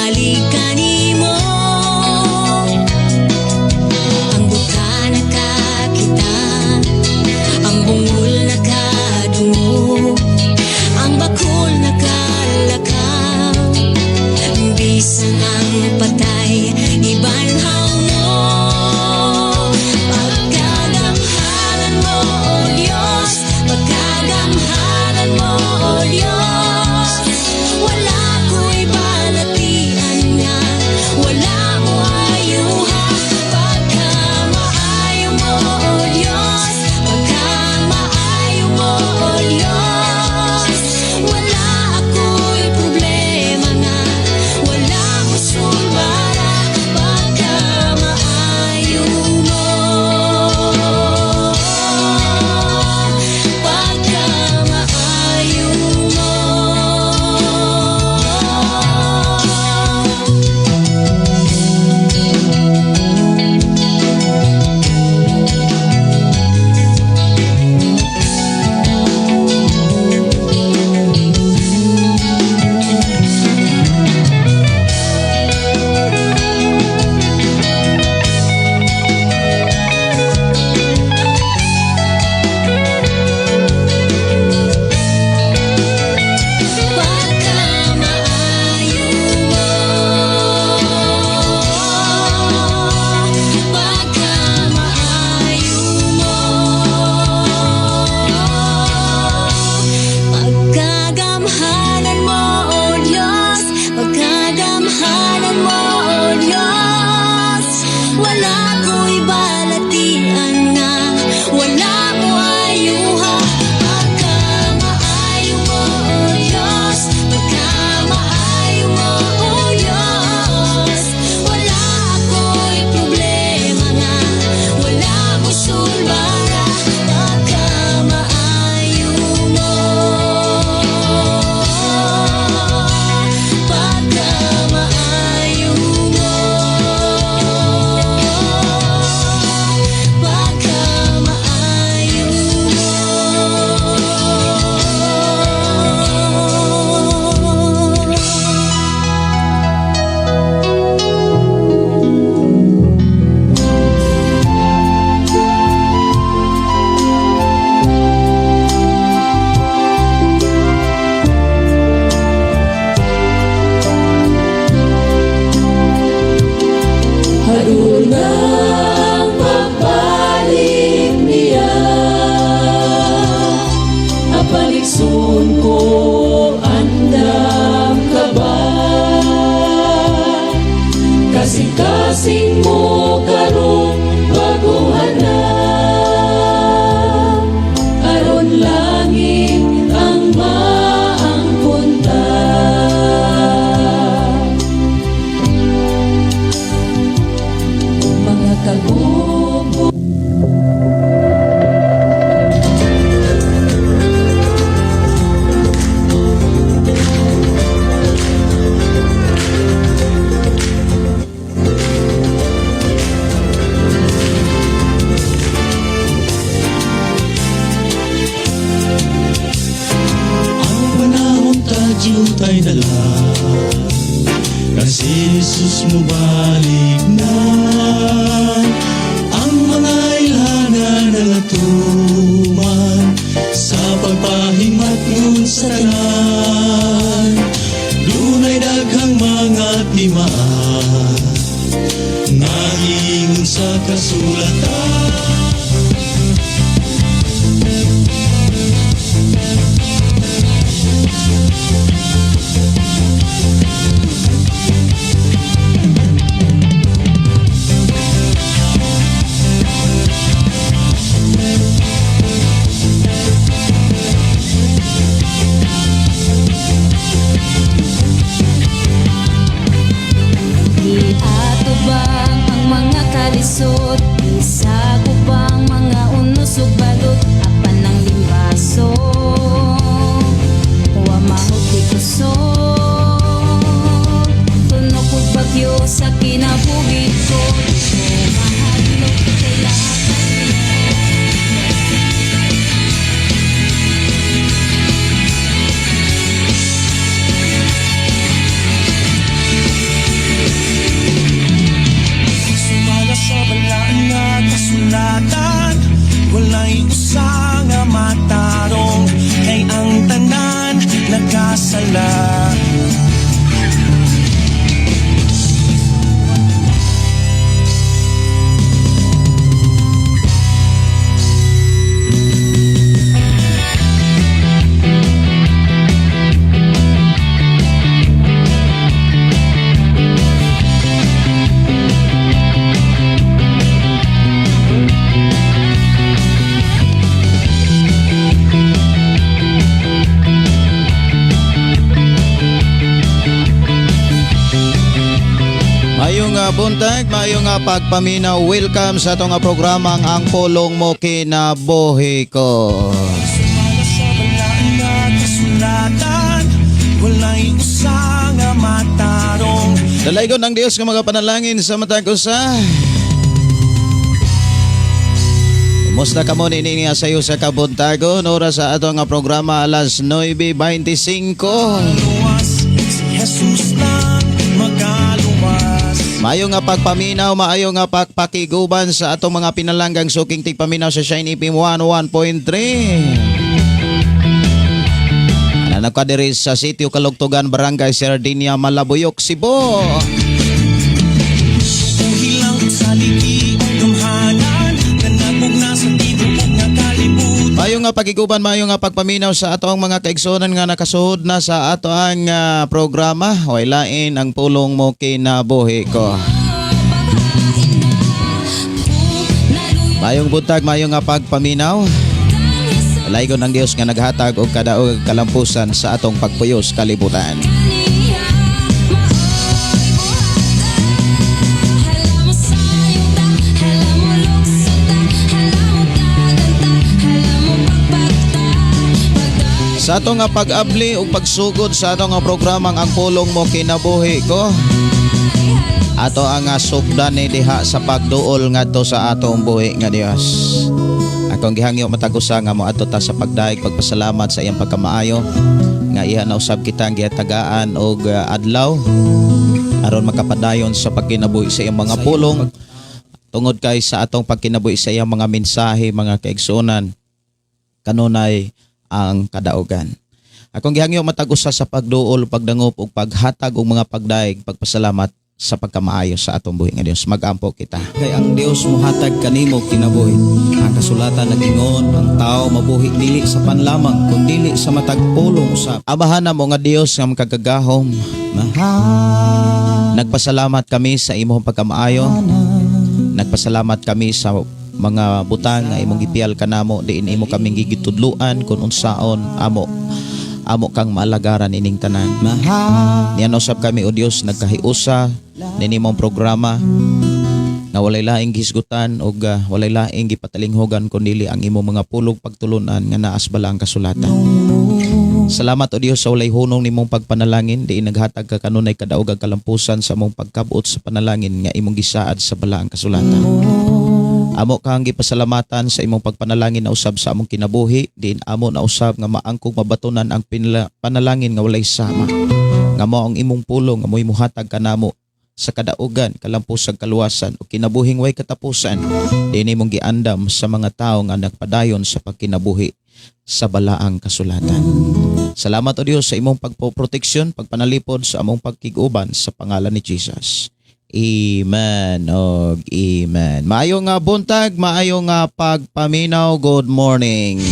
Masalig kanimo. Ang buta nakakita, ang bungol nakadungog, ang bakol nakalakaw. Bisan ang patay, ibanhaw mo. Pagkagamhanan mo, O Diyos. Pagkagamhanan mo, O Diyos. Wala ko'y balatian nga wala mo ayuha. Pagkamaayo mo, O Diyos. Pagkamaayo mo, O Diyos. Wala ako'y problema nga wala mo sulbara. Pagkamaayo mo. Pagkamaayo mo. Pagkamaayo mo. Pagkamaayo mo. Pagkagamhanan mo, O Diyos. Pagkagamhanan mo, O Diyos. Wala ko'y balatian nga wala mo ayuha. Pagkamaayo mo, O Diyos. Pagkamaayo mo, O Diyos. Wala ako'y problema nga wala mo sulbara. Pagkamaayo mo. Pagkamaayo mo. Pagkamaayo mo. Adunang pagbalik niya, apan igsoon ko, andam ka ba? Kasing-kasing mo karon, baguhan na, aron langit ang maangkon ta. Mga kagugo. Ang panahon tadyutay dala, kan si Jesus mobalik na. Ang mga ilhanan nangatuman sa pagpahimatngon sa tanan. Dunay daghang mga timaan nga ingon sa kasulatan. Giatubang ang mga kalisod, Isakop ang mga unos ug balot, apan ang limbaso wa mahot kusog. Tunok og bagyo sa kinabuhi ko, di ko mahadlok kay lakas mo. nga buntag, maayo nga pagpaminaw. Welcome sa atong nga programa Ang Pulong Mo Kinabuhi Ko. Sumala sa balaan nga kasulatan, wala'y usa nga matarong. Dalaygon ang Dios nga mga panalangin sa matag usa. Kumusta ka mo nini nga sayo sa kabuntagon? Oras sa atong nga programa alas 9:25. Luwas, si Jesus lang magaluwas. Maayo nga pagpaminaw, maayo nga pagpakiguban sa atong mga pinalanggang suking tigpaminaw sa Shine FM 101.3. Ana ka diri sa sitio Kalugtugan, Barangay Sardinia, Malabuyok, Cebu. Uhilang sa liki o gamhanan, Nanabog na sa tibuok nga kalibutan. Maayo nga pagiguban, maayo nga pagpaminaw sa atong mga kaigsuonan nga nakasuod na sa ato ang programa. Way lain ang Pulong Mo Kinabuhi Ko. Maayong buntag, maayo nga pagpaminaw. Laygon ang Dios nga naghatag og kadaog kalampusan sa atong pagpuyos kalibutan. Sa atong nga pag-abli ug pagsugod sa atong nga programang Ang Pulong Mo Kinabuhi Ko, ato ang nga sugdan ni diha sa pagduol ngadto sa atong buhi nga Dios. Akong gihangyo matag usa nga moadto ta sa pagdaig pagpasalamat sa iyang pagkamaayo nga iya na usab kita ang gihatagaan og adlaw aron makapadayon sa pagkinabuhi sa iyang mga pulong, tungod kay sa atong pagkinabuhi sa iyang mga mensahe, mga kaigsuonan, kanunay ang kadaugan. Akong gihangyo matag usa sa pagduol, pagdangop ug paghatag og mga pagdaig, pagpasalamat sa pagkamaayo sa atong buhi nga Dios. Magampo kita. Kay ang Dios mohatag kanimo kinabuhi. Ang kasulatan nagingon, ang tao mabuhi dili sa pan lamang, kundili sa matag pulong usab. Amahan namo nga Dios nga makagagahom, Mahal. nagpasalamat kami sa imong pagkamaayo. Nagpasalamat kami sa mga butang nga imong gipiyal kanamo, diin imo kaming gigitudluan kung unsaon amo amo kang maalagaran ining tanan. Mahal. Niyan usab kami, o Dios, nagkahiusa ninimong programa nga walay laing gihisgutan og walay laing gipatalinghugan kundili ang imong mga pulong pagtulunan nga naas bala ang kasulatan. Salamat, o Dios, sa walay hunong nimong pagpanalangin, diin naghatag ka kanunay kadaogag kalampusan sa among pagkabot sa panalangin nga imong gisaad sa balaang kasulatan. Amo kang gipasalamatan sa imong pagpanalangin na usab sa among kinabuhi, diin amo na usab nga maangkog mabatunan ang panalangin nga walay sama. Nga mao ang imong pulong nga mo'y muhatag kanamo sa kadaugan, kalampusang kaluwasan o kinabuhing way katapusan, diin imong giandam sa mga tao nga nagpadayon sa pagkinabuhi sa balaang kasulatan. Salamat, O Dios, sa imong pagpoproteksyon, pagpanalipod sa among pagkiguban sa pangalan ni Jesus. Amen og amen. Maayo nga buntag, maayo nga pagpaminaw. Good morning.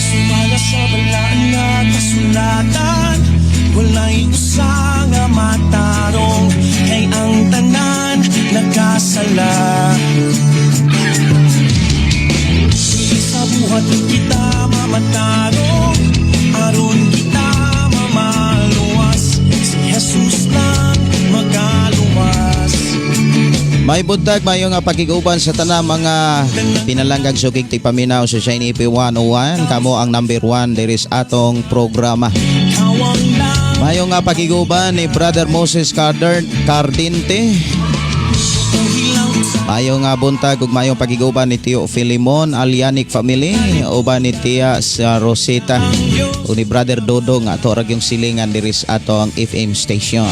Sumala sa balaan nga kasulatan, wala'y usa nga matarong. Kay ang tanan nagkasala. Dili sa buhat kita mamatarong, aron kita mamaluwas. Si Jesus lang magaluwas. May buntag, maayo nga pagkiguban sa tanang mga pinalanggang sukig tigpaminaw sa Shine EP 101. Kamo ang number 1 diri sa atong programa. Kawang lang. Maayo nga pagkiguban ni Brother Moses Carder Cardinte. Uhilang sa Maayo nga buntag ug maayong pagkiguban ni Tio Filimon Alianic family, uban ni Tia sa Rosita ug ni Brother Dodo nga ato ra gyung silingan diri sa atong FM station.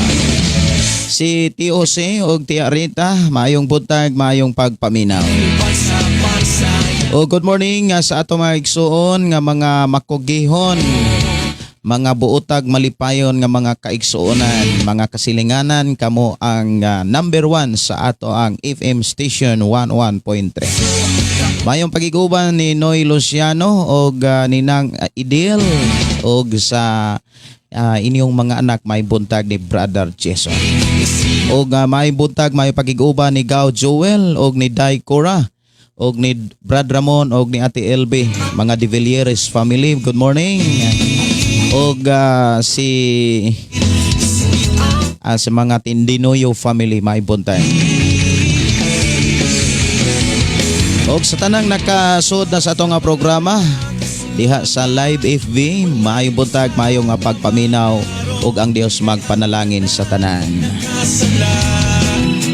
Si Tio Jose ug Tia Rita, maayong buntag, maayong pagpaminaw. Bansa-bansa. O good morning nga sa ato mga igsuon nga mga makugihon, mga buotag malipayon nga mga kaigsuonan, mga kasilinganan, kamo ang number 1 sa ato ang FM station 11.3. Mayong pagiguban ni Noy Luciano og Ninang Idil og sa inyong mga anak, may buntag ni Brother Jason. Og maayong buntag, maayong pakig-uban ni Gao Joel og ni Dai Cora og ni Brad Ramon og ni Ate LB, mga De Villieres family. Good morning. Og si sa mga Tindinoyo family, maayong buntag. Og sa tanang nakasud na sa atong nga programa diha sa live FB, maayong buntag, maayong nga pagpaminaw ug ang Dios magpanalangin sa tanan.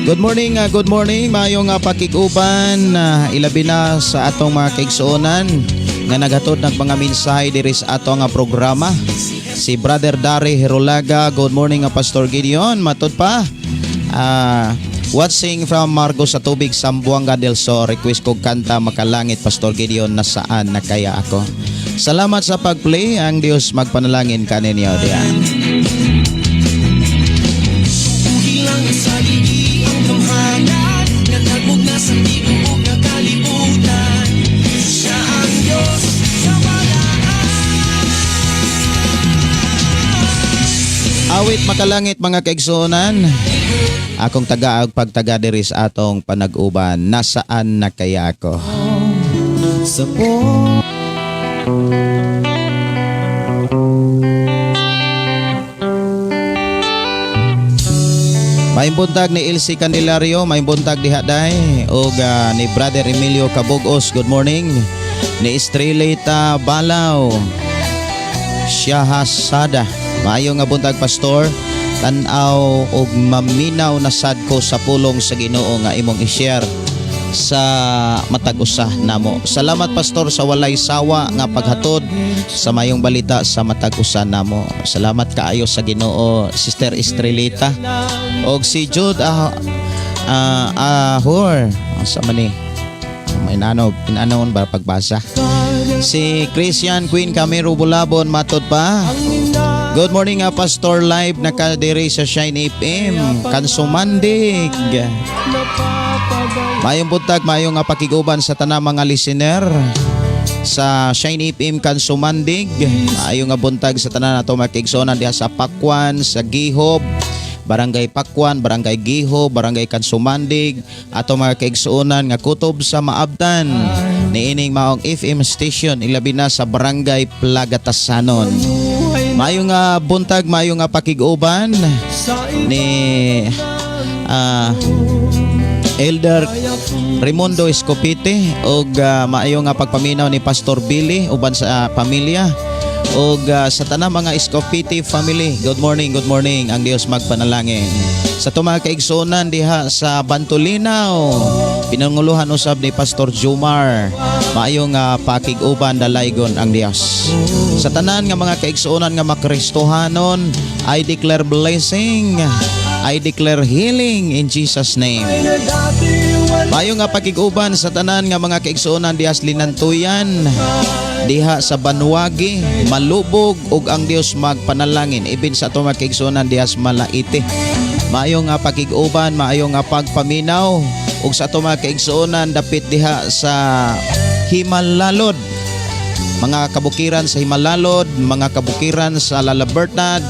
Good morning, good morning, maayong nga pakig-uban, ilabi na sa atong mga kaigsuonan nga naghatod ng mga mensahe diri sa ato nga programa. Si Brother Dari Herolaga, good morning nga Pastor Gideon, matud pa. Watching from Margo sa Tubig, Zamboanga del Sur, request ko kanta Makalangit, Pastor Gideon, Nasaan na Kaya Ako. Salamat sa pag-play, ang Dios magpanalangin kaninyo diya. Hilang sa ligi ang gamhanan nga nagmugna sa tibuok nga kalibutan. Siya ang Diyos sa balaan. Awit Makalangit, mga kaigsuonan. Akong taga pagtaga diri sa atong panag-uban, Nasaan na Kaya Ako. Sa po Maayong buntag ni Elsie Candelario, maayong buntag diha day og ni Brother Emilio Cabugos, good morning. Ni Estrelita Balaw, Shahasada. Maayo nga buntag, Pastor. Tan-aw og maminaw na sad ko sa pulong sa Ginoo nga imong i-share sa matag usa namo. Salamat, Pastor, sa walay sawa nga paghatod sa mayong balita sa matag usa namo. Salamat kaayo sa Ginoo, Sister Estrelita. Og si Jude Ahur, asa man ni? May inano, inanoon ba pagbasa? Si Christian Queen Camero Bulabon, matod pa. Good morning nga Pastor, live nakadiri sa Shine FM Kansumandig. Maayong buntag, maayong nga pakiguban sa tanang mga listener sa Shine FM Kansumandig. Maayong nga buntag sa tanan nato makiigsonan diha sa Pakwan, sa Gihob, Barangay Pakwan, Barangay Giho, Barangay Kansumandig, ato mga kaigsuonan nga kutob sa maabtan niining maong FM station, ilabi na sa Barangay Plagatasanon. Maayong nga buntag, maayong nga pakig-uban ni Elder Raimundo Escopite og maayo nga pagpaminaw ni Pastor Billy uban sa pamilya og sa tanang mga Escopite family. Good morning, good morning. Ang Dios magpanalangin. Sa atong mga kaigsuonan diha sa Bantolinaw, pinanguluhan usab ni Pastor Jumar. Maayo nga pakig-uban, dalaygon ang Dios. Sa tanan nga mga kaigsuonan nga makristohanon, I declare blessing. I declare healing in Jesus' name. Maayo nga pakig-uban sa tanan nga mga kaigsuonan diha sa Linantuyan, diha sa Banwagi, Malubog ug ang Dios magpanalangin ibin sa atong mga kaigsuonan diha sa Malaite. Maayo nga pakig-uban, maayo nga pagpaminaw ug sa atong mga kaigsuonan dapit diha sa Himalalod, mga kabukiran sa Himalalod, mga kabukiran sa Lalabertad,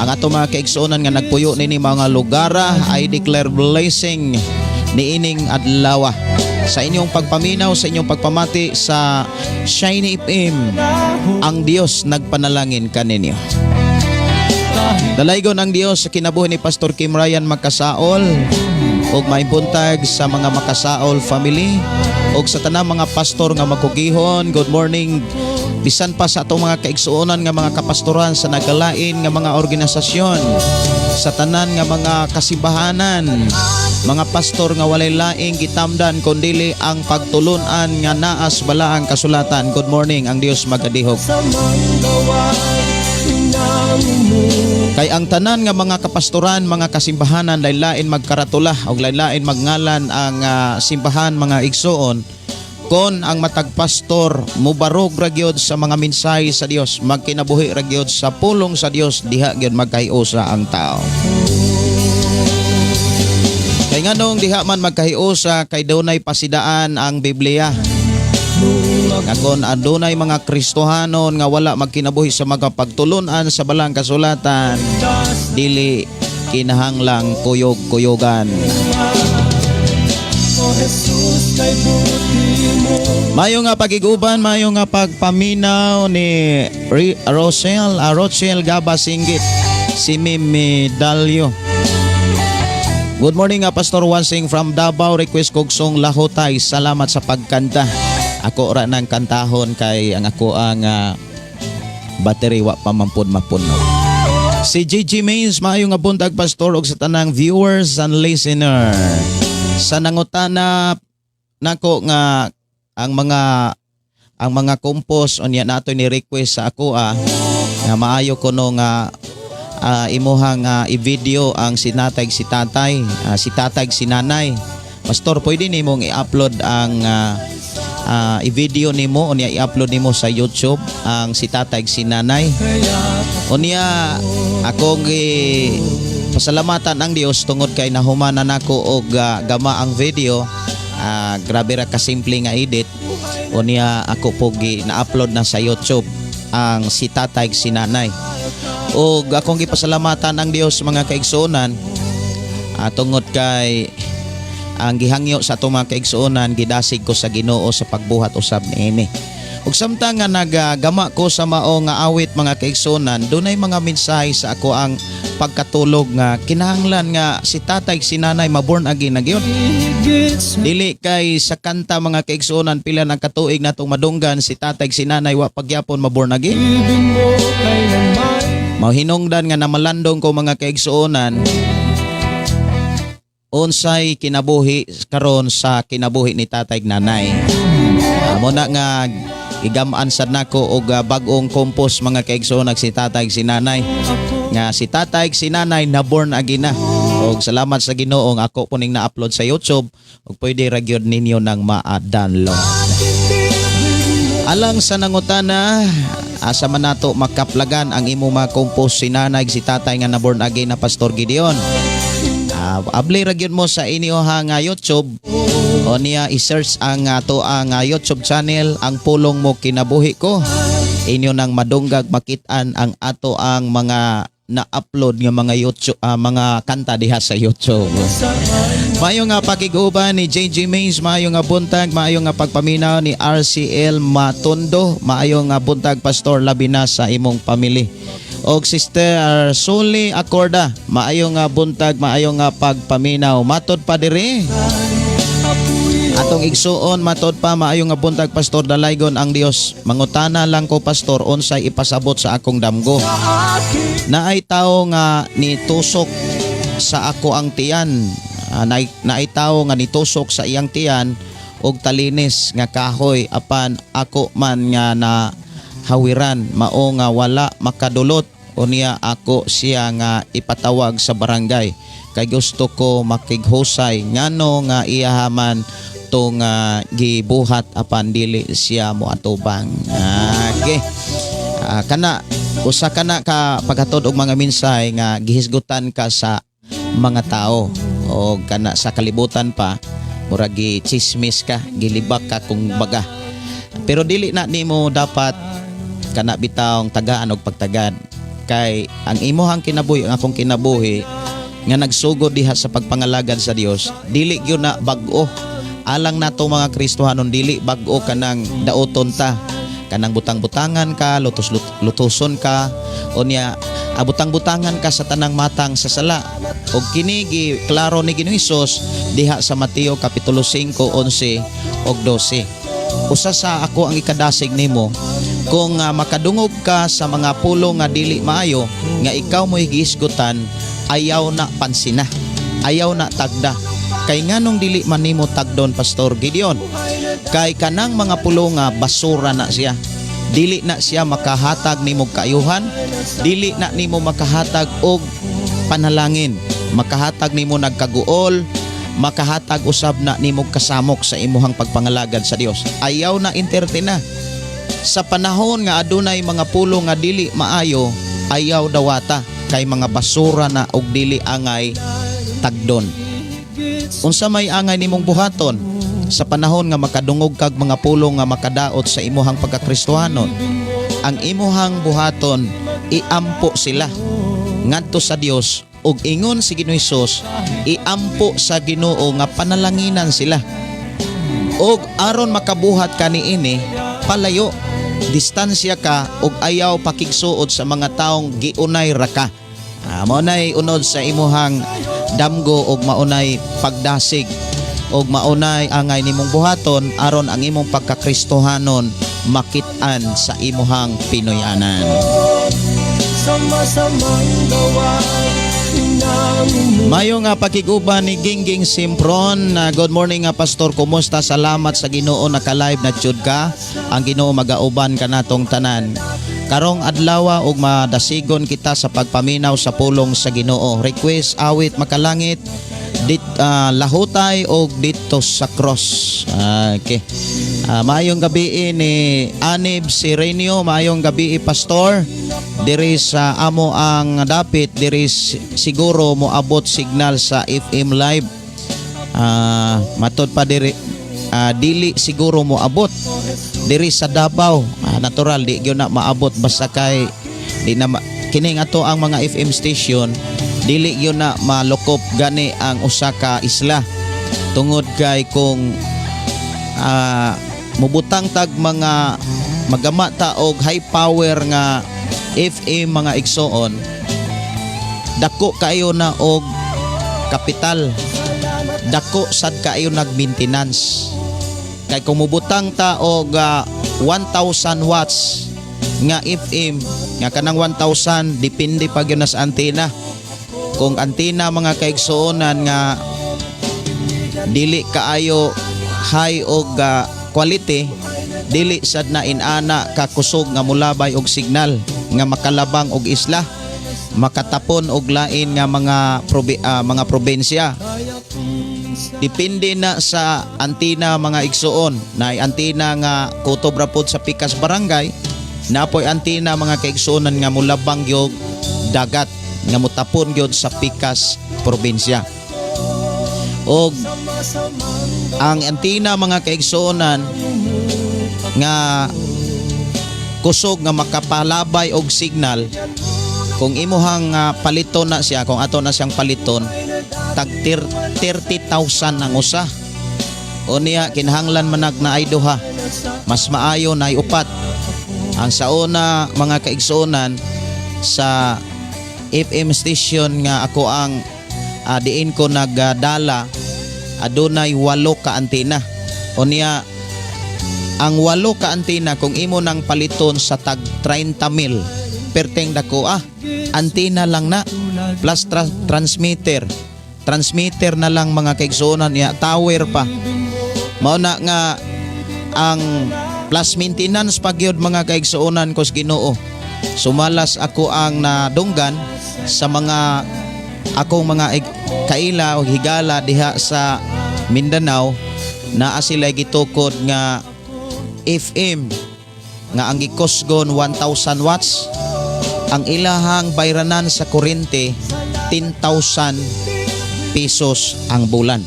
ang atong mga kaigsuonan nga nagpuyo nini mga lugara, I declare blessing niining adlaw sa inyong pagpaminaw, sa inyong pagpamati sa Shiny FM. Ang Dios nagpanalangin kaninyo. Dalaygon ang Dios sa kinabuhi ni Pastor Kim Ryan Makasaol ug maayong buntag sa mga Makasaol family ug sa tanang mga pastor nga makugihon. Good morning. Bisan pa sa atong mga kaigsuonan nga mga kapastoran sa nagalain nga mga organisasyon, sa tanan nga mga kasimbahanan, mga pastor nga walay laing gitamdan kundili ang pagtulunan nga naas balaang kasulatan. Good morning, ang Dios magadihog. Kay ang tanan nga mga kapastoran, mga kasimbahanan, lain-lain magkaratula og lain-lain magngalan ang simbahan, mga igsoon, kon ang matag pastor mubarog ra gyud sa mga mensahe sa Dios, magkinabuhi ra gyud sa pulong sa Dios, diha gyud magkahiusa ang tao. Kay nganong diha man magkahiusa? Kay dunay pasidaan ang Biblia. Nga kon adunay mga Kristohanon nga wala magkinabuhi sa mga pagtulunan sa balang kasulatan, dili Kinahanglang kuyog-kuyugan. O Jesus, kay buti mo. Mayo nga pagiguban, mayo nga pagpaminaw ni Rosel, Rochelle Gaba Singgit, si Mimi Dalio. Good morning nga, Pastor Wansing from Davao, request kog song "Lahotay". Salamat sa pagkanta. Ako ra nang kantahon kay ang ako ang battery wa pa man pud mapuno. Si Gigi Mays, maayo nga buntag, Pastor, ug sa tanang viewers and listener. Sa nangutana nako nga ang mga compose unya nato ni request sa ako nga maayo kuno nga imuhang i-video ang si natay, si tatay, si tatay, si nanay. Pastor, pwede nimong i-upload ang i-video nimo unya i-upload nimo sa YouTube ang si tatay, si nanay. Unya akong gi pasalamatan ang Dios tungod kay nahuman na nako og gama ang video. Grabe ra kasimple nga edit. Unya ako po gi na-upload na sa YouTube ang si tatay, si nanay. Og akong gipasalamatan ang Dios, mga kaigsuonan, tungod kay ang gihangyo sa atong mga kaigsuonan, gidasig ko sa Ginoo sa pagbuhat usab niini. Ug samtang nga nagagama ko sa mao nga awit, mga kaigsuonan, dunay mga mensahe sa ako ang pagkatulog nga kinahanglan nga si tatay, si nanay maborn again na gyud. Higit sa Dili kay sa kanta, mga kaigsuonan, pila ng katuig natong madunggan, si tatay, si nanay wa pagyapon maborn again. Ibig mo kailanman. Mao hinungdan nga namalandong ko, mga kaigsuonan, unsay kinabuhi karon sa kinabuhi ni tatay ug nanay. Amo na nga igam-an sad nako og bag-ong compose, mga kaigsuonan, si tatay ug si nanay. Nga si tatay ug si nanay na born again na. Og salamat sa Ginoo nga ako po ning na-upload sa YouTube ug pwede ra gyud ninyo nang ma-download. Alang sa nangutana, asa man nato makaplagan ang imo mga compose, si nanay, si tatay nga na born again na, Pastor Gideon? Abli ra gyud mo sa inyo nga YouTube o niya i-search ang ato ang YouTube channel, "Ang Pulong Mo Kinabuhi Ko". Inyo nang madunggag, makitaan ang ato ang mga na-upload nga mga YouTube, mga kanta diha sa YouTube. Maayo nga pakiguban ni JJ Mays, maayo nga buntag, maayo nga pagpaminaw ni RCL Matondo, maayo nga buntag, Pastor, labi na sa imong pamilya. Og Sister Suli Acorda, maayo nga buntag, maayo nga pagpaminaw. Matod pa diri. Atong igsuon, matod pa, maayo nga buntag, Pastor, dalaygon ang Dios. Mangutana lang ko, Pastor, unsay ipasabot sa akong damgo. Naay tao nga nitusok sa ako ang tiyan. Naay tao nga nitusok sa iyang tiyan og talinis nga kahoy apan ako man nga na hawiran mao nga wala makadulot. Unya ako siya nga ipatawag sa barangay kay gusto ko makighusay ngano nga iyahaman to nga gibuhat apan dili siya moatubang. Okay. Kana usa kana ka paghatod og mga mensahe nga gihisgutan ka sa mga tao o kana sa kalibutan pa, murag gi chismis ka, gilibak ka kung baga. Pero dili na nimo dapat kana bitawng tagaan og pagtagad kay ang imuhang kinabuhi, ang akong kinabuhi nga nagsugod diha sa pagpangalagad sa Dios, dili gyud na bag-o. Alang nato mga Kristohanon, dili bag-o kanang daoton ta, kanang butang-butangan ka, lutos lutuson ka, unya abutang-butangan ka sa tanang matang sa sala. Og kini gi klaro ni Ginoo Hesus diha sa Mateo kapitulo 5:11 og 12. Usa sa ako ang ikadasig nimo, kung makadungog ka sa mga pulong nga dili maayo nga ikaw mo'y gihisgutan, ayaw na pansina, ayaw na tagda. Kay nganong dili man nimo tagdon, Pastor Gideon? Kay kanang mga pulong nga basura na siya, dili na siya makahatag nimo kaayuhan, dili na nimo makahatag og panalangin, makahatag nimo nagkaguol, makahatag usab na nimo kasamok sa imuhang pagpangalagad sa Dios. Ayaw na entertain na. Sa panahon nga adunay mga pulong nga dili maayo, ayaw dawata kay mga basura na og dili angay tagdon. Unsa may angay nimong buhaton sa panahon nga makadungog kag mga pulong nga makadaot sa imuhang pagkakristohanon? Ang imuhang buhaton, iampo sila ngadto sa Dios. Ug ingon si Ginoo Hesus, iampo sa Ginoo nga panalanginan sila. Og aron makabuhat ka niini, palayo, distansya ka ug ayaw pakigsuod sa mga taong giunay ra ka. Mao nay unod sa imuhang damgo ug maunay pagdasig ug maunay angay nimong buhaton aron ang imong pagkakristohanon makit-an sa imuhang Pinoyanan. Sama-samang gawa. Mayo nga pakiguban ni Gingging Simpron. Good morning nga, Pastor, kumusta? Salamat sa Ginoo, naka-live na jud ka. Ang Ginoo magauban kanatong tanan. Karong adlaw ug madasigon kita sa pagpaminaw sa pulong sa Ginoo. Request awit "Makalangit", dit "Lahutay" og "Dito sa Cross". Okay. Maayong gabi ni Anib Sirenio, maayong gabi, Pastor. Diri sa amo ang dapit diri siguro moabot signal sa FM live. Matod pa diri, dili siguro moabot diri sa Davao. Natural di gyud na maabot basta kay di na kini nga to ang mga FM station, dili gyud na malukop gani ang usa ka isla tungod kay kung mubutang tag mga magama ta og high power nga FM, mga igsoon, dako kayo na og kapital, dako sad kayo nag maintenance kay kung mubutang ta og 1000 watts nga FM, nga kanang 1000, depende pa gyud na sa antena. Kung antenna, mga kaigsuonan, nga dili kaayo high og quality, dili sad na inana kakusog nga mulabay og signal nga makalabang og isla, makatapon og lain nga mga probinsya. Depende na sa antina, mga igsuon. Na antina nga kutob ra pod sa pikas barangay, napoy antina, mga kaigsuonan, nga mulabang gyud dagat, nga mutapon gyud sa pikas probinsya. Og ang antina, mga kaigsuonan, nga kusog nga makapalabay og signal, kung imuhang paliton na siya, kung ato na siyang paliton, tag 30,000 ang usa. O niya kinahanglan manag na ay duha, mas maayo na ay upat. Ang sauna, mga kaigsuonan, sa FM station nga ako ang diin ko nagadala, adunay walo ka antina. O niya ang walo ka antina, kung imo nang paliton sa tag 30 mil, perteng dako antina lang na, plus transmitter, transmitter na lang, mga kaigsuonan niya, tower pa. Mao na nga ang plus maintenance pa gyud, mga kaigsuonan ko sa Ginoo. Sumalas ako ang nadunggan sa mga akong mga kaila o higala diha sa Mindanao, naa sila gitukod nga FM nga ang gikusgon 1000 watts. Ang ilahang bayranan sa kuryente, 10,000 pesos ang bulan.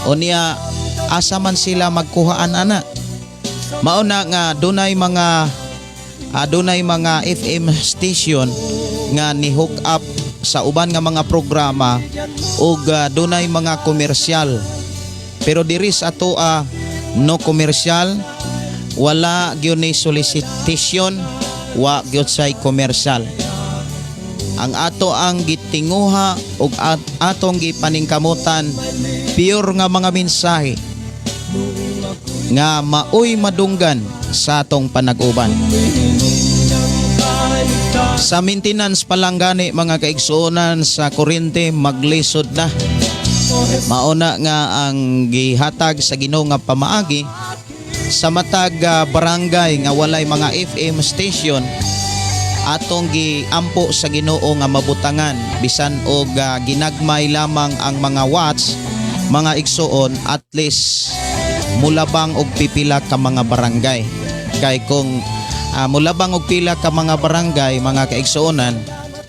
O niya asa man sila magkuhaan ana? Mao na nga dunay mga FM station nga ni hook up sa uban nga mga programa ug dunay mga komersyal. Pero diri sa atoa, no komersyal, wala gyud ni solicitation, wa gyud say komersyal. Ang ato ang gitinguha ug atong gipaningkamutan, pure nga mga mensahe nga maoy madunggan sa atong panag-uban. Sa maintenance pa lang gani, mga kaigsuonan, sa kuryente, maglisod na. Mauna nga ang gihatag sa Ginoo nga pamaagi sa matag barangay nga walay mga FM station, atong giampo sa Ginoo nga mabutangan bisan og ginagmay lamang ang mga watts, mga igsuon, at least mulabang og pipila ka mga barangay. Kay kung mulabang og pila ka mga barangay, mga kaigsuonan,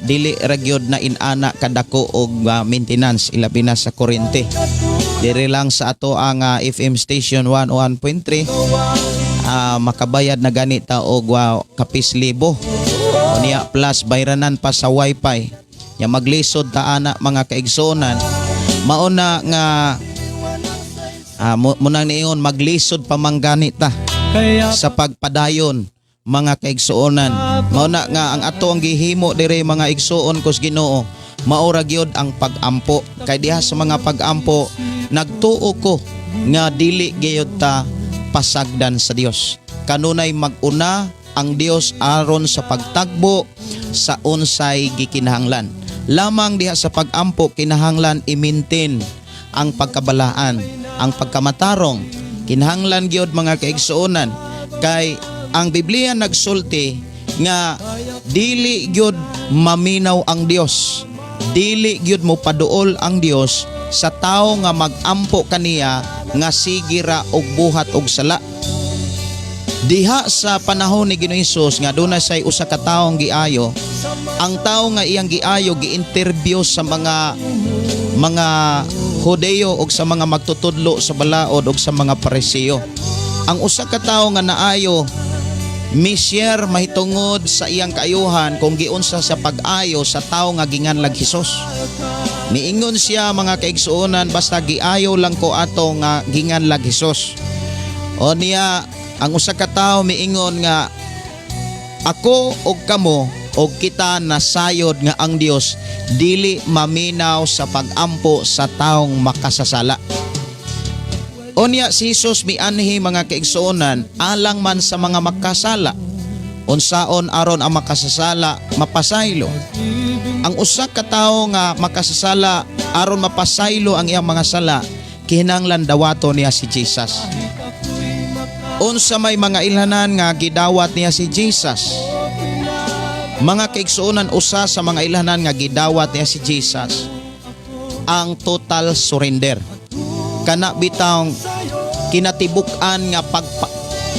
dili ra gyud na inana kadako og maintenance, ilabi na sa kuryente. Diri lang sa ato ang FM station 101.3, makabayad na gani ta og kapis libo. Unya plus bayranan pa sa wifi. Nya maglisod ta ana, mga kaigsuonan. Mao na nga munang niingon maglisod pa man gani ta Kaya sa pagpadayon, mga kaigsuonan. Mao na nga ang ato ang gihimo dire, mga igsuon kus Ginoo, mao ra gyud ang pag-ampo. Kay diha sa mga pag-ampo, nagtuo ko nga dili gyud ta pasagdan sa Dios. Kanunay mag-una ang Dios aron sa pagtagbo sa unsay gikinahanglan. Lamang diha sa pag-ampo, kinahanglan i-maintain ang pagkabalaan, ang pagkamatarong. Kinahanglan gyud, mga kaigsuonan, kay ang Biblia nagsulti nga dili gyud maminaw ang Dios. Dili gyud mo paduol ang Dios sa tawo nga mag-ampo kaniya nga sige ra og buhat og sala. Diha sa panahon ni Ginoong Hesus nga duna say usa ka taong giayo, ang tawo nga iyang giayo gi-interview sa mga Hudeo og sa mga magtutudlo sa balaod og sa mga Pariseo. Ang usa ka tawo nga naayo mi-share mahitungod sa iyang kaayuhan kung giunsa sa pag-ayo sa tawo nga ginganlag Hesus. Niingon siya, mga kaigsuonan, "Basta giayo lang ko ato nga ginganlag Hesus." O niya ang usa ka tawo miingon nga ako og kamo og kita nasayod nga ang Dios dili maminaw sa pagampo sa taong makasasala. Unya si Jesus mianhi, mga kaigsuonan, alang man sa mga makasala. Unsaon aron ang makasasala mapasaylo? Ang usa ka tawo nga makasasala, aron mapasaylo ang iyang mga sala, kinahanglan dawato niya si Jesus. Unsa may mga ilhanan nga gidawat niya si Jesus? Mga kaigsuonan, usa sa mga ilhanan nga gidawat niya si Jesus ang total surrender. Kana bitawng kinatibuk-an nga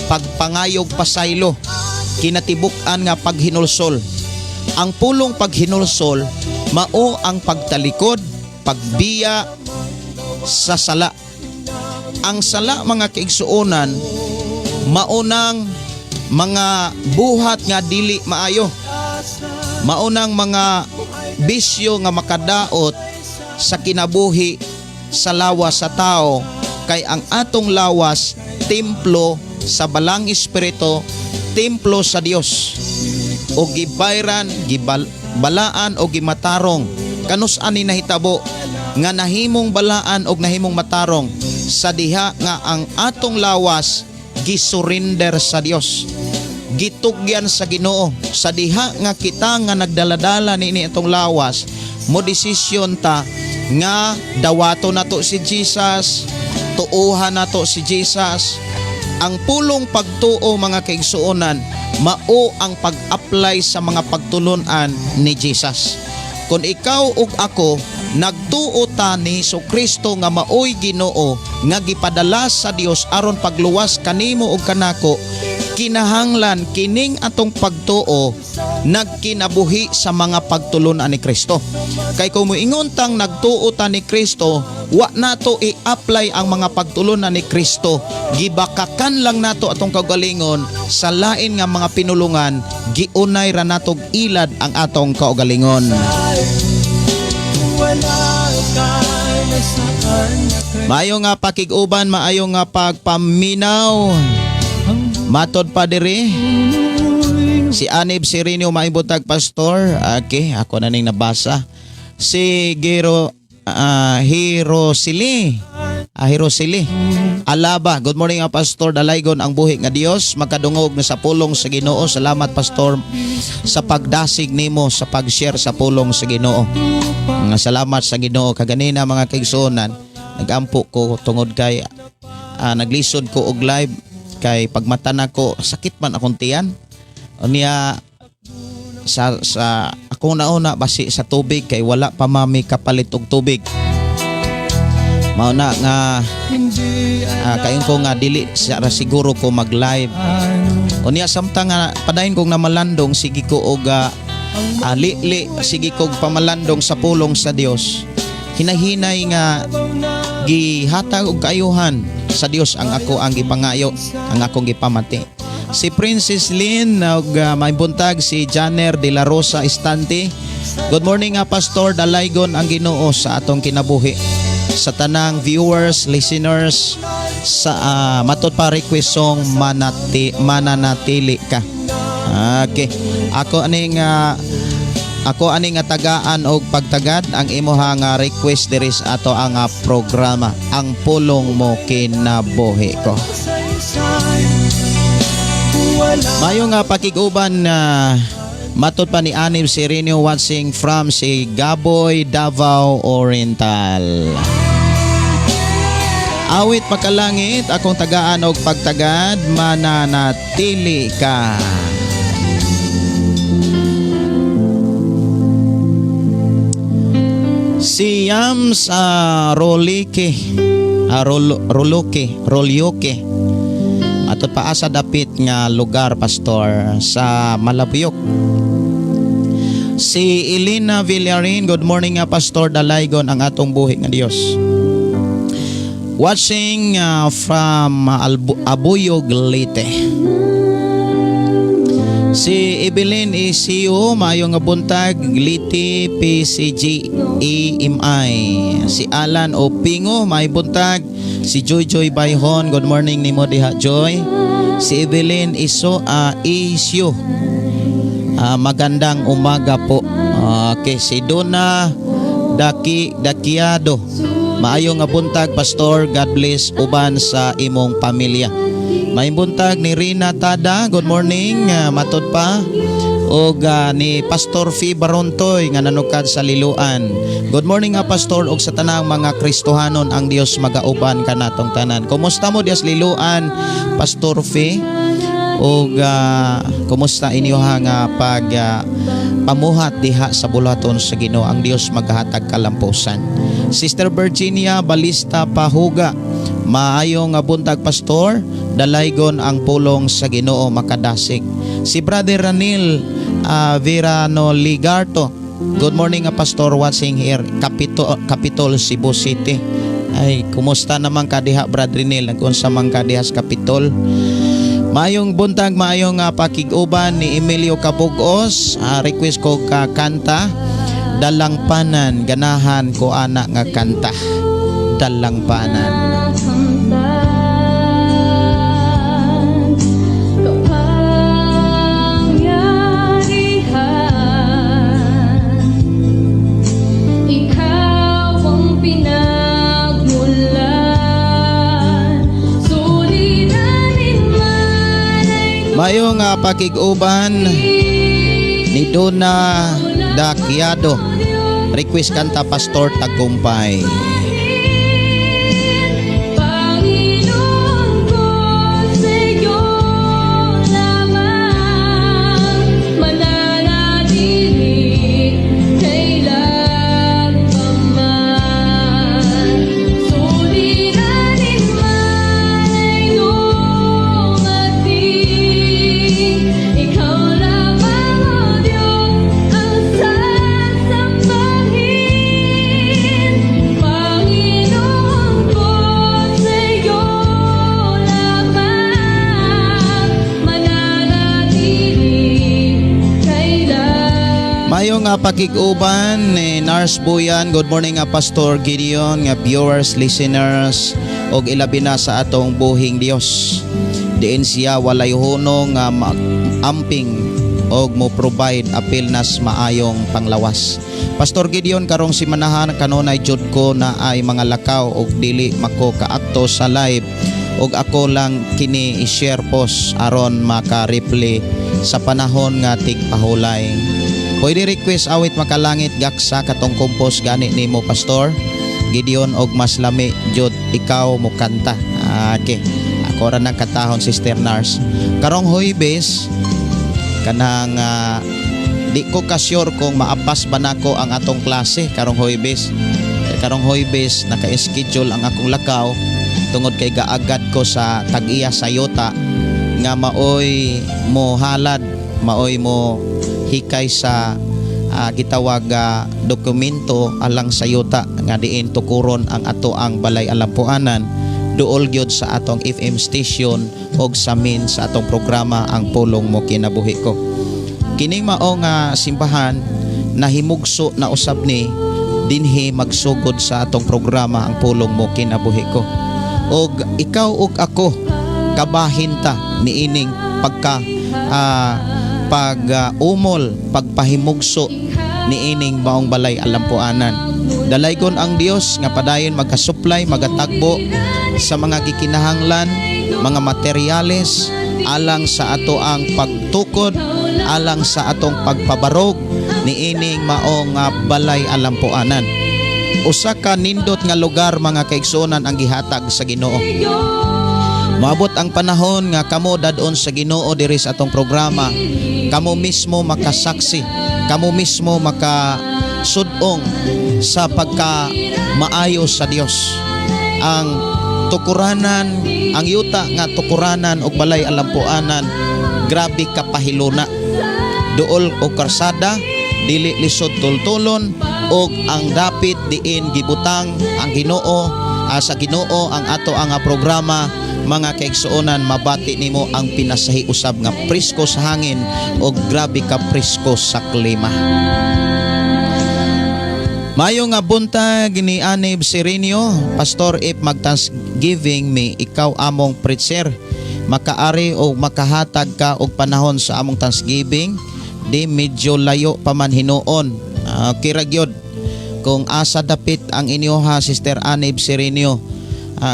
pagpangayog pasaylo, kinatibuk-an nga paghinulsol. Ang pulong paghinulsol mao ang pagtalikod, pagbiya sa sala. Ang sala, mga kaigsuonan, maunang mga buhat nga dili maayo. Maunang mga bisyo nga makadaot sa kinabuhi sa lawas sa tao, kay ang atong lawas templo sa Balang Espiritu, templo sa Dios. O gibayran, balaan o gimatarong. Kanus ani nahitabo nga nahimong balaan og nahimong matarong? Sa diha nga ang atong lawas gisurrender sa Dios, gitugyan sa Ginoo. Sa diha nga kita nga nagdaladala niini atong lawas, mo desisyon ta nga dawato nato si Jesus, tuuhan nato si Jesus. Ang pulong pagtuo, mga kaigsuonan, mao ang pag-apply sa mga pagtulunan ni Jesus. Kung ikaw ug ako nagtuo ta ni Hesus Kristo nga maoy Ginoo nga gipadala sa Dios aron pagluwas kanimo ug kanako, kinahanglan kining atong pagtuo nagkinabuhi sa mga pagtulunan ni Kristo. Kay kung moingon tang nagtuo ta ni Kristo, wa nato i-apply ang mga pagtulunan ni Kristo, gibakakan lang nato atong kaugalingon sa lain nga mga pinulungan, giunay ra natog ilad ang atong kaugalingon. Wala ka na sa kanya. Maayo nga pakig-uban, maayo nga pagpaminaw. Matod pa diri si Anib Sirinio, maibutag, Pastor. Okay, ako na ning nabasa. Si Gero Hirosili. Hirosili. Alaba, good morning nga, Pastor. Dalaygon ang buhi nga Dios, makadungog na sa pulong sa Ginoo. Salamat, Pastor, sa pagdasig nimo sa pag-share sa pulong sa Ginoo. Nga salamat sa Ginoo kaganina, mga kaigsuonan, nagampo ko tungod kay naglisod ko og live kay pagmata nako sakit man akong tiyan. Unya sa akong nauna basi sa tubig kay wala pa mami kapalit og tubig. Mao na nga kayon ko nga dili sa ra siguro ko mag-live. Unya samtang nga padayon kong namalandong, sige ko og li sige kog pamalandong sa pulong sa Dios. Hinahinay nga gihatag og kaayuhan sa Dios ang ako ang gipangayo, ang akong gipamati. Si Princess Lynn og may buntag, si Janer de la Rosa Estante. Good morning nga, Pastor, dalaygon ang Ginoo sa atong kinabuhi. Sa tanang viewers, listeners, sa matod pa request song "Mananatili Ka." Okay. Ako ani nga tagaan og pagtagad ang imuha nga request diri sa ato ang programa "Ang Pulong Mo Kinabuhi Ko." Mayo nga pakig-uban na matod pa ni Anim Sereno, watching from si Gaboy, Davao Oriental. Awit Makalangit, akong tagaan og pagtagad, "Mananatili Ka." Si Yams Rolike, Roloke, Rolyoke. Ato pa asa dapit nga lugar, Pastor? Sa Malabuyok. Si Elena Villarin, good morning nga, Pastor, dalaygon ang atong buhi nga Dios. Watching from Abuyog, Leyte. Si Evelyn Isiyo, maayong nga buntag, Liti PCG EMI. Si Alan Opingo, may buntag. Si Joy Joy Bayhon, good morning nimo diha, Joy. Si Evelyn Iso Isyo. Magandang umaga po. Okay, si Donna Daki Dakiado. Maayo nga buntag, Pastor, God bless uban sa imong pamilya. May buntag ni Rina Tada, good morning, matod pa og ni Pastor Fi Barontoy nga nanukad sa Liloan. Good morning nga, Pastor, og sa tanang mga Kristohanon, ang Dios magauban kanatong tanan. Kumusta mo dias Liloan, Pastor Fi? Og kumusta inyo ha nga pag pamuhat diha sa buluhaton sa Ginoo? Ang Dios maghatag kalampusan. Sister Virginia Balista Pahuga, maayo nga buntag, Pastor, dalaygon ang pulong sa Ginoo makadasig. Si Brother Ranil Verano Ligarto, good morning nga, Pastor, watching here Capitol, Cebu City. Ay, kumusta naman ka diha, Brother Ranil? Nag-unsa man ka diha sa Capitol? Maayong buntag, maayong pakig-uban ni Emilio Cabugos. Request ko ka kanta "Dalangpanan", ganahan ko ana nga kanta. "Dalangpanan." Kamtan, kapangyarihan, ikaw ang pinagmulan, suliranin man ay Maayong pakig-uban ni Donna Dakiado. Request kanta, Pastor, "Tagumpay." Panginoon ko, sa iyo lamang mananatili kailan pa man. Suliranin man ay dumating, ikaw lamang, O Diyos, ang sasambahin. Panginoon ko, sa iyo lamang mananatili kailan. Maayong nga pakig-uban ni Nars Buyan. Good morning nga, Pastor Gideon, nga viewers, listeners og ilabi na sa atong buhing Dios. Diin siya walay hunong nga amping og mo provide apil nas maayong panglawas. Pastor Gideon, karong simanahan kanunay jud ko na ay mga lakaw og dili mako kaakto sa live og ako lang kini i-share post aron maka-reply sa panahon nga tigpahulay. Pwede request awit "Makalangit Gaksa" katong compose gani nimo, Pastor Gideon, og mas lami jud ikaw mo kanta. Okay. Ako ra nang katahon, Sister Nars. Karong Huybes kanang di ko ka sure kung maapas ba nako ang atong klase karong Huybes. Kay karong Huybes naka-schedule ang akong lakaw tungod kay gaagad ko sa tag-iya sa yuta nga maoy mo halad, maoy mo hikay sa gitawag dokumento alang sa yuta nga diin tukuron ang ato ang balay alampuanan duol gyud sa atong FM station og sa main sa atong programa "Ang Pulong Mo Kinabuhi Ko." Kining mao nga simbahan Nahimugso na usab ni dinhi magsugod sa atong programa, Ang Pulong Mo Kinabuhi Ko. Og ikaw ug ako kabahin ta niining pagka pag umol, pagpahimugso niining maong balay alampuanan. Dalaygon ang Dios nga padayon magkasuplay, magatagbo sa mga gikinahanglan, mga materyales alang sa ato ang pagtukod, alang sa atong pagpabarog niining maong balay alampuanan. Usa ka nindot nga lugar, mga kaigsuonan, ang gihatag sa Ginoo. Moabot ang panahon nga kamo dadon sa Ginoo diri sa atong programa. Kamo mismo makasaksi, kamo mismo makasudong sa pagka maayo sa Dios. Ang tukuranan, ang yuta nga tukuranan og balay alampuanan, grabe kapahiluna. Duol og karsada, dili lisod tultulon, og ang dapit diin gibutang ang Ginoo, sa Ginoo ang ato ang programa, mga kaigsuonan, mabati nimo ang pinasahi usab nga presko sa hangin og grabe ka presko sa klima. Mayo nga buntag ni Anib Sirenio, "Pastor, if mag-thanksgiving mi, ikaw among preacher. Makaari o makahatag ka og panahon sa among thanksgiving, di medyo layo pa man hinuon." Kira gyud kung asa dapit ang inyoha, Sister Anib Sirenio.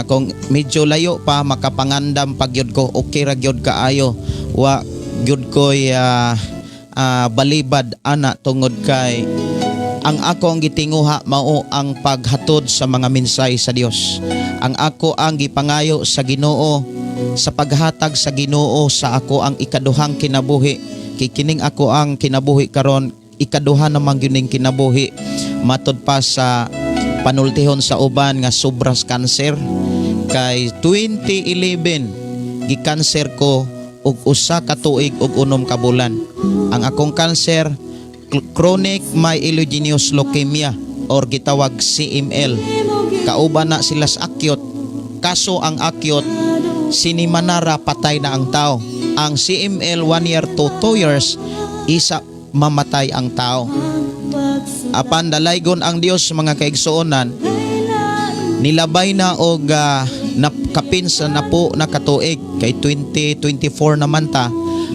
Kung medyo layo pa, makapangandam pag gyud ko, okay ra gyud kaayo. Wa gyud ko'y balibad ana tungod kay ang ako ang gitinguha mao ang paghatod sa mga minsay sa Dios. Ang ako ang gipangayo sa Ginoo sa paghatag sa Ginoo sa ako ang ikaduhang kinabuhi. Kay kining ako ang kinabuhi karon, ikaduha naman gyud ning kinabuhi. Matod pa sa panultihon sa uban nga sobras kanser, kay 2011 gikanser ko og 1 ka tuig ug 6 ka bulan. Ang akong kanser, chronic myelogenous leukemia or gitawag CML. Kauban na sila sa acute. Kaso ang acute, sinimanara patay na ang tao. Ang CML, 1 year to 2 years, isa mamatay ang tao. Apan dalaygon ang Dios, mga kaigsuonan, nilabay na og kapin sa napo na katuig, kay 2024 naman ta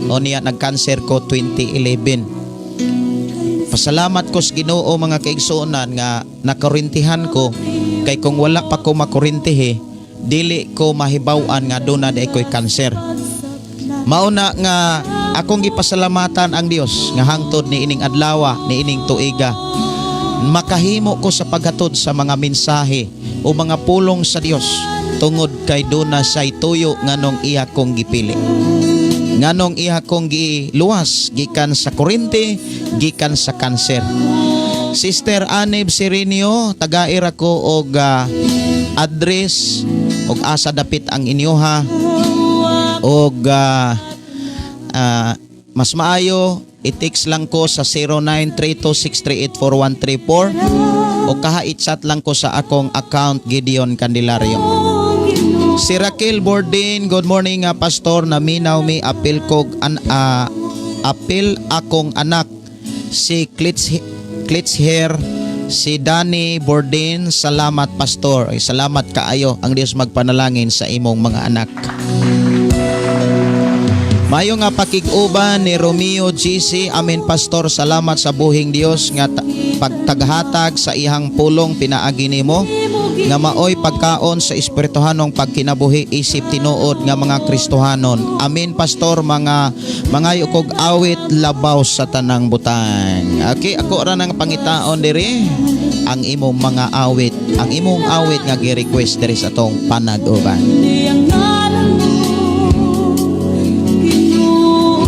o niya nagkanser ko 2011. Pasalamat ko sa Ginoo, mga kaigsuonan, nga nakurintihan ko, kay kung wala pa ko makurintihe, dili ko mahibaw-an nga duna di ko'y kanser. Mauna nga akong gipasalamatan ang Dios nga hangtod ni ining adlawa, ni ining tuiga, makahimo ko sa paghatod sa mga mensahe o mga pulong sa Dios tungod kay duna say tuyo nganong iya kong gipili, nganong iya kong giluwas gikan sa kurente, gikan sa kanser. Sister Anib Sirenio, tagaira ko og address og asa dapit ang inyoha og mas maayo i-text lang ko sa 0932-638-4134 o kaha i-chat lang ko sa akong account, Gideon Candelario. Si Raquel Bordin, "Good morning nga pastor, naminaw mi, apil kog an apil akong anak si Klitz Hair, si Danny Bordin, salamat, pastor." Ay, salamat kaayo, ang Dios magpanalangin sa imong mga anak. Mayo nga pakig-uban ni Romeo GC, "Amen, pastor, salamat sa buhing Dios nga pagtaghatag sa ihang pulong pinaagi nimo nga maoy pagkaon sa espirituhanong pagkinabuhi isip tinuod nga mga Kristohanon. Amen, pastor, mga mangayo kog awit, Labaw sa Tanang Butang." Okay, ako ra nang pangitaon diri ang imong mga awit, ang imong awit nga gi-request diri sa atong panag-uban. Di ang ngalan mo, Ginoo.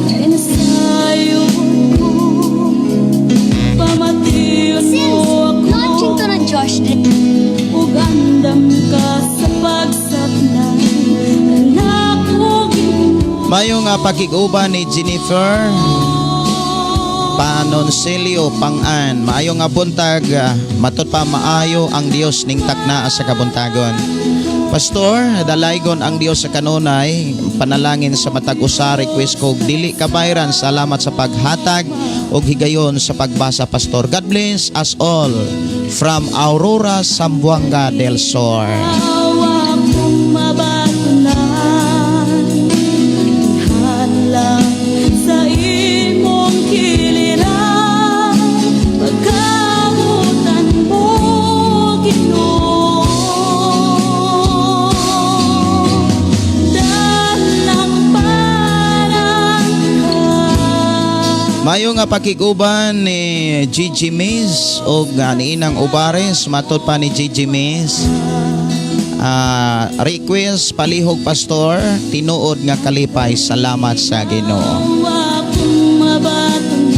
Kay nasayod ko, pamation Since mo ako. Launching to ng Josh Ug andam ka sa pagsapnay kanako, Ginoo. Mayo nga pakig-uban ni Jennifer Panoncelio Pangan. "Maayo nga buntag, matud pa maayo ang Dios ning takna sa kabuntagon." Pastor, dalaygon ang Dios sa kanunay, panalangin sa matag usa, request ko dili kabayran. Salamat sa paghatag og higayon sa pagbasa, Pastor. God bless us all from Aurora, Zamboanga del Sur. Awa kong mabatunan, lang sa imong kiliran, pagkabutan mo, Ginoo, dalang parangka. Mayo nga pakiguban ni Gigi Miz og ni Inang Ubares, matod pa ni Gigi Miz. Request palihog, Pastor, tinuod nga kalipay, salamat sa Ginoo. Awa kong mabatunan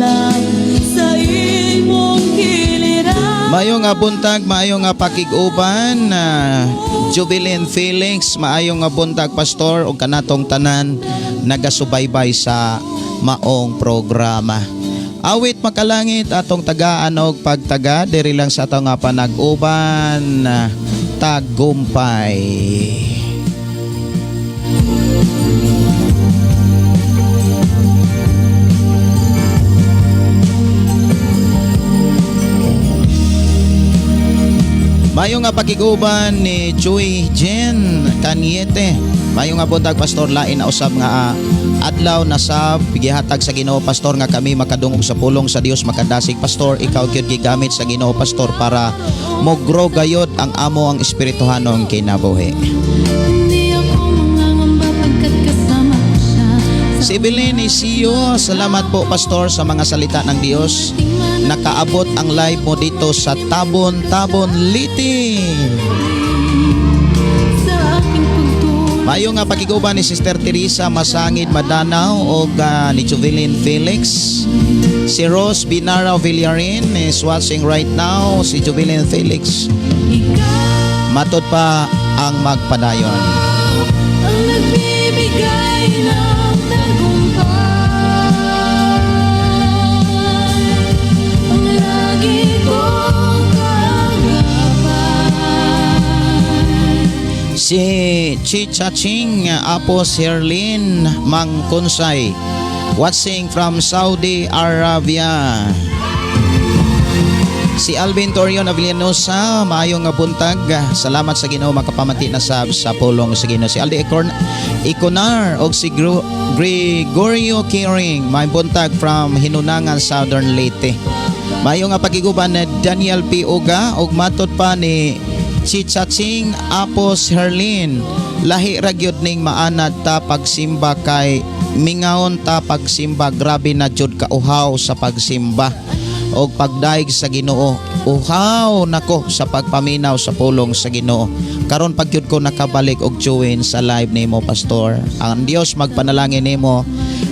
lang sa imong kiliran. Mayo nga buntag, maayo nga pakiguban, Jubilin Felix, maayo nga buntag, Pastor, ug kanatong tanan nagasubaybay sa maong programa. Awit makalangit atong tagaan og pagtaga diri lang sa atong nga panag-uban, tagumpay. Mayo nga pakiguban ni Chuy Jen Caniete. Mayo nga buntag, Pastor, lain na usab nga adlaw na sab gihatag sa Ginoo, Pastor, nga kami makadungog sa pulong sa Dios, makadasig, Pastor. Ikaw gyud gigamit sa Ginoo, Pastor, para mo grow gayod ang amo ang espirituhanong kinabuhi. Hindi ako mangangamba pagkat kasama ko siya. Si Evelyn Isiyo, salamat po, Pastor, sa mga salita ng Diyos. Nakaabot ang live mo dito sa Tabon, Tabon, Leyte. Sa aking pagtulog. Mayo nga pakiguban ni Sister Teresa Masangid Madanao o ni Juvelin Felix. Si Rose Binara Villarin is watching right now. Si Juvelin Felix. Ikaw Matod pa ang magpadayon. ang nagbibigay ng tagumpay, ang lagi kong kaagapay. Si Chicha Ching Apo Sherlyn Mangkunsay watching from Saudi Arabia. Si Alvin Torion Avellanosa, maayong nga buntag. Salamat sa Ginoo makapamati na sab sa pulong sa Ginoo. Si Aldi Iconar og si Gregorio Kiring, may buntag from Hinunangan, Southern Leyte. Mayo nga pakiguban na Daniel P. Uga og matod pa ni Chichaching Apos Herlin. Lahi ra gyud ning maanad ta pagsimba kay mingaon ta pagsimba, grabe na jud kauhaw sa pagsimba og pagdaig sa Ginoo. Uhaw nako sa pagpaminaw sa pulong sa Ginoo. Karon pag gyud ko nakabalik og join sa live nimo, Pastor. Ang Dios magpanalangin nimo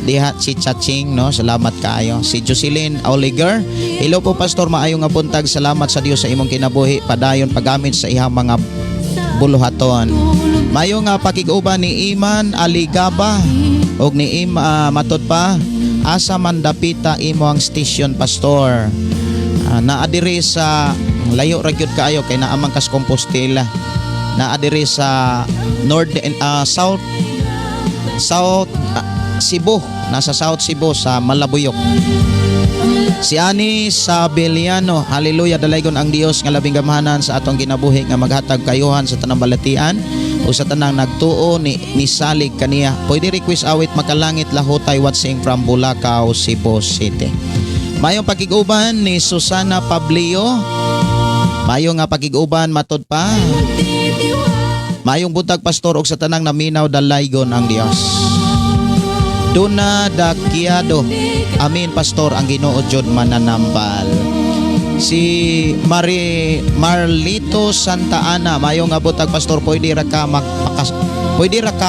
diha, si Chaching, no. Salamat kaayo. Si Jocelyn Oliger, hello po, Pastor, maayo nga buntag. Salamat sa Dios sa imong kinabuhi, padayon paggamit sa ihang mga buluhaton. Mayo nga pakig-uban ni Iman Aligaba og ni Ima, matod pa, asa man dapita imo ang station, Pastor? Naa diri sa layo ra gyud kaayo kay naa man kas Compostela. Naa diri sa North, South South Cebu, nasa South Cebu sa Malabuyok. Si Ani Sabeliano, hallelujah, dalaygon ang Dios nga labing gamhanan sa atong kinabuhi nga maghatag kayuhan sa tanang balatian o sa tanang nagtuo ni misalig kaniya. Pwede request awit makalangit lahutay, watching from Bulacau, Cebu City. Mayong pakiguban ni Susana Pablio. Mayo nga pakiguban, matod pa. Mayong buntag, Pastor, og sa tanang naminaw, dalaygon ang Dios. Duna Dakiado. Amin, Pastor, ang Ginoo jud mananambal. Si Mari Marlito Santa Ana, mayo nga buntag, Pastor, pwede ra ka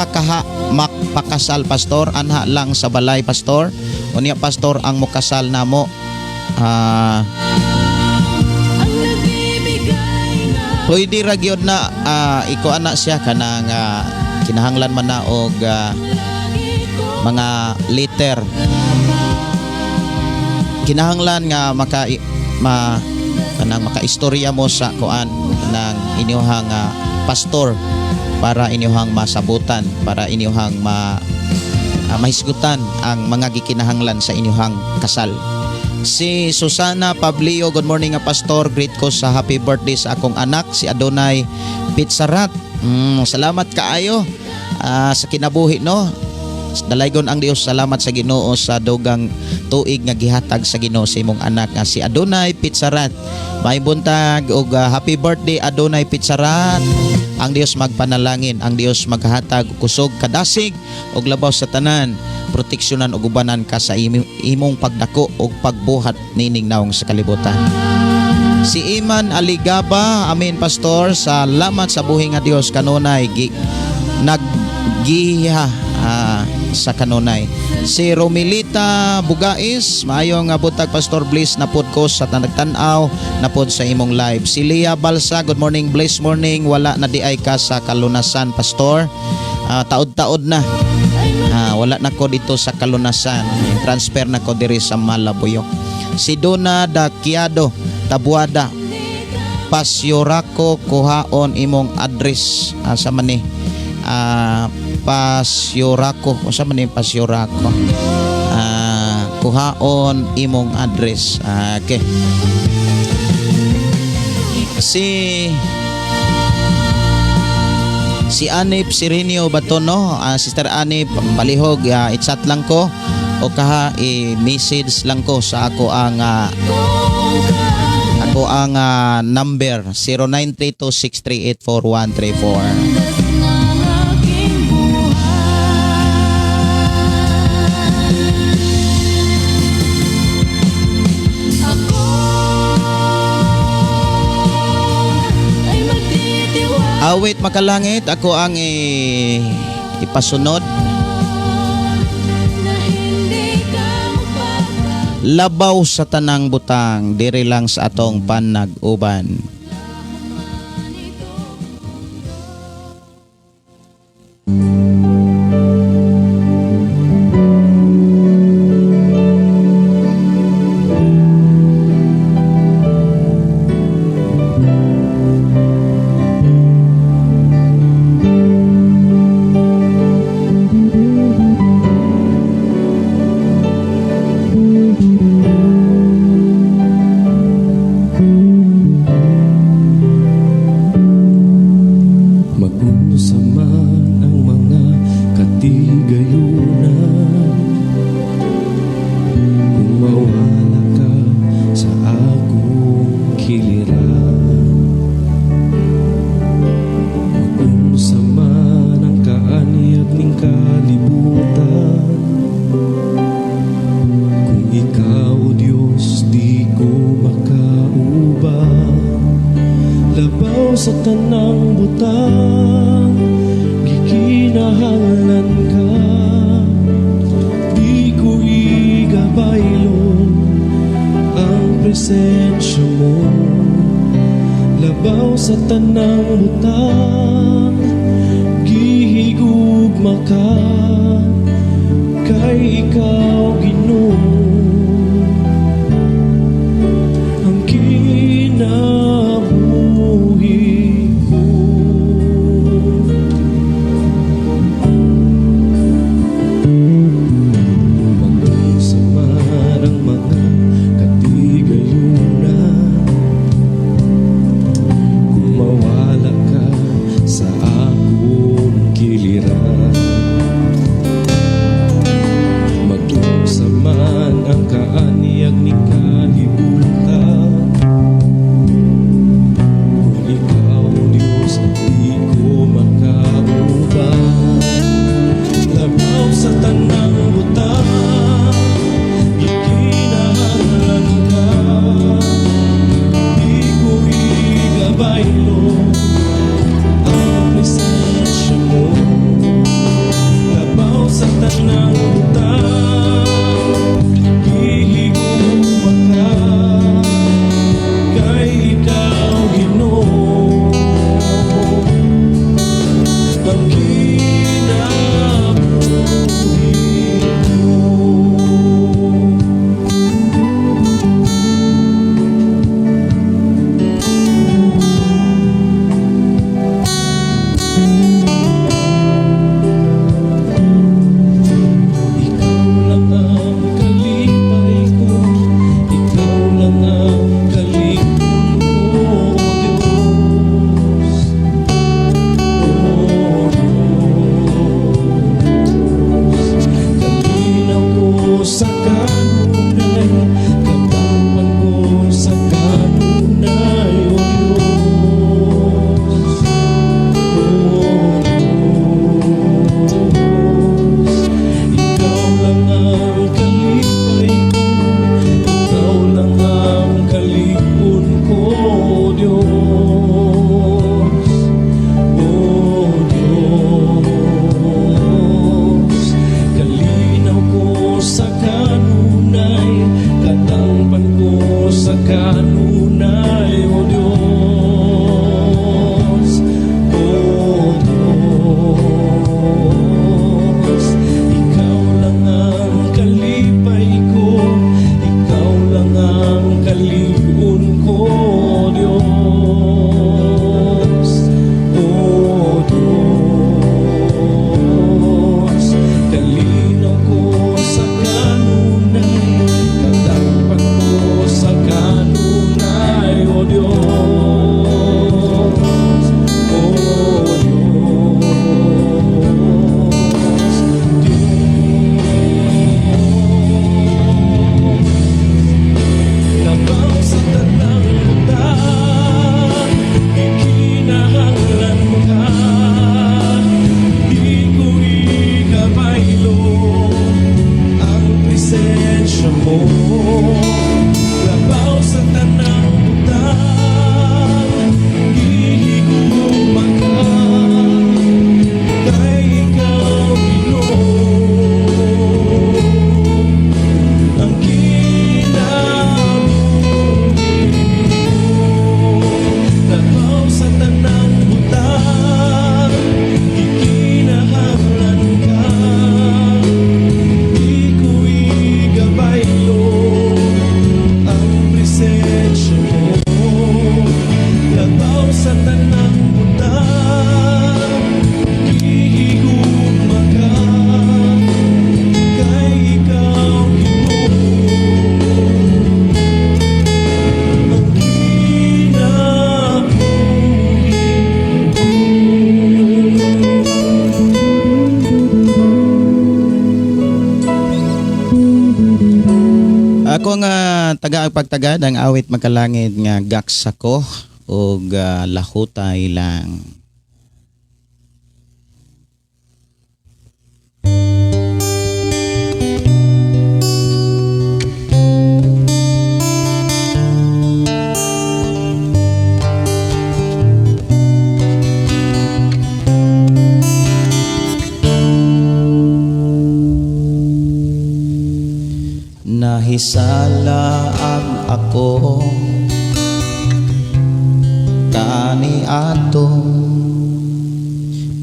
kaha makpakasal, Pastor, anha lang sa balay, Pastor. Unya, Pastor, ang mokasal namo. Pwede ra gyud na iko ana siya kanang kinahanglan man na og mga liter, kinahanglan nga maka ma Kanang makaistorya mo sa kuan kanang inyuhang pastor para inyuhang masabutan, para inyuhang mahisgutan ang mga gikinahanglan sa inyuhang kasal. Si Susana Pablio, good morning nga pastor. Greet ko sa happy birthday sa akong anak si Adonay Pizzarat. Salamat kaayo sa kinabuhi, no. Dalaygon ang Dios, salamat sa Ginoo sa dugang tuig nga gihatag sa Ginoo sa imong anak nga si Adonay Pizzarat. May buntag ug happy birthday, Adonay Pizzarat. Ang Dios magpanalangin, ang Dios maghatag og kusog, kadasig ug labaw sa tanan, proteksyonan ug ubanan ka sa imong pagdako ug pagbuhat nining naong sa kalibutan. Si Iman Aligaba, amen pastor, salamat sa buhi nga Dios kanunay naggiha sa kanunay. Si Romilita Bugais, maayong nga buntag, Pastor Bliss, napod ko sa nagtan-aw napod sa imong live. Si Leah Balsa, good morning, bless morning, wala na di ay ka sa Kalunasan, Pastor. Taod-taod na. Wala na ko dito sa Kalunasan. Transfer na ko diri sa Malabuyok. Si Donna Dakiado Tabuada, Pasyorako kuhaon imong address. Asa man ni? Pasyorako. Unsa man ni Pasyorako? Kuhaon imong address. Okay. Si Anip Sirinio Batono, Sister Anip, palihog, i-chat lang ko o kaha i-message lang ko sa ako ang number 0932-638-4134. Ng aking buhay. Ako ay magtitiwala Awit Makalangit, ako ang ipasunod. na hindi ka magbabago. Labaw sa tanang butang, diri lang sa atong panag-uban. Itong Mag-unsa man ang mga katigayunan, kung mawala ka sa akong kiliran, mag-unsa man ang kaanyag ning kalibutan, kung ikaw, O Diyos, di ko makauban. Labaw sa tanang butang, gikinahanglan ka. Di ko igabaylon ang presensya mo. Labaw sa tanang butang, gihigugma ka. Kay ikaw, Ginoo, ang kinabuhi ko. Mag-unsa man ang mga katigayunan, kung mawala ka sa akong kiliran, mag-unsa man sa kanunay, O Diyos, O Diyos. Ikaw lang ang kalipay ko, ikaw lang ang kalig-on ko, O Diyos, O Diyos. Kalinaw ko sa kanunay, kadakpan ko sa kanunay, O Diyos, O Diyos, Diyos. Labaw sa tanang butang, ikinahanglan ka. Di ko ikabaylo ang presensya mo. Labaw sa tanang butang, gihigugma ka. Kay ikaw, Ginoo, ang kinabuhi ko. Labaw sa tanang butang, ikinahanglan ka. Di ko ikabaylo ang presensya mo. Labaw sa tanang butang, gihigugma ka. Kay ikaw, Ginoo, ang kinabuhi ko. Ako nga taga pagtagad ang awit makalangit nga gaksa ko og lahutay lang. Nahisala ang ako kani ato,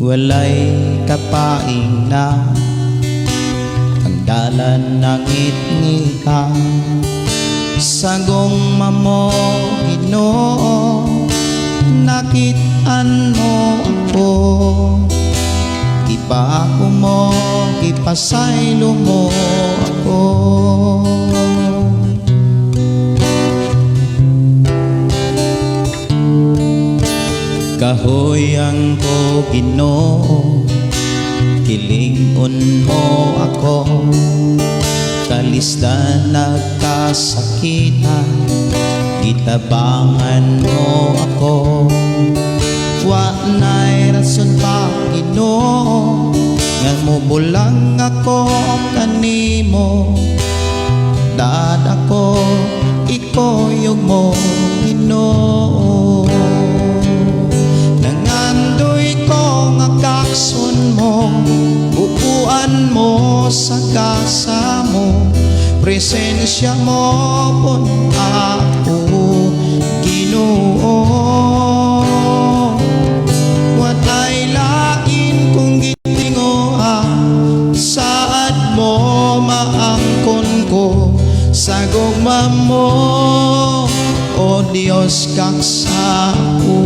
walay kapaing na ang dalan ng itngita. Sa gugma mo, Ginoo, nakit-an mo ako. Gibag-o mo, gipasaylo mo ako. Kahuyan ko, Ginoo, kilig-on mo ako. Kalisdan nagkasakitan, gitabangan mo ako. Wa na'y rason pa, Ginoo, nga mubulang ako kanimo. Dad ako, ikuyog mo, Ginoo. Nangandoy ko nga gakson mo, upuan mo sa gasa mo, presensya mo pun ako, Ginoo. Walay lain kong gitinguha, saad mo maangkon ko sa gugma mo, O Dios, gaksa ko.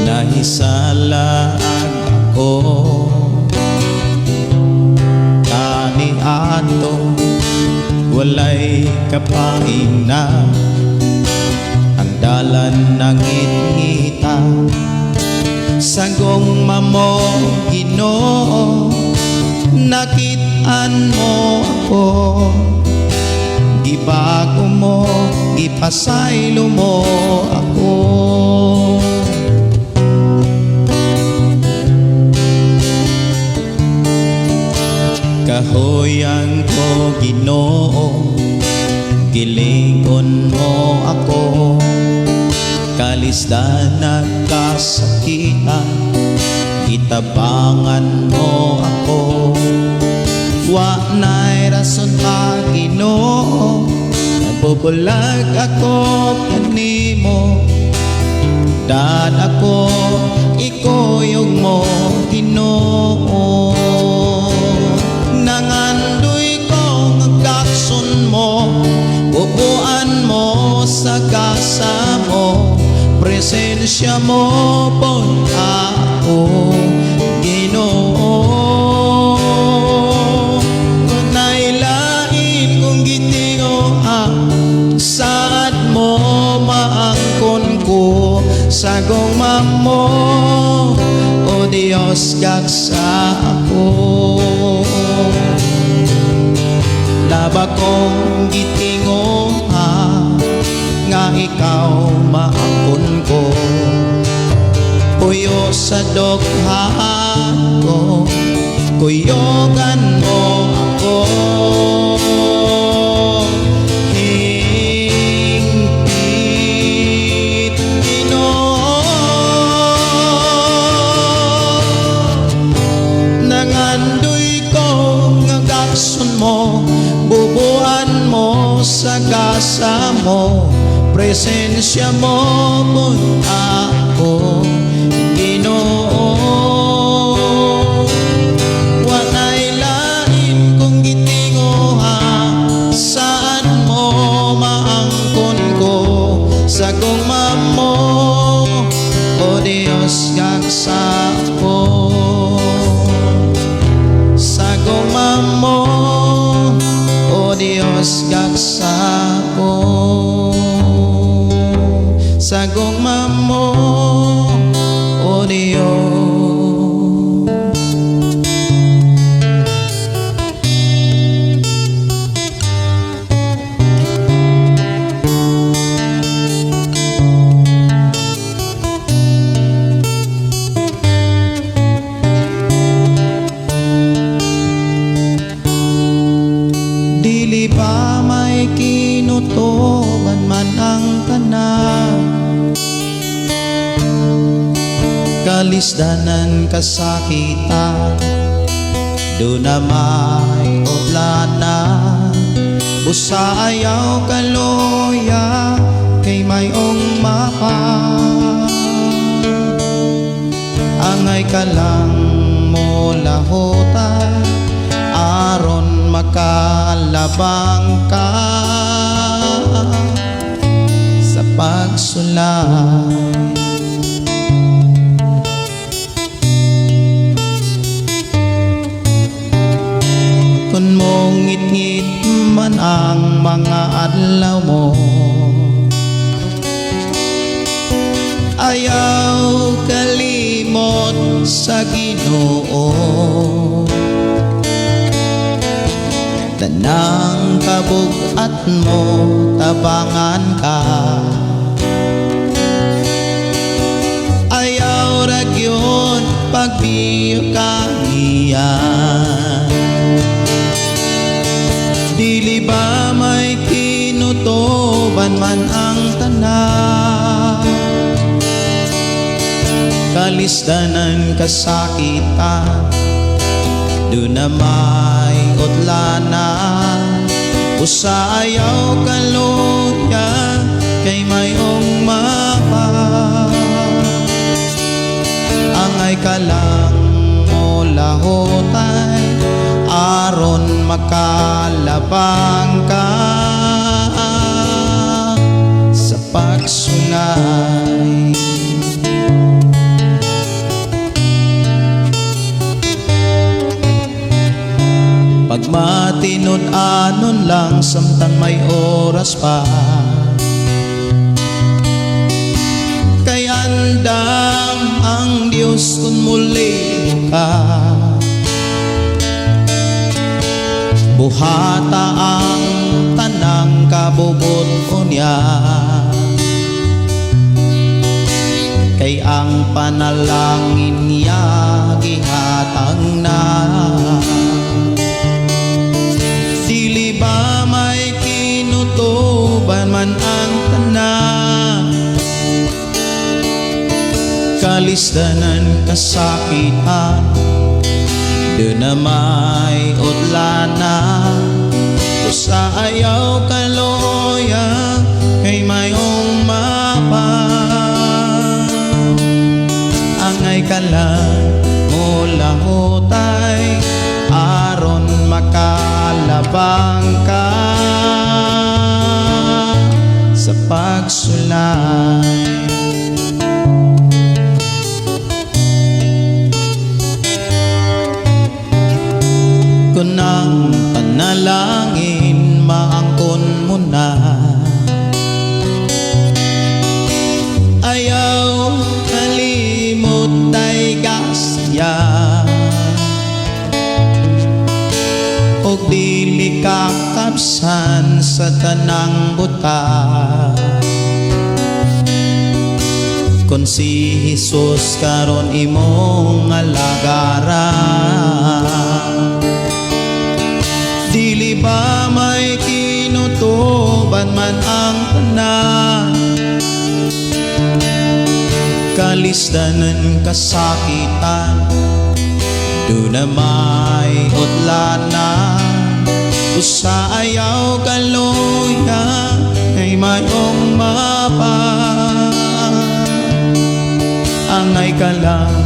Nahisala ako kani ato, walay kapain na ang dalan ng itngita. Sa gugma mo, Ginoo, nakit-an mo ako. Gibago mo, gipasaylo mo ako. Kahuyan ko, Ginoo, gilingon mo ako. Kalisdan nagkasakitan, gitabangan mo ako. Wa na'y rason pa, Ginoo. Nagbubulag ako kanimo. Dad ako ikuyog mo, Ginoo. Nangandoy ko nga gakson mo, bubuan mo sa gasa mo. Presensya mo pon ako, Ginoo. Kung nailain kong gitinguha, saad mo maangkon ko sa gugma mo, O Diyos, gaksa ako. Laba kong gitinguha nga ikaw maangkon ko. Puyo sa dughan ko, kuyogan mo ako. Hingpit, Ginoo. Nangandoy ko nga gakson mo, bubuan mo sa gasa mo. Presensya mo pun ako, Ginoo. Walay lain kong gitinguha, saan mo maangkon ko sa gugma mo, O Diyos, gaksa ko. Sa gugma mo, O Diyos, gaksa ko. Sa gugma mo, O Diyos. Dili ba may kinutuban man ang tanan? Kalisdanan, kasakitan, do na may utlanan. Busa ayaw kaluya kay mayong mapa. Angay ka lang mo lahutan aron makalabang ka sa pagsulay. Kung mongit-ngit man ang mga adlaw mo, ayaw kalimot sa Ginoo. Tanang kabug-at mo, tabangan ka. Ayaw ra gyud pagbiyo ka niya. Dili ba may kinutuban man ang tanan? Kalisdanan, kasakitan, do na may utlanan. Usa ayaw kaluya kay mayong mapa. Angay ka lang mo lahutay aron makalabang ka sa pagsulay. Pagmatinud-anon lang samtang may oras pa, kay andam ang Diyos kung muli ka. Buhata ang tanang kabubot niya, kay ang panalangin niya gihatag na. Dili ba may kinutuban man ang tanan? Kalisdanan, kasakitan, Duna may udlana, usa ayaw kaloya kay mayong mapa. Angay ka lang mulahutay aron makalabang ka sa pagsulay. Kung ang panalangin maangkon mo na, ayaw kalimot ay gasya, og dili ka kapsan sa tanang buta. Kung si Jesus karon imong alagaran, dili ba may kinutuban man ang tanan? Kalisdanan kasakitan, duna may udlana. Usa ayaw kaluya kay mayong mapa. Angay ka lang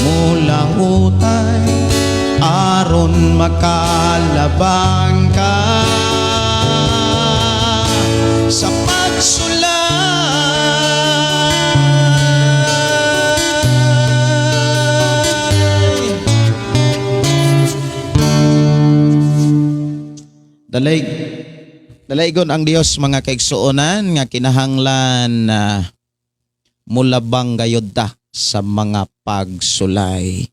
mulahutay aron makalabang ka sa pagsulay. Dalayg dalaygon ang Dios, mga kaigsuonan, nga kinahanglan mulabang gayod ta sa mga pagsulay.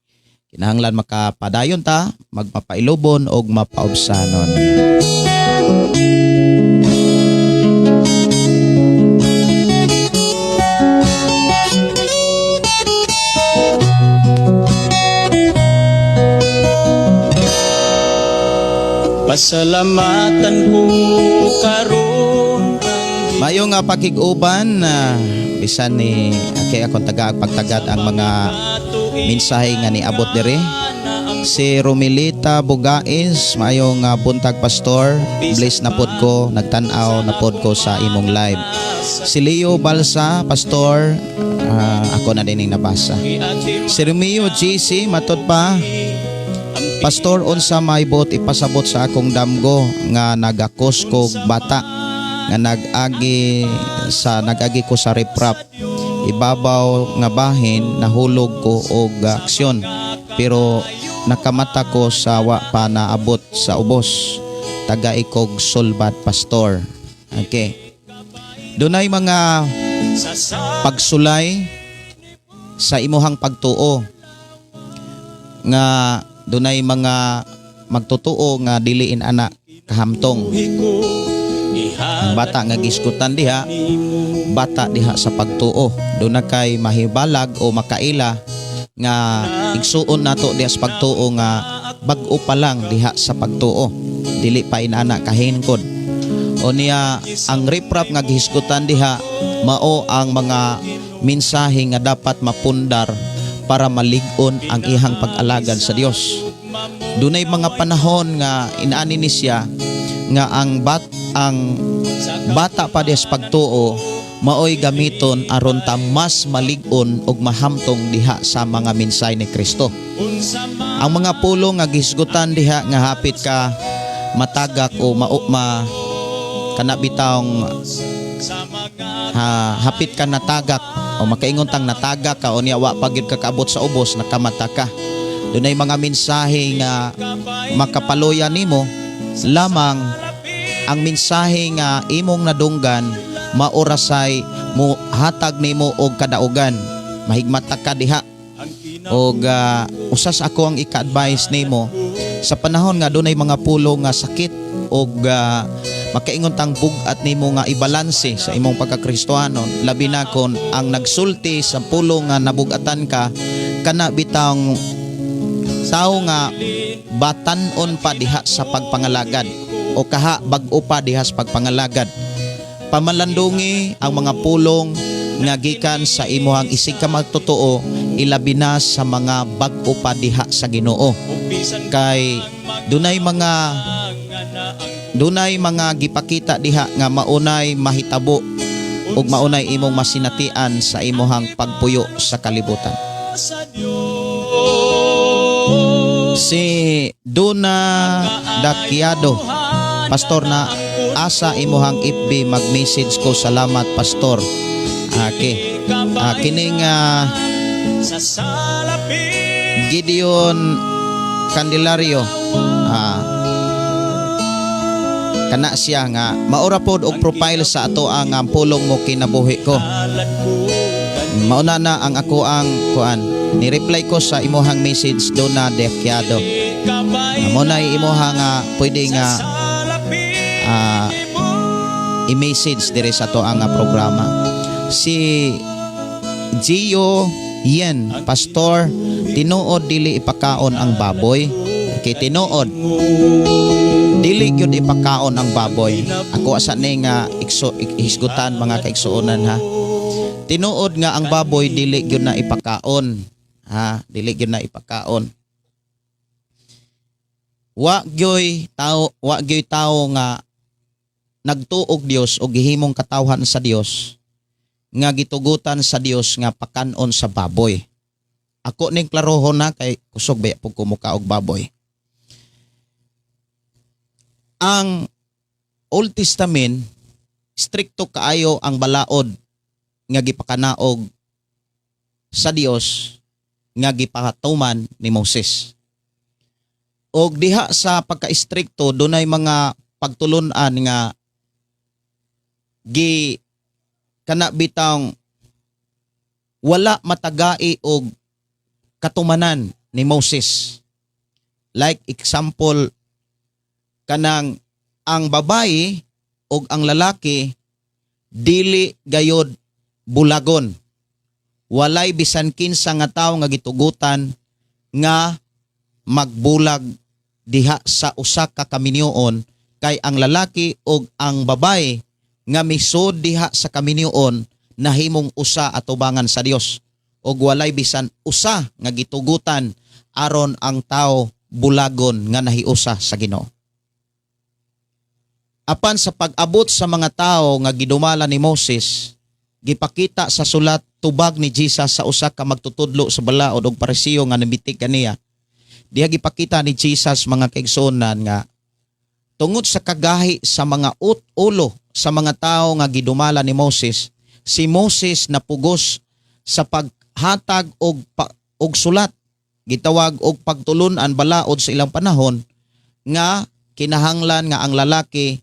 Kinahanglan makapadayon ta, magpapailubon og mapaubsanon. Pasalamatan ko karon. Mayo nga pakig-uban na bisan ni kay akong taga pagtagad ang mga mensahe nga niabot diri. Si Romilita Bugais, maayong buntag, pastor. Bless na pod ko, nagtan-aw na pod ko sa imong live. Si Leo Balsa, pastor, ako na din yung nabasa. Si Romeo GC, matod pa, "Pastor, unsa may buot ipasabot sa akong damgo nga nagakos kog bata nga nag-agi ko sa riprap. Ibabaw nga bahin nahulog ko og aksyon pero nakamata ko sa wa pa naabot sa ubos. Taga ikog sulbad, pastor." Okay. Dunay mga pagsulay sa imuhang pagtuo nga dunay mga magtotoo nga dili in-ana kahamtong. Ang bata nga gisgutan diha, bata diha sa pagtuo. Doon na kay mahibalag o makaila nga igsuon nato diha sa pagtuo nga bag-o pa lang diha sa pagtuo. Dili pa inana kahingkod. O niya ang riprap nga gihisgutan diha mao ang mga mensahe nga dapat mapundar para malig-on ang ihang pag-alagad sa Dios. Dunay mga panahon nga inaani ni siya nga ang bata pa diha sa pagtuo maoy gamiton aron ta mas malig-on ug mahamtong diha sa mga mensahe ni Kristo. Ang mga pulong nga gihisgutan diha nga hapit ka matagak o ma, ma kana bitawng ha, hapit ka natagak o makaingon tang natagak ka o niya wa pa gyud ka kaabot sa ubos, nakamata ka. Dunay mga mensahe nga makapaluya nimo lamang ang mensahe nga imong nadunggan maorasay mo hatag nimo og kadaugan, mahigmata ka diha. Og usas ako ang ika-advise nimo sa panahon nga dunay mga pulong nga sakit og makaingon tang bug-at nimo nga ibalanse sa imong pagkakristohanon, labi na kon ang nagsulti sa pulong nga nabugatan ka kana bitang tawo nga batan-on pa diha sa pagpangalagad o kaha bag-o pa diha sa pagpangalagad. Pamalandungi ang mga pulong nga gikan sa imuhang isig ka magtotoo. Ilabi na sa mga bag-o pa diha sa Ginoo. Kay dunay mga gipakita diha nga maunay mahitabo ug maunay imong masinatian sa imuhang pagpuyo sa kalibutan. Si Duna Dakiado, "Pastor, na asa imuhang FB? Mag-message ko. Salamat, Pastor." Okay. Kining Gideon Candelario, kana siya nga maura pod og profile sa ato ang Pulong Mo Kinabuhi Ko. Mauna na ang ako ang kuan ni reply ko sa imuhang message, Dona Dekiado. Mao na imuha nga pwede nga i-message dire sa ato ang programa. Si Gio Yen, "Pastor, tinuod dili ipakaon ang baboy?" Kay tinuod dili gyud ipakaon ang baboy. Ako asa ni nga hisgutan, mga kaigsuonan, ha. Tinuod nga ang baboy dili gyud na ipakaon. Ha, dili gyud na ipakaon. Wa gyoy tao nga nagtuog Dios o gihimong katawhan sa Dios nga gitugutan sa Dios nga pakanon sa baboy. Ako ning klarohon na kay kusog baya pug kumuka og baboy. Ang Old Testament, strikto kaayo ang balaod nga gipakanaog sa Dios nga gipatuman ni Moses. Og diha sa pagka-strikto, dunay mga pagtulun-an nga gi kana bitang wala matagai og katumanan ni Moses. Like example, kanang ang babae og ang lalaki dili gayod bulagon. Walay bisan kinsa nga tawo nga gitugutan nga magbulag diha sa usa ka kaminyoon, kay ang lalaki og ang babae nga misud diha sa kaminyoon nahimong usa atubangan sa Dios og walay bisan usa nga gitugutan aron ang tao bulagon nga nahiusa sa Ginoo. Apan sa pag-abot sa mga tao nga gidumala ni Moses, gipakita sa sulat, tubag ni Jesus sa usa ka magtutudlo sa balaod og Parisiyo nga namitik kaniya. Diha gipakita ni Jesus, mga kaigsuonan, nga tungod sa kagahi sa mga ulo sa mga tao nga gidumala ni Moses, si Moses napugos sa paghatag og sulat, gitawag og pagtulun-an, balaod sa ilang panahon, nga kinahanglan nga ang lalaki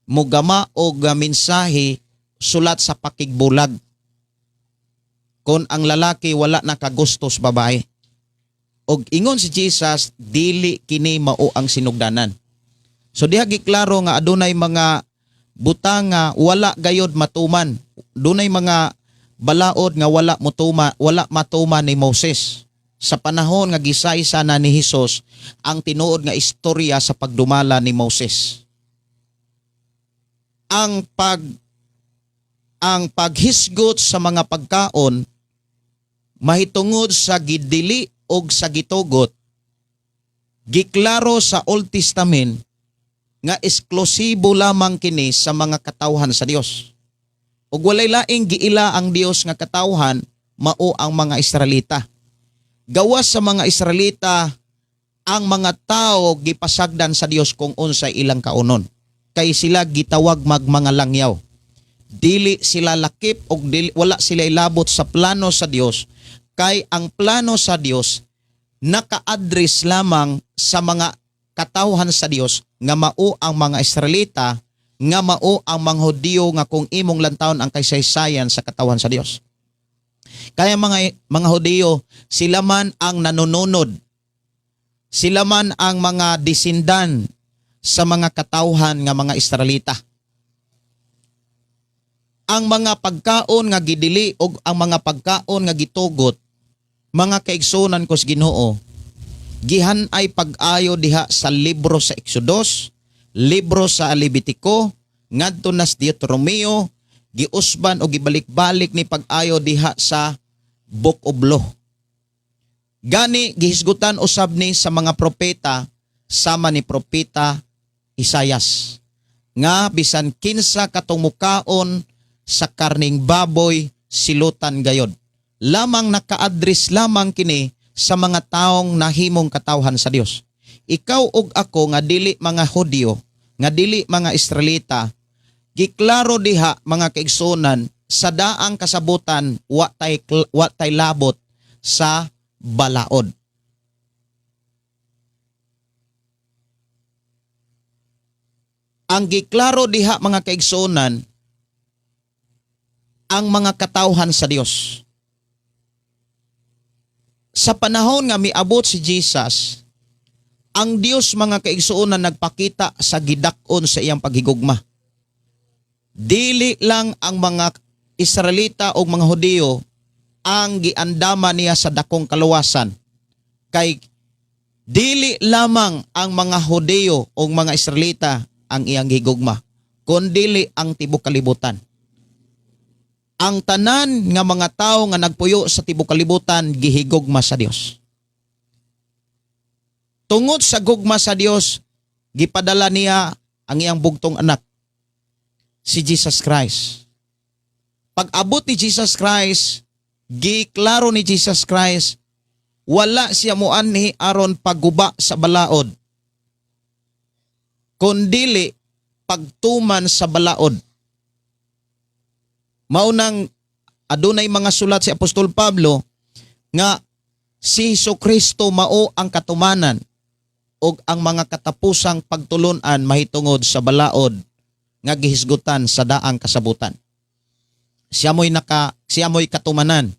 mugama og mensahe, sulat sa pakigbulag, kon ang lalaki wala nakagusto sa babae. Og ingon si Jesus, dili kini mao ang sinugdanan. So diha giklaro nga adunay mga butang nga wala gayod matuman. Dunay mga balaod nga wala mutuma, wala matuman ni Moses sa panahon nga gisaysa na ni Hesus ang tinuod nga istorya sa pagdumala ni Moses. Ang paghisgot sa mga pagkaon mahitungod sa gidili og sa gitugot, giklaro sa Old Testament nga eksklusibo lamang kini sa mga katawhan sa Dios. Ug walay laing giila ang Dios nga katawhan, mao ang mga Israelita. Gawas sa mga Israelita, ang mga tao gipasagdan sa Dios kung unsay ilang kaunon. Kay sila gitawag mag mga langyaw. Dili sila lakip og dili, wala sila ilabot sa plano sa Dios, kay ang plano sa Dios naka-address lamang sa mga katawhan sa Dios nga mao ang mga Israelita, nga mao ang mga Hudiyo, nga kung imong lantawon ang kaysaysayan sa katawhan sa Dios. Kaya mga Hudiyo, sila man ang nanununod. Sila man ang mga disindan sa mga katawhan nga mga Israelita. Ang mga pagkaon nga gidili og ang mga pagkaon nga gitugot, mga kaigsunan ko sa Ginoo, gihan ay pag-ayo diha sa libro sa Exodus, libro sa Levitico, ngadto nas Deuteronomio, giusban o gibalik-balik ni pag-ayo diha sa Book of Law. Gani gihisgutan usab ni sa mga propeta sama ni propeta Isayas nga bisan kinsa katong mukaon sa karning baboy silutan gayod. Lamang naka-address lamang kini sa mga taong nahimong katawhan sa Dios. Ikaw ug ako nga dili mga Hudyo, nga dili mga Israelita, giklaro diha, mga kaigsuonan, sa daang kasabutan wa tay labot sa balaod. Ang giklaro diha, mga kaigsuonan, ang mga katawhan sa Dios. Sa panahon nga miabot si Jesus, ang Dios, mga kaigsuonan, nagpakita sa gidak-on sa iyang paghigugma. Dili lang ang mga Israelita o mga Hudiyo ang giandama niya sa dakong kaluwasan. Kay dili lamang ang mga Hudiyo o mga Israelita ang iyang gigugma, kundili ang tibok kalibutan. Ang tanan nga mga tao nga nagpuyo sa tibok kalibutan gihigugma sa Dios. Tungod sa gugma sa Dios, gipadala niya ang iyang bugtong anak, si Jesus Christ. Pag abot ni Jesus Christ, giklaro ni Jesus Christ, wala siya muanhi aron pagguba sa balaod, kundili pagtuman sa balaod. Maunang adunay mga sulat si Apostol Pablo nga si Kristo mao ang katumanan ug ang mga katapusang pagtulunan mahitungod sa balaod nga gihisgutan sa daang kasabutan. Siya mo'y katumanan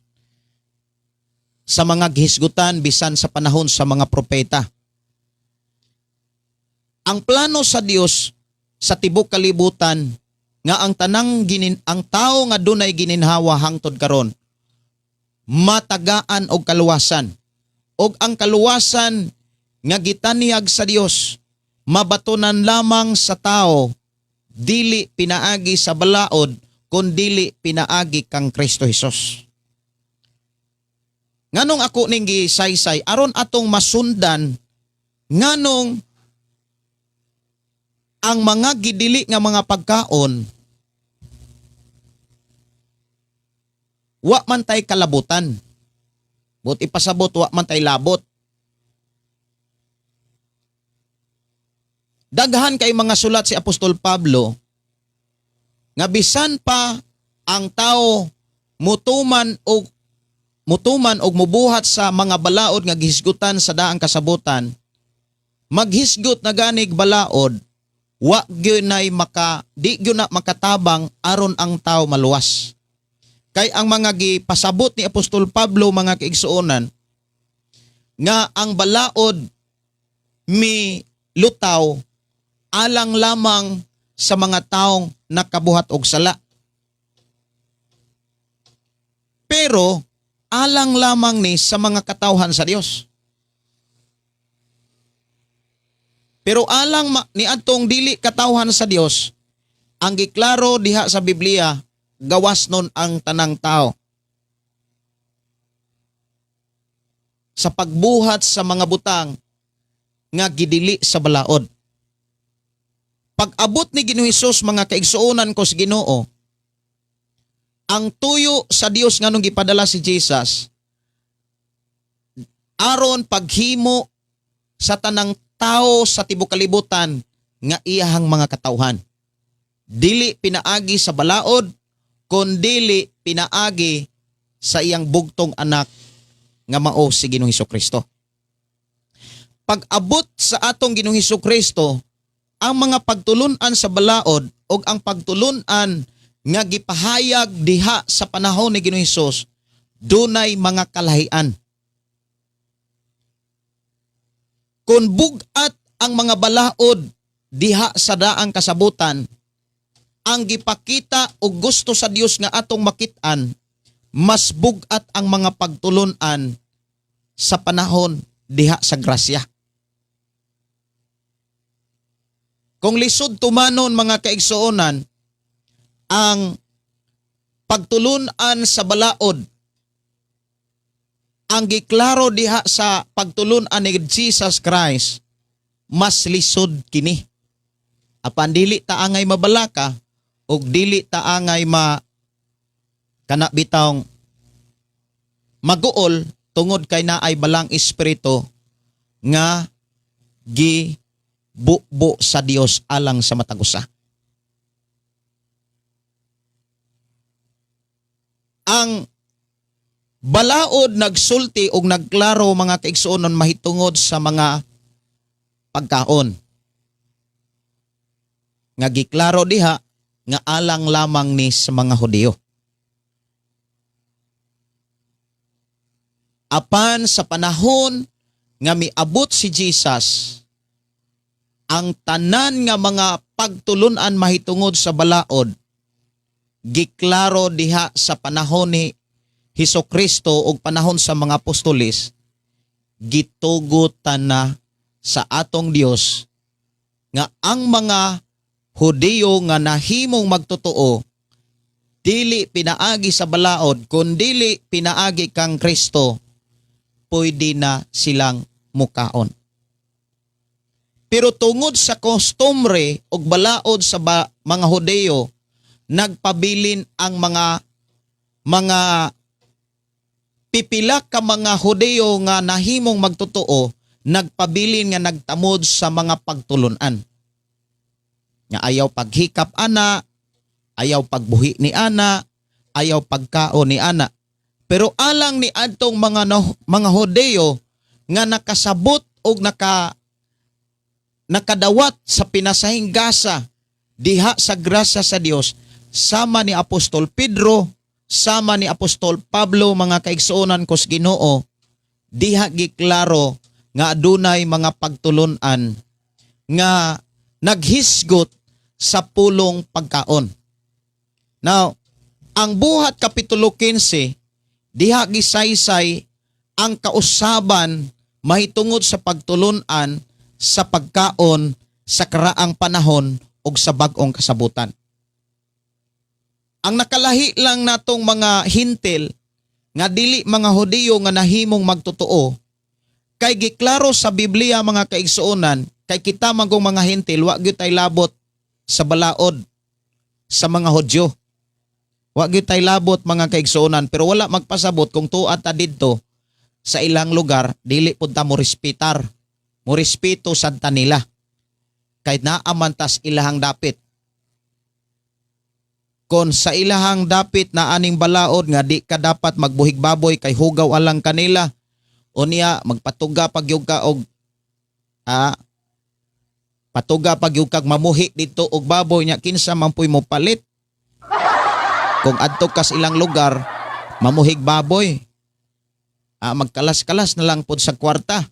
sa mga gihisgutan bisan sa panahon sa mga propeta. Ang plano sa Dios sa tibok kalibutan nga ang tao nga dunay gininhawa hangtod karon matagaan og kaluwasan, og ang kaluwasan nga gitanyag sa Dios mabatonan lamang sa tao dili pinaagi sa balaod kundili pinaagi kang Kristo Hesus. Nganong ako ning gisaysay? Aron atong masundan nganong ang mga gidili nga mga pagkaon wa man tay kalabutan. But ipasabot, wa man tay labot. Daghan kay mga sulat si Apostol Pablo nga bisan pa ang tao mutuman og mubuhat sa mga balaod nga gihisgutan sa daang kasabutan, maghisgot na ganig balaod, wa gyud nay maka di gyud na makatabang aron ang tao maluwas. Kay ang mga gipasabot ni Apostol Pablo, mga kaigsuonan, nga ang balaod mi lutaw alang lamang sa mga taong nakabuhat og sala. Pero alang lamang ni sa mga katawhan sa Dios. Pero alang ni adtong dili katawhan sa Dios, ang giklaro diha sa Biblia, gawas nun ang tanang tao sa pagbuhat sa mga butang nga gidili sa balaod. Pag-abot ni Ginoong Hesus, mga kaigsuonan ko sa Ginoo, ang tuyo sa Dios nganong gipadala si Jesus aron paghimo sa tanang tao sa tibok kalibutan nga iyahang mga katawhan. Dili pinaagi sa balaod, kundili pinaagi sa iyang bugtong anak nga mao si Ginoong Hesus Kristo. Pag-abot sa atong Ginoong Hesus Kristo, ang mga pagtulunan sa balaod o ang pagtulunan nga gipahayag diha sa panahon ni Ginoong Hesus dunay mga kalahian. Kung bug-at ang mga balaod diha sa daang kasabutan, ang gipakita o gusto sa Dios nga atong makit-an, mas bug-at ang mga pagtulunan sa panahon diha sa grasya. Kung lisod tumanon, mga kaigsuonan, ang pagtulunan sa balaod, Ang giklaro diha sa pagtulun-an ni Jesus Christ, mas lisod kini. Apan dili ta angay mabalaka ug dili ta angay ma kana bitawng maguol tungod kay naay balang espiritu nga gi bubo sa Dios alang sa matag usa. Ang balaod nagsulti og nagklaro, mga kaigsuonon, mahitungod sa mga pagkaon nga giklaro diha nga alang lamang ni sa mga Hudiyo. Apan sa panahon nga miabot si Jesus, ang tanan nga mga pagtulunan mahitungod sa balaod giklaro diha sa panahon ni Hesus Kristo ug panahon sa mga apostoles, gitugotan na sa atong Dios nga ang mga Hudiyo nga nahimong magtotoo, dili pinaagi sa balaod kundili pinaagi kang Kristo, pwede na silang mukaon. Pero tungod sa kostumbre ug balaod sa mga Hudiyo, nagpabilin ang mga pipila ka mga Hudiyo nga nahimong magtotoo, nagpabilin nga nagtamod sa mga pagtulunan. Nga ayaw paghikap ana, ayaw pagbuhi ni ana, ayaw pagkaon ni ana. Pero alang ni adtong mga no, mga Hudiyo nga nakasabot og nakadawat sa pinasahing gasa diha sa grasya sa Dios, sama ni Apostol Pedro, sama ni Apostol Pablo, mga kaigsuonan ko sa Ginoo, diha giklaro nga adunay mga pagtulunan nga naghisgot sa pulong pagkaon. Now, ang Buhat Kapitulo 15, diha gisaysay ang kausaban mahitungod sa pagtulunan sa pagkaon sa karaang panahon ug sa bag-ong kasabutan. Ang nakalahi lang natong mga Hintil nga dili mga Hudiyo nga nahimong magtotoo, kay giklaro sa Biblia, mga kaigsuonan, kay kita magong mga Hintil, wa gyud tay labot sa balaod sa mga Hudyo. Wa gyud tay labot, mga kaigsuonan, pero wala magpasabot kung tuwa ta didto sa ilang lugar, dili pud ta mo respetar. Mo respeto sad ta nila. Kay naa man tas ilahang dapit. Kon sa ilahang dapit na aning balaod nga di ka dapat magbuhig baboy kay hugaw alang kanila, unya magpatuga pagyug ka og patuga pagyug kag mamuhi didto og baboy nya, kinsa man puy mo palit kung adto ka sa ilang lugar mamuhig baboy? Magkalas-kalas na lang pod sa kwarta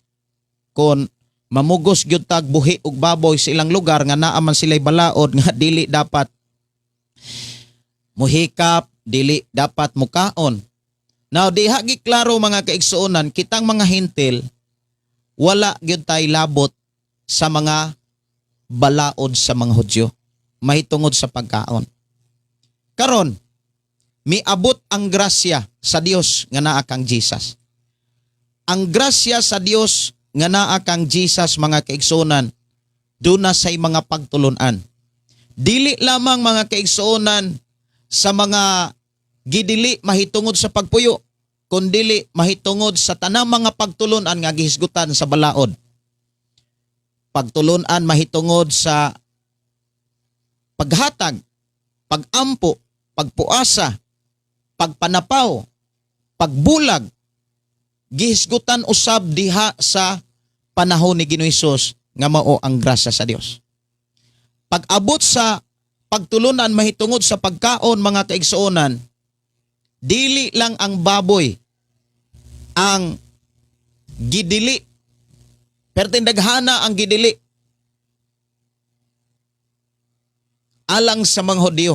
kon mamugos gyud tag buhi og baboy sa ilang lugar nga naa man sila'y balaod nga dili dapat muhikap, dili dapat mukaon. Now, diha giklaro, mga kaigsuonan, kitang mga Hintil, wala gyud tay labot sa mga balaod sa mga Hudyo mahitungod sa pagkaon. Karon, miabot ang grasya sa Dios nga naa kang Jesus. Ang grasya sa Dios nga naa kang Jesus, mga kaigsuonan, duna say mga pagtulunan. Dili lamang, mga kaigsuonan, sa mga gidili mahitungod sa pagpuyo, kundili mahitungod sa tanang mga pagtulunan nga gihisgutan sa balaod. Pagtulunan mahitungod sa paghatag, pagampo, pagpuasa, pagpanapaw, pagbulag, gihisgutan usab diha sa panahon ni Ginoong Hesus nga mao ang grasya sa Dios. Pag-abot sa pagtulunan mahitungod sa pagkaon, mga kaigsuonan, dili lang ang baboy ang gidili. Perting daghana ang gidili alang sa mga Hudiyo.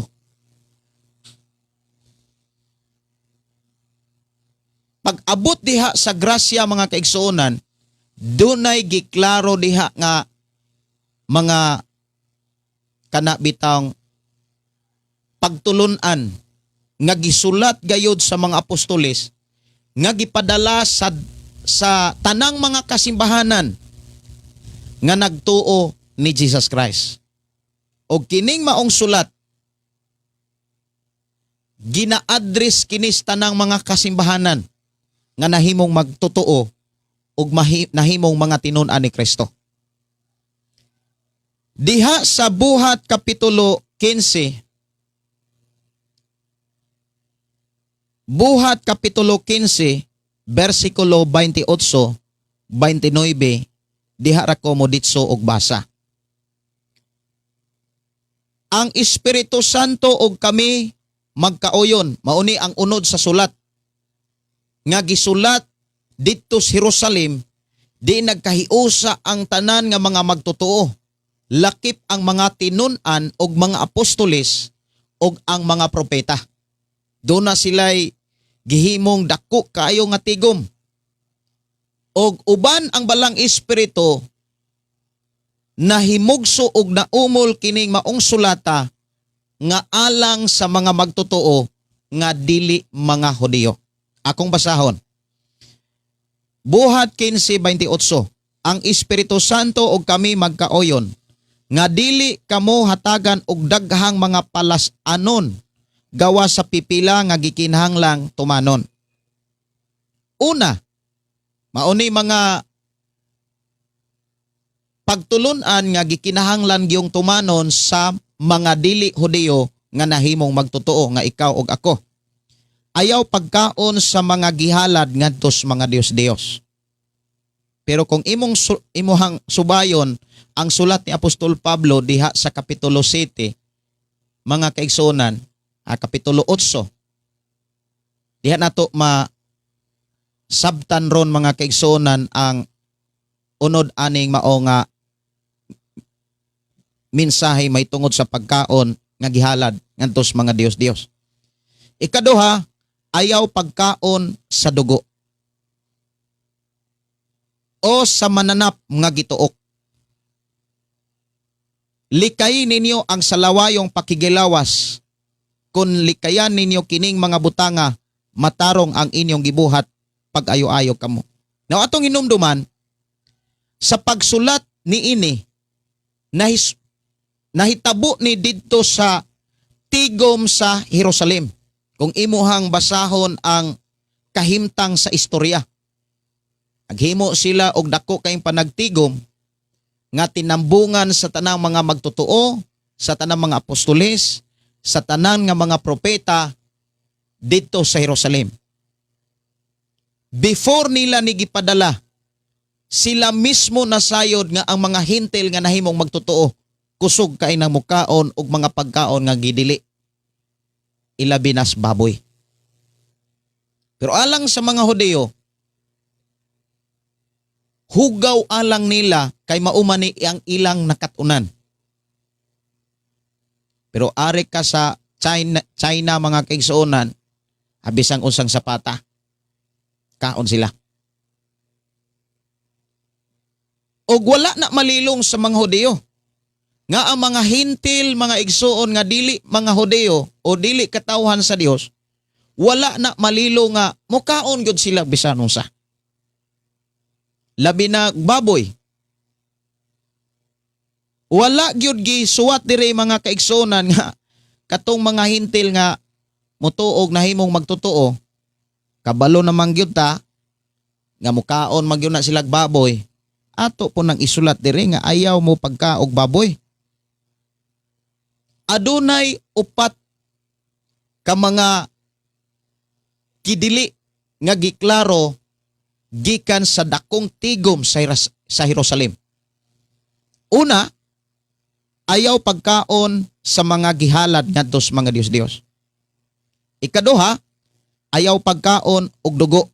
Pag-abot diha sa grasya, mga kaigsuonan, dunay giklaro diha nga mga kana bitang pagtulunan nga gisulat gayod sa mga apostoles. Nga gipadala sa tanang mga kasimbahanan nga nagtuo ni Jesus Christ. Og kining maong sulat, gina-address kini sa tanang mga kasimbahanan nga nahimong magtotoo ug nahimong mga tinun-an ni Kristo. Diha sa Buhat Kapitulo 15, Buhat Kapitulo 15, versikulo 28, 29, diha ra ko moditso og basa. Ang Espiritu Santo og kami magkauyon, mauni ang unod sa sulat nga gisulat didto sa Jerusalem, di nagkahiusa ang tanan nga mga magtotoo, lakip ang mga tinun-an og mga apostoles og ang mga propeta. Doon na sila'y gihimong dako kaayo nga tigom. Og uban ang Balang Espiritu, nahimugso og naumol kining maong sulata nga alang sa mga magtotoo nga dili mga Hudiyo. Akong basahon. Buhat 15:28. Ang Espiritu Santo og kami magkaoyon nga dili kamo hatagan og daghang mga palas-anon gawa sa pipila nga gikinahanglang tumanon. Una, mauni mga pagtulunan nga gikinahanglan giyong tumanon sa mga dili Hudiyo nga nahimong magtotoo, nga ikaw ug ako. Ayaw pagkaon sa mga gihalad ngadto sa mga Diyos-Diyos. Pero kung imuhang subayon ang sulat ni Apostol Pablo diha sa Kapitulo 7, mga kaigsuonan, Kapitulo 8, diha nato ma sabtan ron, mga kaigsuonan, ang unod aning mao nga mensahe may tungod sa pagkaon nga gihalad ngadto sa mga Diyos-Diyos. Ikaduha, ayaw pagkaon sa dugo o sa mananap nga gituok. Likay ninyo ang salawayong pakigilawas. Kung likayan ninyo kining mga butanga, matarong ang inyong gibuhat pag-ayo-ayo kamo. Now atong hinumduman, sa pagsulat ni ini, nahitabo ni didto sa tigom sa Jerusalem. Kung imuhang basahon ang kahimtang sa istorya, naghimo sila og dako kayong panagtigom nga tinambungan sa tanang mga magtotoo, sa tanang mga apostoles, sa tanan nga mga propeta didto sa Jerusalem. Before nila ni gipadala, sila mismo nasayod nga ang mga Hentil nga nahimong magtotoo kusog kay nang mukaon og mga pagkaon nga gidili, ilabi nas baboy. Pero alang sa mga Hudiyo, hugaw alang nila kay maumani ang ilang nakatunan. Pero ari ka sa China, mga kaigsuonan, abisang unsang sapata, kaon sila. Og wala na malilong sa mga Hudiyo nga ang mga Hentil, mga igsuon, nga dili mga Hudiyo o dili katawhan sa Dios, wala na malilo nga mukaon gyud sila bisan unsa. Labi na baboy. Wala gyud gisuwat dire, mga kaigsuonan, nga katong mga Hentil nga mutuog, nahimong magtotoo, kabalo naman gyud ta nga mukaon man gyud na sila baboy, ato po nang isulat dire nga ayaw mo pagkaog baboy. Adunay upat ka mga kidili nga giklaro gikan sa dakong tigom sa Jerusalem. Una, ayaw pagkaon sa mga gihalad ngadto sa mga Diyos-Diyos. Ikaduha, ayaw pagkaon og dugo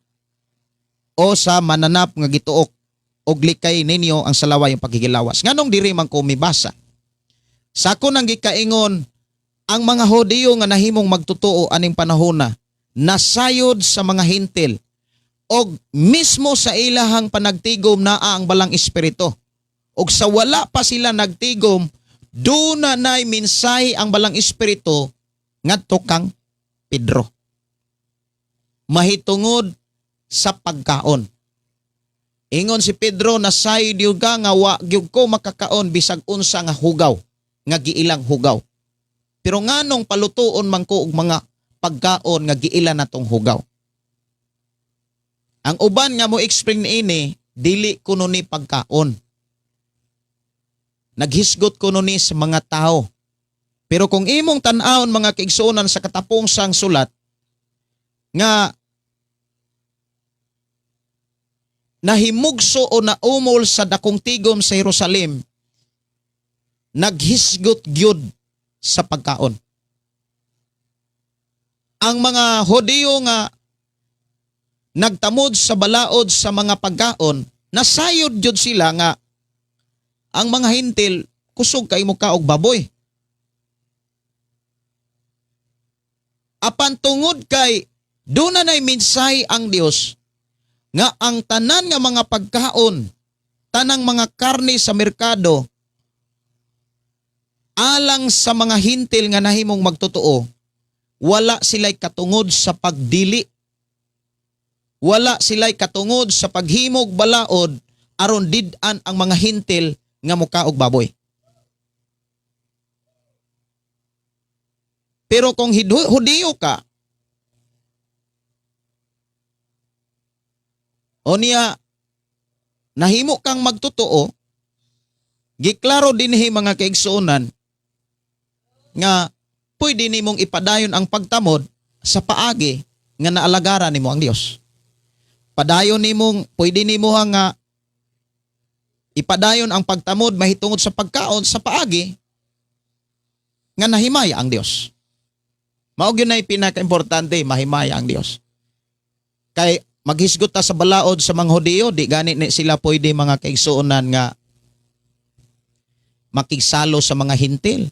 o sa mananap nga gituok og likay ninyo ang salaway ang pagkigilawas. Nganong diri man ko mibasa? Sa ako nang gikaingon, ang mga Hudiyo nga nahimong magtotoo aning panahona nasayod sa mga Hentil og mismo sa ilahang panagtigom naa ang Balang Espiritu. Og sa wala pa sila nagtigom, duna na'y mensahe ang Balang Espiritu ngadto kang Pedro. Mahitungod sa pagkaon. Ingon si Pedro, nasayod gyud ka nga wa gyud ko makakaon bisag unsa nga hugaw, nga giilang hugaw. Pero nganong palutuon man ko og mga pagkaon nga giila natong hugaw? Ang uban nga mo explain niini, dili kuno ni pagkaon. Naghisgot kuno ni sa mga tao. Pero kung imong tan-awon, mga kaigsuonan, sa katapong sang sulat nga nahimugso o naumol sa dakong tigom sa Jerusalem, naghisgot gyud sa pagkaon. Ang mga Hudiyo nga nagtamod sa balaod sa mga pagkaon, nasayod gyud sila nga ang mga Hentil kusog kay muka og baboy. Apan tungod kay duna nay mensahe ang Dios nga ang tanan nga mga pagkaon, tanang mga karne sa merkado alang sa mga Hentil nga nahimong magtotoo, wala sila'y katungod sa pagdili. Wala sila'y katungod sa paghimog balaod aron did-an ang mga Hentil nga mukaog baboy. Pero kung Hudiyo ka, o niya nahimo kang magtotoo, giklaro dinhi, mga kaigsuonan, nga pwede nimong ipadayon ang pagtamod sa paagi nga naalagaran nimo ang Dios. Padayon nimong pwede nimo nga ipadayon ang pagtamod mahitungod sa pagkaon sa paagi nga nahimaya ang Dios. Mao gyud nay pinakaimportante, mahimaya ang Dios. Kay maghisgot ta sa balaod sa mga Hudiyo, di gani ni sila pwede, mga kaigsuonan, nga makigsalo sa mga Hentil.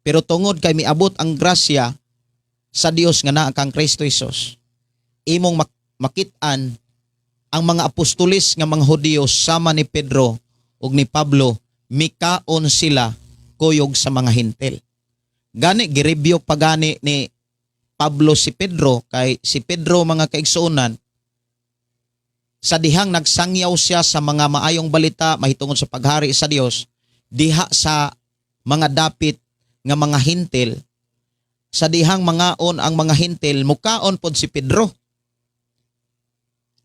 Pero tungod kay miabot ang grasya sa Dios nga naa kang Kristo Hesus, imong makit-an ang mga apostolis nga mga Hudiyo sama ni Pedro ug ni Pablo, mikaon sila kuyog sa mga Hentil. Gani girebuke pa gani ni Pablo si Pedro, kay si Pedro, mga kaigsuonan, sa dihang nagsangyaw siya sa mga maayong balita mahitungod sa paghari sa Dios diha sa mga dapit nga mga Hentil, sa dihang mangaon ang mga Hentil, mukaon pod si Pedro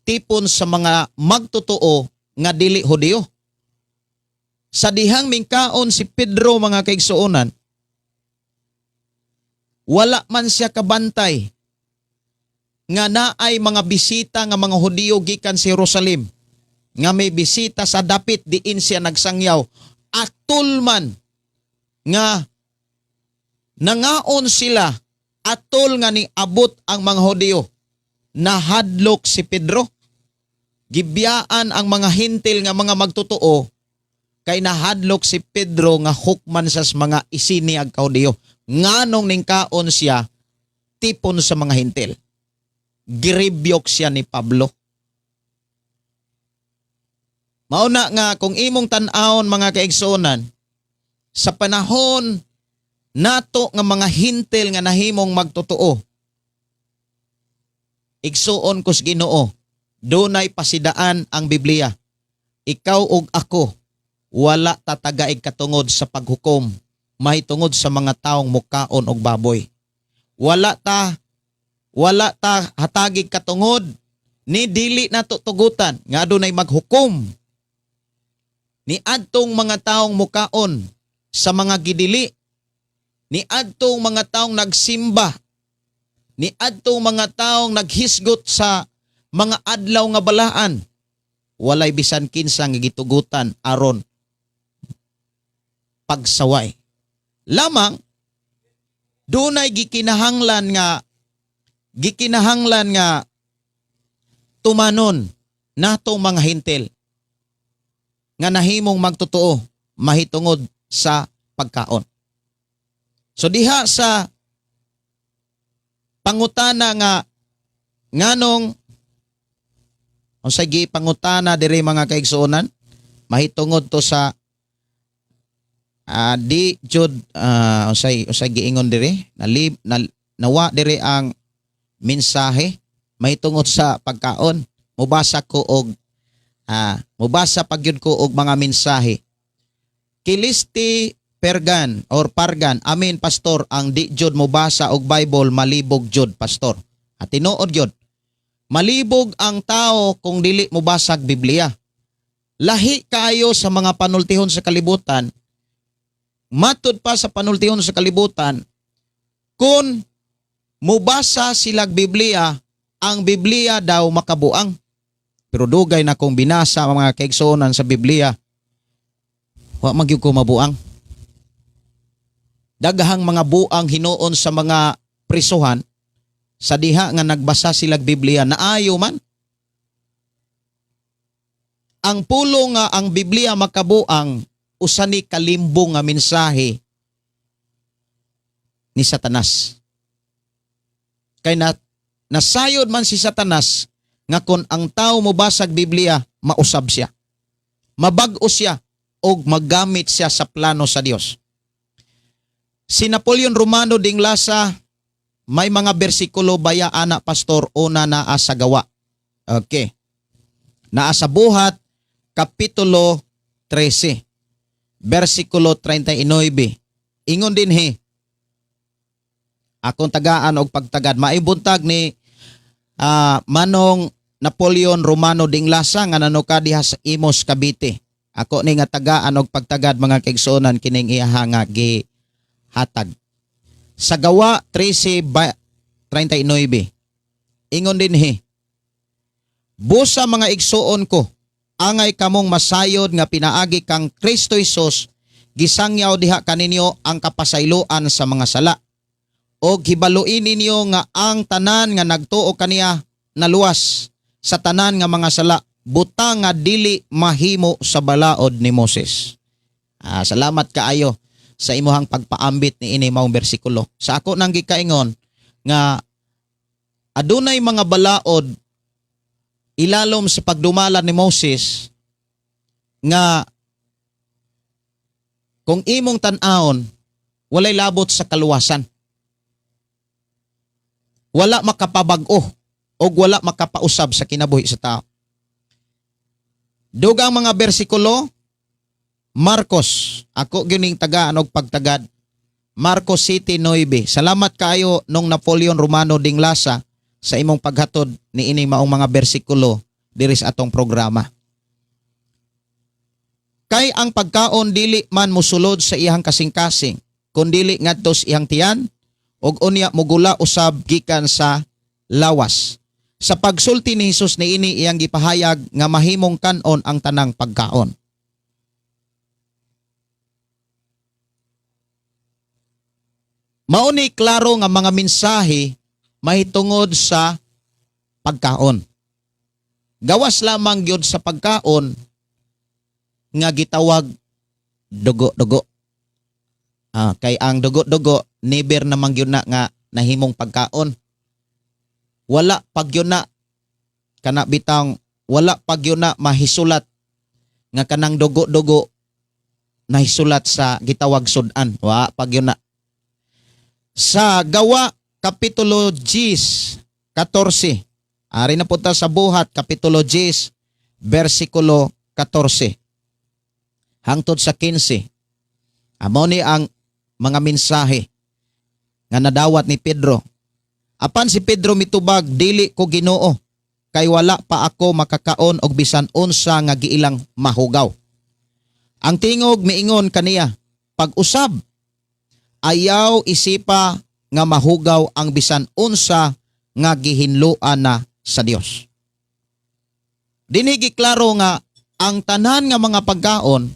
tipon sa mga magtotoo nga dili Hudiyo. Sa dihang mingkaon si Pedro, mga kaigsuonan, wala man siya kabantay nga naay mga bisita nga mga Hudiyo gikan sa Jerusalem nga may bisita sa dapit diin siya nagsangyaw. Atol man nga nangaon sila, atol nga ni abot ang mga Hudiyo, nahadlok si Pedro. Gibiyaan ang mga Hentil nga mga magtotoo kay nahadlok si Pedro nga hukman sa mga isini ag Hudiyo nganong ningkaon siya tipon sa mga Hentil. Girebuke siya ni Pablo. Mauna nga kung imong tan-awon, mga kaigsuonan, sa panahon nato nga mga Hentil nga nahimong magtotoo, igsuon ko sa Ginoo, dunay pasidaan ang Biblia. Ikaw ug ako, wala tatagaig katungod sa paghukom mahitungod sa mga taong mukaon og baboy. Wala ta hatagig katungod ni dili nato tugutan nga adunay maghukom ni adtong mga taong mukaon sa mga gidili, ni adtong mga taong nagsimba, ni adtong mga taong naghisgot sa mga adlaw nga balaan. Walay bisan kinsa nga gitugutan aron pagsaway. Lamang dunay gikinahanglan nga tumanon natong mga Hentil nga nahimong magtotoo mahitungod sa pagkaon. So diha sa pangutana nga nganong, unsay gipangutana diri, mga kaigsuonan, mahitungod to sa di jud unsay giingon diri, nalib na, nawa diri ang mensahe. Mahitungod sa pagkaon, mubasa ko og mubasa pag gyud ko og mga mensahe. Kilisti Pergan or Pargan, "Amen, pastor, ang di jud mobasa og Bible malibog jud, pastor." At tinuod jud. Malibog ang tao kung dili mobasag Biblia. Lahi kaayo sa mga panultihon sa kalibutan. Matud pa sa panultihon sa kalibutan, kung mubasa silag Biblia, ang Biblia daw makabuang. Pero dugay na kong binasa, mga kaigsuonan, sa Biblia, wa man gyud ko mabuang. Daghang mga buang hinuon sa mga prisuhan sa diha nga nagbasa silag Biblia, naayo man. Ang pulo nga ang Biblia makabuang, usa ni kalimbong nga mensahe ni Satanas. Kay na nasayod man si Satanas nga kung ang tao mobasag Biblia, mausab siya. Mabag-o siya og maggamit siya sa plano sa Dios. Si Napoleon Romano Dinglasa, "May mga bersikulo baya ana, pastor?" Una, naa sa Gawa. Okay. Naa sa Buhat kapitulo 13 bersikulo 39. Ingon dinhi, akong tagaan og pagtagad. Maibuntag ni Manong Napoleon Romano Dinglasa nga nanuka diha sa Imus, Cavite. Ako ni nga tagaan og pagtagad, mga kaigsuonan, kining iyaha nga gihatag. Sa Gawa 13:39. Ingon dinhi, "Busa, mga igsuon ko, angay kamong masayod nga pinaagi kang Kristo Hesus gisangyaw diha kaninyo ang kapasayloan sa mga sala. Og hibaluin ninyo nga ang tanan nga nagtuo kaniya naluwas sa tanan nga mga sala, butang nga dili mahimo sa balaod ni Moses." Salamat kaayo sa imuhang pagpaambit ni ini maong bersikulo. Sa ako nang gikaingon nga adunay mga balaod ilalom sa pagdumala ni Moses nga kung imong tan-awon, walay labot sa kaluwasan. Wala makapabag-o o wala makapausab sa kinabuhi sa tao. Dugang mga bersikulo, Marcos, ako gyud ning tagaan og pagtagad. Marcos 7:9. Salamat kaayo nung Napoleon Romano Dinglasa sa imong paghatod ni ini maong mga bersikulo diri sa atong programa. "Kay ang pagkaon dili man mosulod sa iyang kasing-kasing, kun dili ngadto sa iyang tiyan, ug unya mugula usab gikan sa lawas. Sa pagsulti ni Hesus niini, iyang gipahayag nga mahimong kanon ang tanang pagkaon." Mao ni klaro nga mga mensahe mahitungod sa pagkaon. Gawas lamang gyud sa pagkaon nga gitawag dugo-dugo. Kay ang dugo-dugo, never namang gyud na nga nahimong pagkaon. Wala pag gyud na kana bitang, wala pag gyud na mahisulat nga kanang dugo-dugo nahisulat sa gitawag sudan. Wa pag gyud na. Sa Gawa kapitulo 10, 14. Ari na punta sa Buhat kapitulo 10 bersikulo 14 hangtod sa 15. Amo ni ang mga mensahe nga nadawat ni Pedro. Apan si Pedro mitubag, "Dili ko, Ginoo, kay wala pa ako makakaon og bisan unsa nga giilang mahugaw." Ang tingog miingon kaniya, "Pag-usab, ayaw isipa nga mahugaw ang bisan unsa nga gihinloan na sa Dios." Dinhi giklaro nga ang tanan nga mga pagkaon,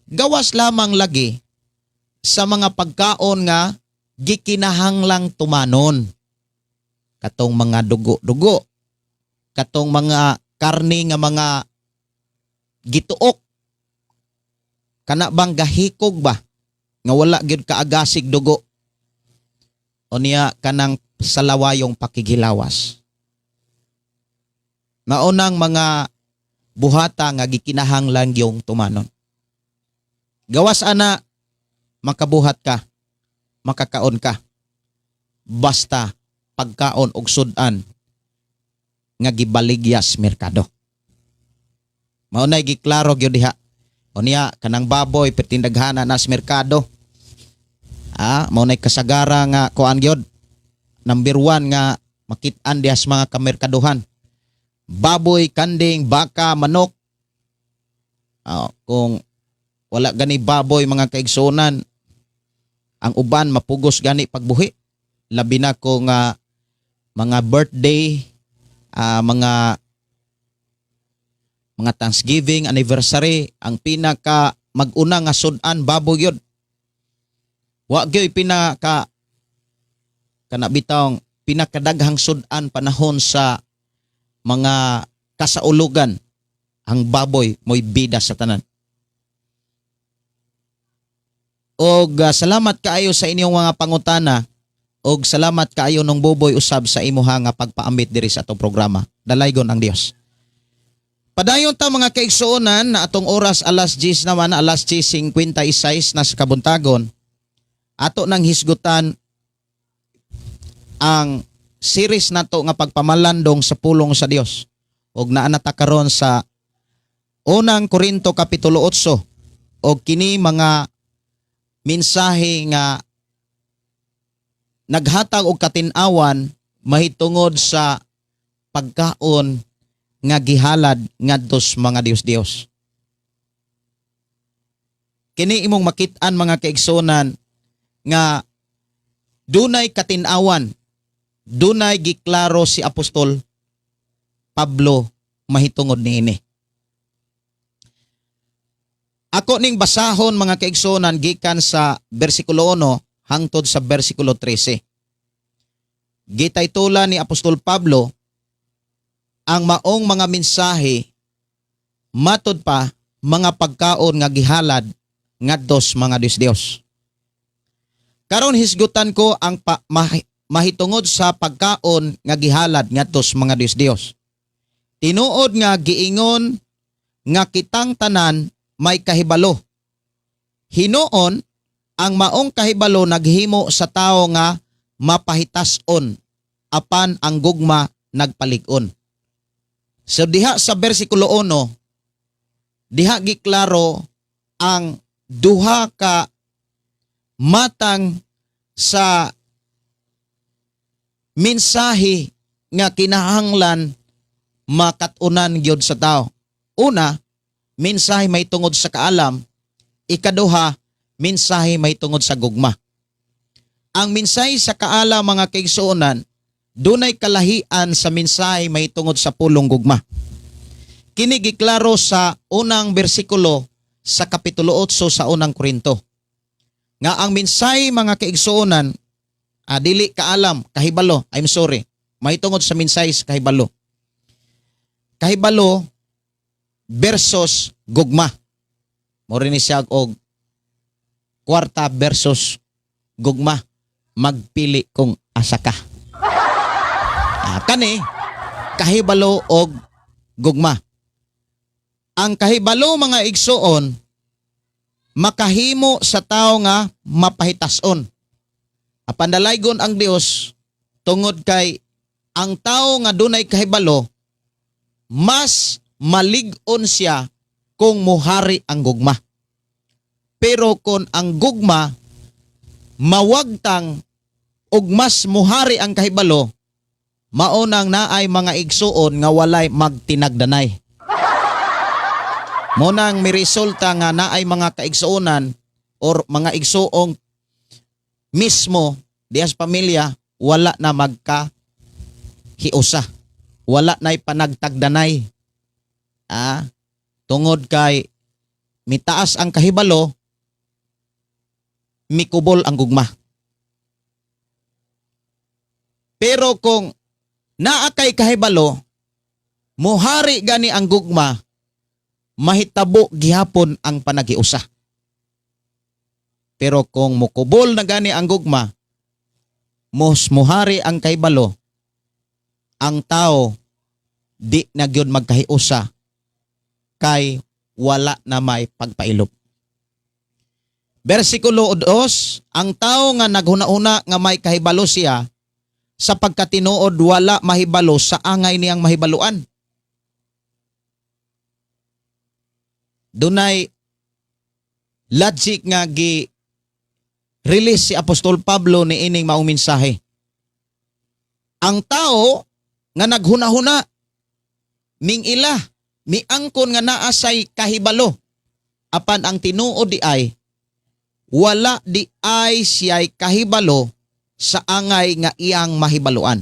gawas lamang lagi sa mga pagkaon nga gikinahanglang tumanon. Katong mga dugo-dugo, katong mga karni nga mga gituok, kana bang gahikog ba nga wala gyud kaagasig dugo, unya kanang salawayong pakighilawas. Maunang mga buhata nga gikinahanglan yung tumanon. Gawas ana, makabuhat ka, makakaon ka. Basta pagkaon og sudan. nga gibaligyas merkado. Mao nay giklaro gyud diha. Unya kanang baboy pertindaghana na sa merkado. Mao nay kasagara nga kuan gyud. Number 1 nga makit-an diha sa mga kamerkaduhan. Baboy, kanding, baka, manok. Kung wala gani baboy, mga kaigsunan, ang uban mapugos gani pagbuhi. Labi na kung mga birthday, mga Thanksgiving, anniversary, ang pinaka mag-una nga sudan baboy yun. Wa gyoy pinaka kana bitawng pinakadaghang sudan panahon sa mga kasaulugan, ang baboy mo'y bida sa tanan. Og salamat kaayo sa inyong mga pangutana og salamat kaayo nung Buboy usab sa imuha nga pagpaambit diri sa atong programa. Dalaygon ang Dios. Padayon ta, mga kaigsuonan, na atong oras alas 10 naman, alas 10:56 na sa kabuntagon. Ato nang hisgutan ang series nato nga pagpamalandong sa pulong sa Dios. Og naa na ta karon sa Unang Korinto kapitulo 8 og kini mga mensahe nga naghatag og katin-awan mahitungod sa pagkaon nga gihalad ngadto sa mga Dios-Dios. Kini imong makit-an, mga kaigsunan, nga dunay katin-awan, dunay giklaro si Apostol Pablo mahitungod niini. Ako ning basahon, mga kaigsunan, gikan sa bersikulo 1 hangtod sa bersikulo 13. Gitaytolan ni Apostol Pablo ang maong mga mensahe matod pa mga pagkaon nga gihalad ngadto sa mga Dios-Dios. Karon hisgutan ko ang mahitungod sa pagkaon nga gihalad ngadto sa mga Dios-Dios. Tinuod nga giingon nga kitang tanan may kahibalo. Hinuon ang maong kahibalo naghimo sa tao nga mapahitason, apan ang gugma nagpalig-on. So diha sa bersikulo 1, diha giklaro ang duha ka matang sa mensahe nga kinahanglan makatunan gyud sa tao. Una, mensahe may tungod sa kaalam. Ikaduha, mensahe may tungod sa gugma. Ang mensahe sa kaalam, mga kaigsuonan, dunay kalahian sa mensahe may tungod sa pulong gugma. Kini giklaro sa unang bersikulo sa kapitulo 8 sa Unang Korinto. Nga ang mensahe, mga kaigsuonan, dili kaalam, kahibalo, I'm sorry, may tungod sa mensahe sa kahibalo. Kahibalo versus gugma. Mao ni siya og kwarta versus gugma. Magpili kung asa ka. Kani kahibalo og gugma. Ang kahibalo, mga igsuon, makahimo sa tao nga mapahitason. Apan dalaygon ang Dios tungod kay ang tao nga dunay kahibalo, mas malig-on siya kung muhari ang gugma. Pero kung ang gugma mawagtang ug mas muhari ang kahibalo, mao nang naay mga igsuon nga walay magtinagdanay. Mao nang miresulta nga naay mga kaigsuonan or mga igsuong mismo diha sa pamilya wala na magka hiusa. Wala na'y panagtagdanay. Tungod kay mitaas ang kahibalo, mikubol ang gugma. Pero kung naa kay kahibalo, muhari gani ang gugma, mahitabo gihapon ang panaghiusa. Pero kung mukubol na gani ang gugma, mos muhari ang kahibalo, ang tao di na gyud magkahiusa kay wala na may pagpailob. Bersikulo 2, ang tao nga naghuna-huna nga may kahibalo siya, Sa pagkatinuod wala mahibalo sa angay niyang mahibaluan. Dunay logic nga gi release si Apostol Pablo ni ining maong mensahe. Ang tao nga naghuna-huna ning ila miangkon nga naa say kahibalo, apan ang tinuod di ay wala di ay siya'y kahibalo sa angay nga iyang mahibaluan.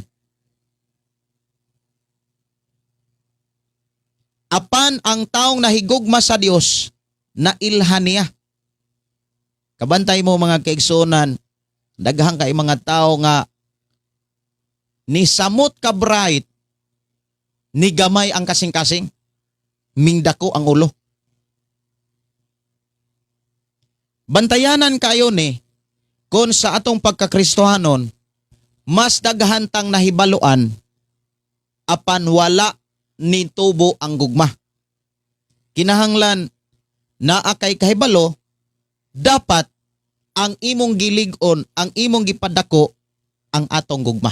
Apan ang taong nahigugma sa Dios, nailhan niya. Kabantay mo, mga kaigsuonan, daghang kay mga tao nga ni samot ka bright, ni gamay ang kasing-kasing, mingdako ang ulo. Bantayanan kayo ni kung sa atong pagkakristohanon, mas daghan tang nahibaluan apan wala ni tubo ang gugma. Kinahanglan naa kay kahibalo, dapat ang imong gilig-on, ang imong gipadako ang atong gugma.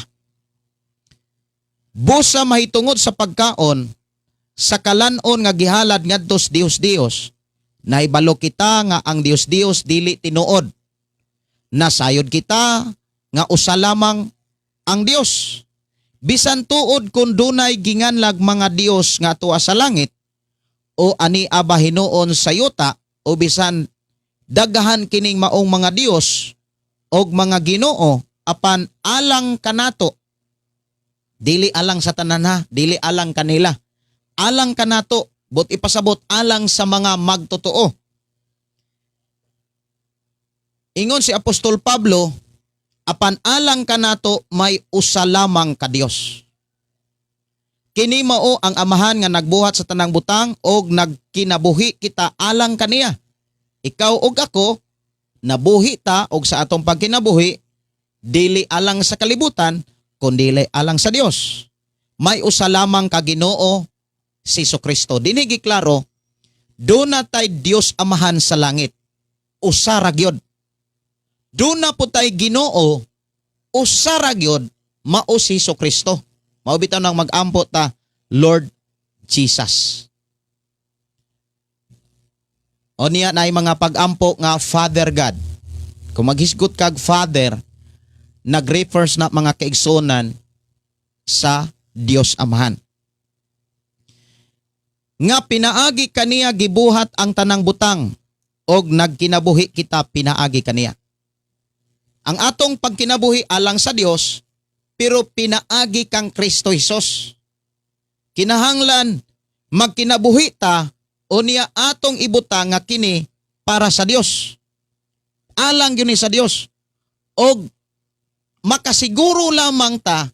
Busa mahitungod sa pagkaon sa kalanon nga gihalad ngadto sa Dios-Dios, nahibalo kita nga ang Dios-Dios dili tinuod. Nasayod kita nga usa lamang ang Dios. Bisan tuod kung dunay ginganlag mga Dios nga tuwa sa langit o ani aba hinuon sa yuta, o bisan daghan kining maong mga Dios og mga Ginoo, apan alang kanato, dili alang sa tanan ha, dili alang kanila, alang kanato, but ipasabot alang sa mga magtotoo. Ingon si Apostol Pablo, apan alang kanato may usa lamang ka Dios. Kini mao ang Amahan nga nagbuhat sa tanang butang og nagkinabuhi kita alang kaniya. Ikaw og ako nabuhi ta, og sa atong pagkinabuhi dili alang sa kalibutan kundi alang sa Dios. May usa lamang ka Ginoo, si Kristo. Dinhi giklaro, duna tay Dios Amahan sa langit. Usa ra gyud. Duna po tay Ginoo, usa ra gyud, mao si Kristo. Mao bitaw nang mag-ampo ta, "Lord Jesus." O niya na mga pag-ampo nga "Father God." Kung maghisgot kag "Father", nag-refers na, mga kaigsuonan, sa Dios Amahan. Nga pinaagi kaniya gibuhat ang tanang butang og nagkinabuhi kita pinaagi kaniya. Ang atong pagkinabuhi alang sa Dios, pero pinaagi kang Kristo Hesus. Kinahanglan magkinabuhi ta o niya atong ibutang nga kini para sa Dios. Alang gyud ni sa Dios. Og makasiguro lamang ta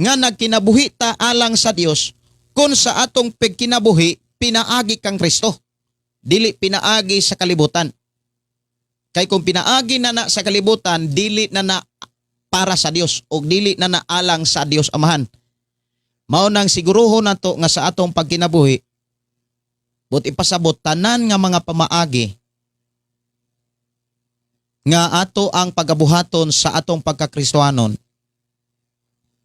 nga nagkinabuhi ta alang sa Dios kung sa atong pagkinabuhi pinaagi kang Kristo. Dili pinaagi sa kalibutan. Kay kung pinaagi na na sa kalibutan, dili na na para sa Dios o dili na na alang sa Dios Amahan. Mao nang siguruhon nato nga sa atong pagkinabuhi, but ipasabot tanan nga mga pamaagi nga ato ang pagabuhaton sa atong pagkakristohanon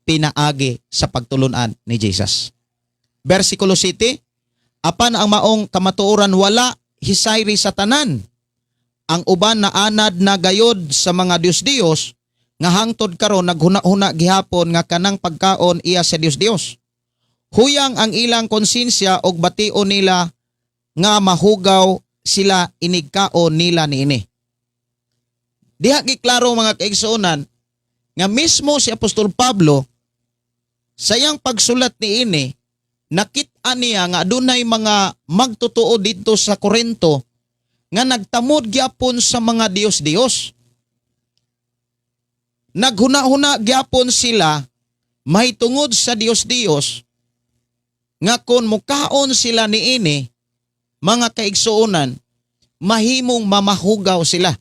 pinaagi sa pagtulunan ni Jesus. Versikulo 7, apan ang maong kamatuoran wala hisayri sa tanan. Ang uban na anad na gayod sa mga Dios-Dios nga hangtod karon naghuna-huna gihapon nga kanang pagkaon iya sa Dios-Dios. Huyang ang ilang konsensya og bation nila nga mahugaw sila inigkaon nila niini. Diha giklaro, mga kaigsuonan, nga mismo si Apostol Pablo sa iyang pagsulat niini, nakit-an niya nga adunay mga magtotoo didto sa Korinto nga nagtamod gyapon sa mga Dios-Dios. Naghuna-huna gyapon sila mahitungod sa Dios-Dios nga kung mukaon sila niini, mga kaigsuonan, mahimong mamahugaw sila.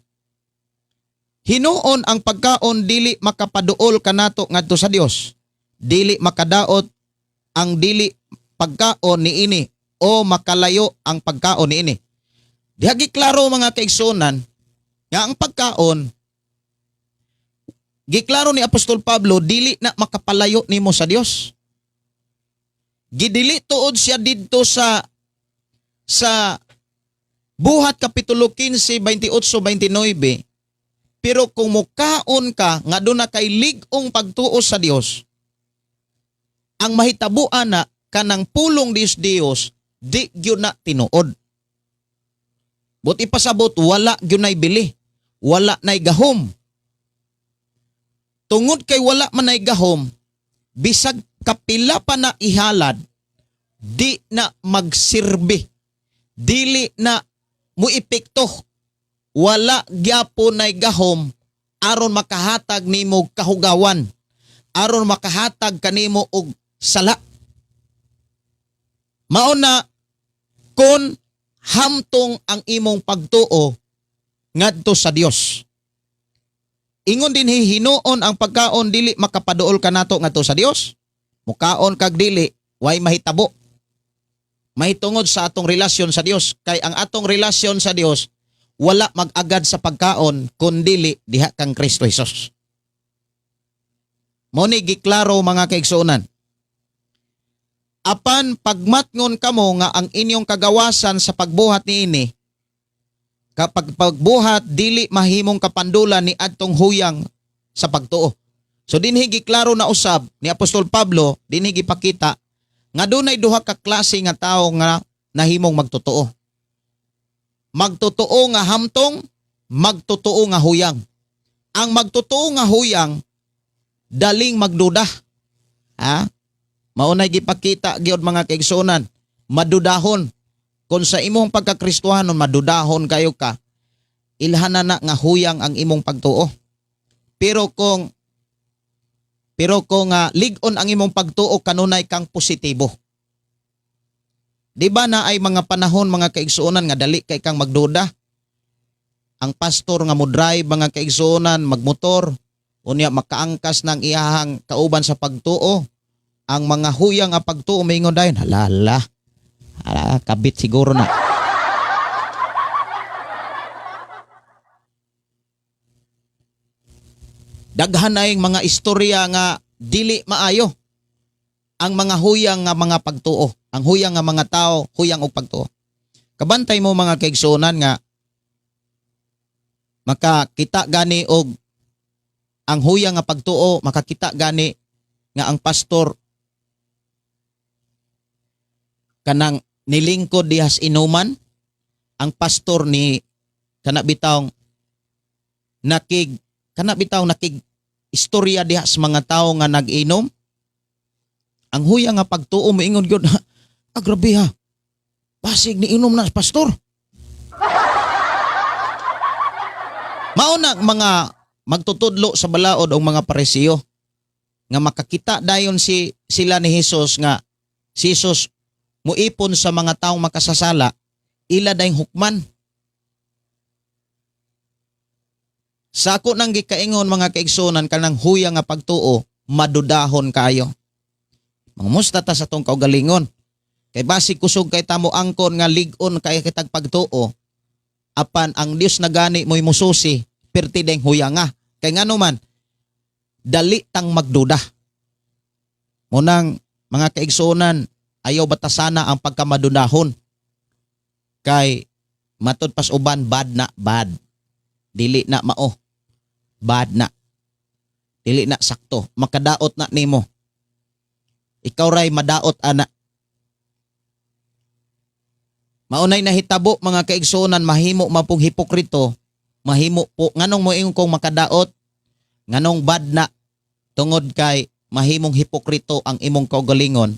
Hinuon ang pagkaon dili makapaduol kanato ngadto sa Dios. Dili makadaot ang dili pagkaon niini o makalayo ang pagkaon niini. Diha giklaro, mga kaigsuonan, nga ang pagkaon Giklaro ni Apostol Pablo, dili na makapalayo nimo sa Dios. Gidili tuod siya didto sa Buhat Kapitulo 15, 28, 29. Pero kung mukaon ka nga doon na kay lig-ong pagtuo sa Dios, ang mahitabuan na kanang pulong Dios Dios di gyud na tinuod. But ipasabot, wala gyud nay bili, wala nay gahom. Tungod kay wala man nay gahom, bisag kapila pa na ihalad, di na magsirbi, dili na muepekto, wala gyapon nay gahom aron makahatag nimo og kahugawan, aron makahatag kanimo og sala. Mao na kon hamtong ang imong pagtuo ngadto sa Dios. Ingon din hinuon ang pagkaon dili makapaduol kanato ngadto sa Dios. Mukaon kag dili, way mahitabo. Mahitungod sa atong relasyon sa Dios, kay ang atong relasyon sa Dios wala mag-agad sa pagkaon kundili diha kang Kristo Hesus. Mao ni giklaro, mga kaigsuonan. Apan pagmatngon kamo nga ang inyong kagawasan sa pagbuhat niini, kapag pagbuhat dili mahimong kapandulan ni adtong huyang sa pagtuo. So dinhi giklaro na usab ni Apostol Pablo, dinhi gipakita nga dunay duha ka klase nga tawo nga nahimong magtotoo. Magtotoo nga hamtong, magtotoo nga huyang. Ang magtotoo nga huyang daling magduda. Ha? Maunay gipakita gyud, mga kaigsuonan, madudahon. Kung sa imong pagkakristuhanon madudahon kayo ka, ilhan na nga huyang ang imong pagtuo. Pero kung lig-on ang imong pagtuo, kanunay kang positibo. Di ba na ay mga panahon, mga kaigsuonan, nga dali kay kang magduda? Ang pastor nga mo drive, mga kaigsuonan, magmotor, unya makaangkas ng iyahang kauban sa pagtuo. Ang mga huyang nga pagtuo maingon dayon, "Halala. Hala, kabit siguro na." Daghan na yung mga istorya nga dili maayo ang mga huyang nga mga pagtuo, ang huyang nga mga tao, huyang og pagtuo. Kabantay mo, mga kaigsuonan, nga makakita gani og ang huyang nga pagtuo, makakita gani nga ang pastor kanang nilingkod dihas inuman, ang pastor ni kana bitaw nakig istorya diha sa mga tao nga nag-inom. Ang huyang nga pagtuo moingon gyud, "Ah, grabe ha, basig ni inom na pastor." Mao na ang mga magtutudlo sa balaod o mga Parisiyo nga makakita dayon si sila ni Jesus nga si Jesus muipon sa mga taong makasasala, ila dayong hukman. Sa ako nang gikaingon, mga kaigsunan, kanang huyang nga pagtuo madudahon kayo. Mangumusta ta sa atong kaugalingon. Kay basig kusog kay tamo angkon nga lig-on kay kitag pagtuo. Apan ang Dios na gani mo'y mususi, perti deng huyanga. Kay ngano man, dali tang magduda. Munang mga kaigsuonan, ayaw batasana ang pagkamadudahon. Kay matud pas uban, bad na bad. Dili na mao. Bad na. Dili na sakto. Makadaot na nimo. Ikaw ray madaot ana. Maunay nahitabo, mga kaigsuonan, mahimo man pong hipokrito, mahimo po nganong moingon kong makadaot, nganong bad na, tungod kay mahimong hipokrito ang imong kaugalingon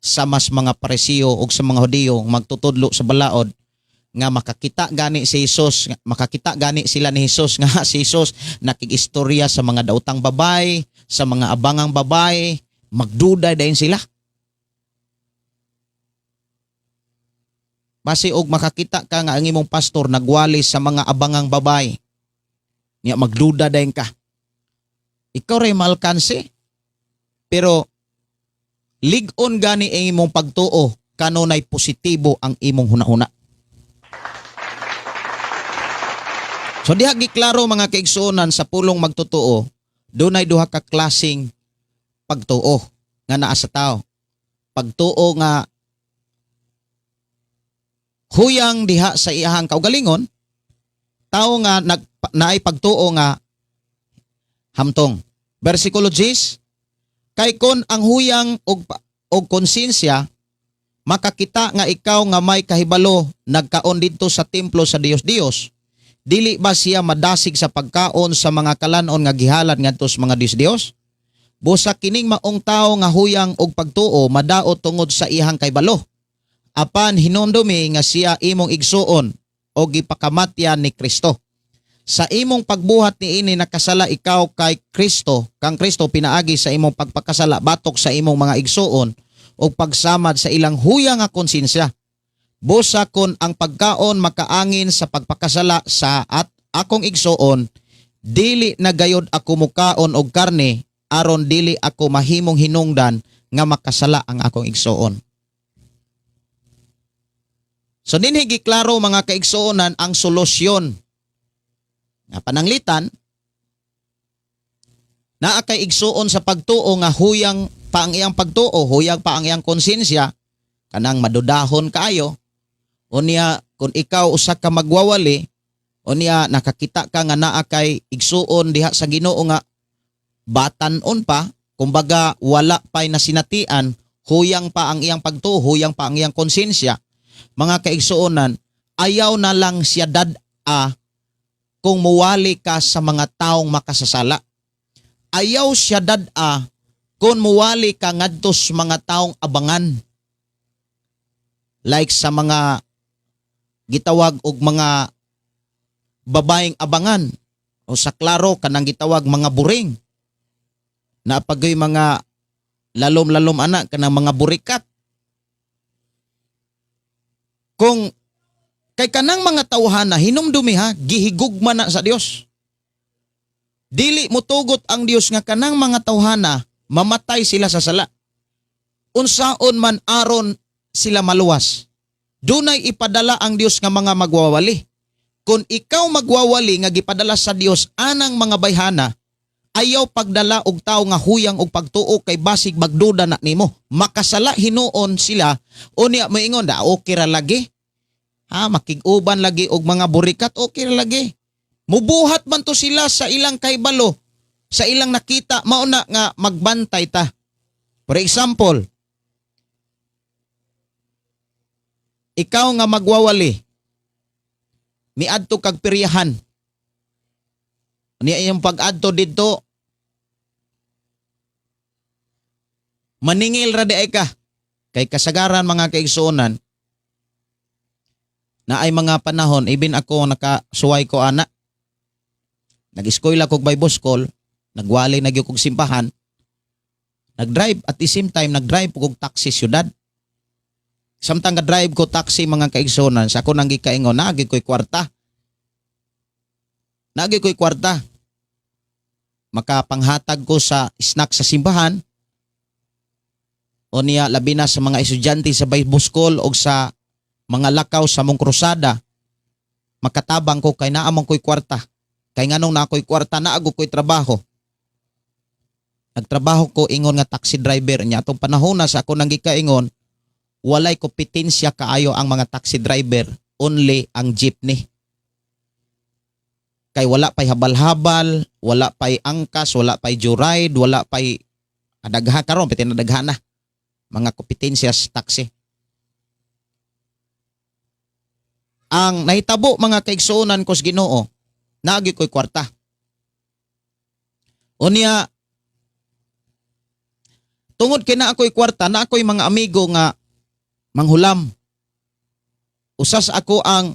sa mas mga Parisiyo o sa mga Hudiyo magtutudlo sa balaod nga makakita gani si Jesus, makakita gani sila ni Jesus nga si Jesus nakig-istorya sa mga daotang babay, sa mga abangang babay, magduda dayon sila. Basi og makakita ka nga ang imong pastor nagwali sa mga abangang babay. Niya magduda dayon ka. Ikaw ray maalkanse. Pero lig-on gani ang imong pagtuo kanunay positibo ang imong hunahuna. So diha giklaro, mga kaigsuonan, sa pulong magtotoo, Dunay duha ka klaseng pagtuo nga naa sa tao. Pagtuo nga huyang diha sa iyahang kaugalingon, tao nga naay pagtuo nga hamtong. Versikulo 10, kay kon ang huyang og konsensya makakita nga ikaw nga may kahibalo nagkaon didto sa templo sa Dios-Dios, dili ba siya madasig sa pagkaon sa mga kalanon nga gihalad ngadto sa mga Dios-Dios? Busa kining maong tawo nga huyang og pagtuo madaot tungod sa iyang kahibalo. Apan hinumdumi nga siya imong igsuon o gipakamatyan ni Kristo. Sa imong pagbuhat niini nakasala ikaw kay Kristo, kang Kristo pinaagi sa imong pagpakasala batok sa imong mga igsuon o pagsamad sa ilang huyang nga konsensya. Busa kon ang pagkaon makaangin sa pagpakasala sa at akong igsuon, dili na gayod ako mukaon og karne aron dili ako mahimong hinungdan nga makasala ang akong igsuon. So dinhi giklaro, mga kaigsuonan, ang solusyon. Nga pananglitan naa kay igsuon sa pagtuo nga huyang pa ang iyang pagtuo, huyang pa ang iyang konsensya, kanang madudahon kaayo. Unya kung ikaw usa ka magwawali, unya nakakita ka nga naa kay igsuon diha sa Ginoo nga batan-on pa, kumbaga wala pa'y nasinatian, huyang pa ang iyang pagtuo, huyang pa ang iyang konsensya, mga kaigsuonan, ayaw na lang siya dad-a kung muwali ka sa mga taong makasasala. Ayaw siya dad-a kung muwali ka ngadto sa mga taong abangan. Like sa mga gitawag og mga babaeng abangan o sa klaro kanang gitawag mga buring. Naa pa goy mga lalom-lalom ana, kanang mga burikat. Kung kay kanang mga tawhana, hinumdumi ha, gihigugma na sa Dios. Dili motugot ang Dios nga kanang mga tawhana mamatay sila sa sala. Unsaon man aron sila maluwas? Dunay ipadala ang Dios nga mga magwawali. Kung ikaw magwawali nga gipadala sa Dios anang mga bayhana, ayaw pagdala og tao nga huyang og pagtuo kay basig magduda na nimo. Makasala hinuon sila, unya moingon da, "Okay ra lagi. Ha, makig-uban lagi og mga burikat, okay ra lagi." Mubuhat man to sila sa ilang kahibalo, sa ilang nakita, mao na nga magbantay ta. For example, ikaw nga magwawali, miadto kag peryahan. Niya iyong pag-adto didto, maningil ra di ay ka. Kay kasagaran, mga kaigsuonan, na ay mga panahon, even ako nakasuway ko ana, nag-eskwela kog Bible school, nagwali na gyud kog simbahan, nag-drive at the same time nag-drive kog taxi syudad. Samtang ga-drive ko taxi, mga kaigsuonan, sa ako nang gikaingon, naagi ko'y kwarta. Naagi ko'y kwarta. Makapanghatag ko sa snack sa simbahan, o niya labi na sa mga estudyante sa Bible school o sa mga lakaw sa mong krusada, makatabang ko kay naa man ko'y kwarta. Kay nganong naa ko'y kwarta, naa gud ko'y trabaho. Nagtrabaho ko ingon nga taxi driver niya. Atong panahon na sa ako nang gikaingon, walay kompetensya kaayo ang mga taxi driver, only ang jeepney. Kay wala pa'y habal-habal, wala pa'y angkas, wala pa'y joyride, wala pa'y adagha karon, piti na dagha na mga kompetensya sa taxi. Ang nahitabo, mga kaigsuonan ko sa Ginoo, naagi ko'y kwarta. Unya, tungod kay naa ko'y kwarta, naa ko'y mga amigo nga manghulam. Usas ako ang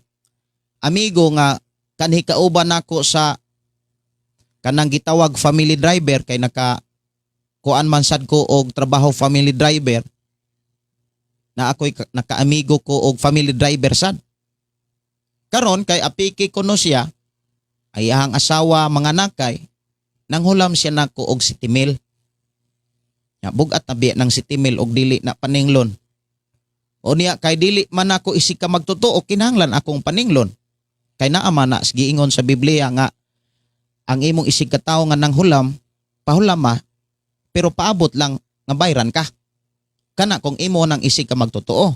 amigo nga kanhi kauban nako sa kanang gitawag family driver kay naka kuan man sad ko og trabaho family driver na ako'y nakaamigo ko og family driver sad. Karon kay apiki kuno siya, ay ang asawa mga nakay, nanghulam siya nako og 7,000. Ya, bugat na biya ng 7,000 og dili na paninglon. O niya kay dili man ako isig ka magtotoo, kinahanglan akong paninglon. Kay naa man na giingon sa Biblia nga ang imong isig ka tawo nga nanghulam pahulama pero paabot lang nga bayran ka. Kana kung imo nang isig ka magtotoo.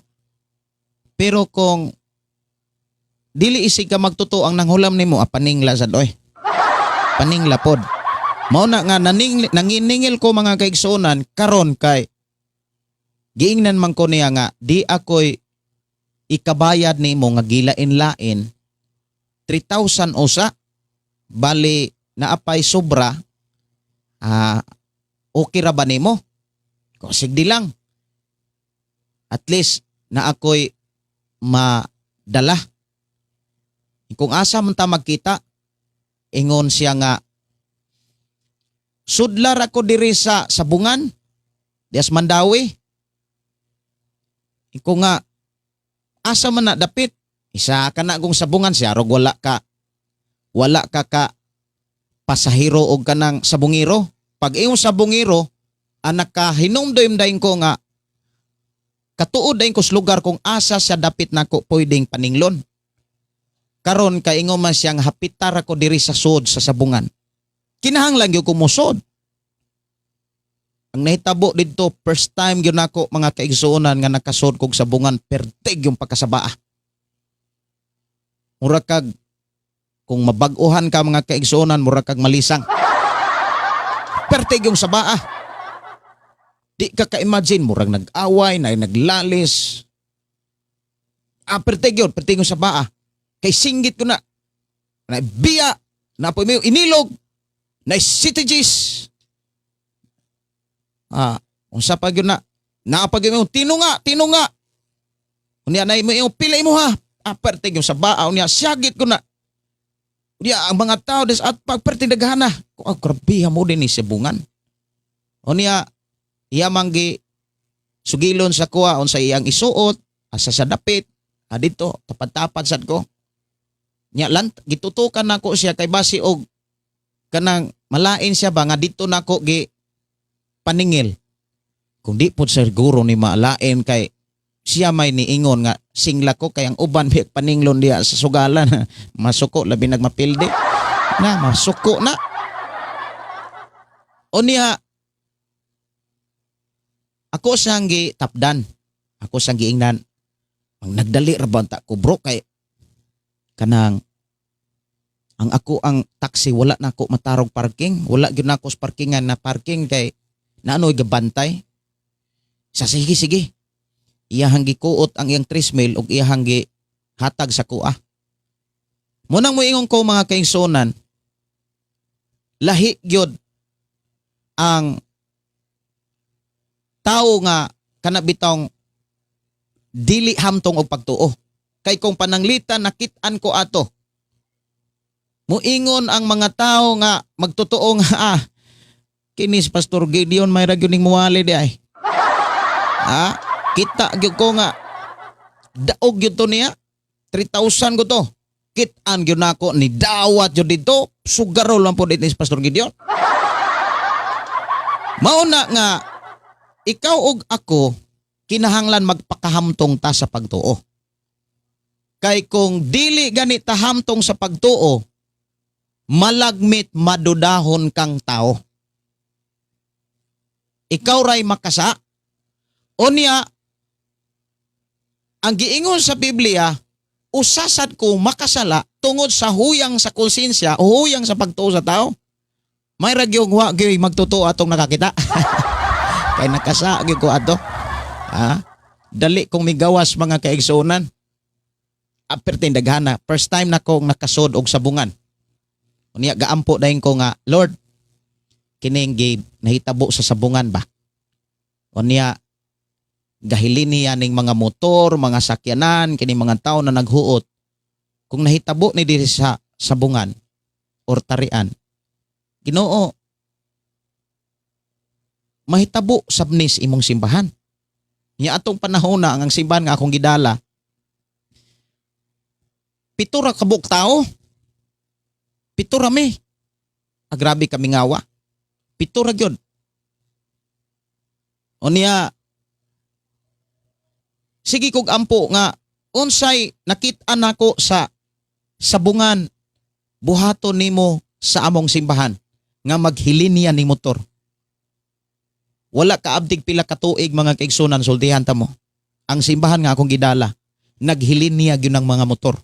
Pero kung dili isig ka magtotoo ang nanghulam nimo, ah, paningla sad oy. Paningla pod. Mao na nga nanginingil ko, mga kaigsuonan, karon kay giingnan man ko niya nga di ako'y ikabayad nimo nga gilain-lain 3,000 usa, bali naapay sobra, ah, okay ra ba nimo? Ko sige lang, at least na ako'y madala. Kung asa man ta magkita? Ingon siya nga sudlar ako diri sa sabungan dias Mandawi. Iko nga asa man na dapit? Isa ka na kung sabungan siya rog wala ka ka pasahero og kanang sabungiro. Pag iyong sabungiro anak ka hinumdum dayon ko nga katuod dayon ko sa lugar kung asa siya dapit nako pwedeng paninglon. Karon kay ingon man siyang hapitar ako diri sa sud sa sabungan, kinahanglan gyud ko mosod. Ang nahitabo didto, first time gyud nako, mga kaigsuonan, nga nakasod kog sabungan, pertig yung pagkasabaa. Mura kag kung mabag-uhan ka, mga kaigsuonan, mura kag malisang. Pertig yung sabaa. Di ka ka-imagine, murag nag-away, na naglalis. Ah, pertig yun, pertig yung sabaa. Kay singgit ko na. Na biya, na po may inilog, na CTGs. Ah, unsa pa gyud na? Naa pa gyud mo tinunga, tinunga. Unya na mo yung pila mo ha. Ah, pertig yung sabaa, unya syagit ko na. Unya ang mga tao des at pag pertig daghana. Ah, grabe mo din ni sabungan. Unya iya manggi sugilon sa kuha unsa iyang isuot, asa sa dapit, ah, dito tapad-tapad sad ko. Nya lan gitutukan nako siya kay basi og kanang malain siya ba nga dito nako gi paningil. Kung di pod siguro ni malain kay siya may niingon nga singla ko kay ang uban biyak paninglon diya sa sugalan, masuko labi nagmapildi na masuko na. O niya ako siyang gi tapdan, ako siyang giingnan ang nagdali ra ba ta ko, bro, kay kanang ang ako ang taxi wala na ako matarog parking, wala gyud na ako sa parkingan na parking kay naanoy gabantay sa. Sige, sige, iyahang gikuot ang iyang 3 mil ug iyahang gihatag sa kuha. Munang moingon ko, mga kaigsuonan, lahi gyud ang tao nga kana bitong dili hamtong og pagtuo. Kay kung pananglitan nakit-an ko ato, muingon ang mga tao nga magtotoo nga, ah, kini si Pastor Gideon may ra gyud ning muwali di ay. Ah, kita gyud ko nga daog gyud to niya. 3,000 ko to. Kit-an gyud nako ni dawat gyud dito. Sugarol lang po dito ni si Pastor Gideon. Mao na nga ikaw ug ako kinahanglan magpakahamtong ta sa pagtuo. Kay kung dili gani ta hamtong sa pagtuo, malagmit madudahon kang tao. Ikaw ray makasa. Unya, ang giingon sa Biblia, usasad ko makasala tungod sa huyang sa konsensya o huyang sa pagtuo sa tao. May ragyong wa gyud magtotoo atong nakakita. Kay nakasa gyud ko ato. Ha? Dali kong migawas, mga kaigsuonan. Apertin daghana. First time na kong nakasod og sabungan. Unya gaampo dayon ko nga, "Lord, kining gi nahitabo sa sabungan ba?" Unya gahilin niya ning mga motor, mga sakyanan, kini mga tao na naghuot. Kung nahitabo ni diri sa sabungan or tarian, Ginoo, mahitabo sabnis imong simbahan. Nya atong panahon na ang simbahan nga akong gidala, 7 ra kabuk tao. 7 ra mi. Ah, grabe kami ngawa. 7 ra gyud. Unya, sige kog ampo nga unsay nakit-an nako sa sabungan, buhaton nimo sa among simbahan. nga maghilinya ning motor. Wala kaabtig pila ka tuig, mga kaigsunan, sultihan ta mo. Ang simbahan nga akong gidala, naghilinya gyud ng mga motor.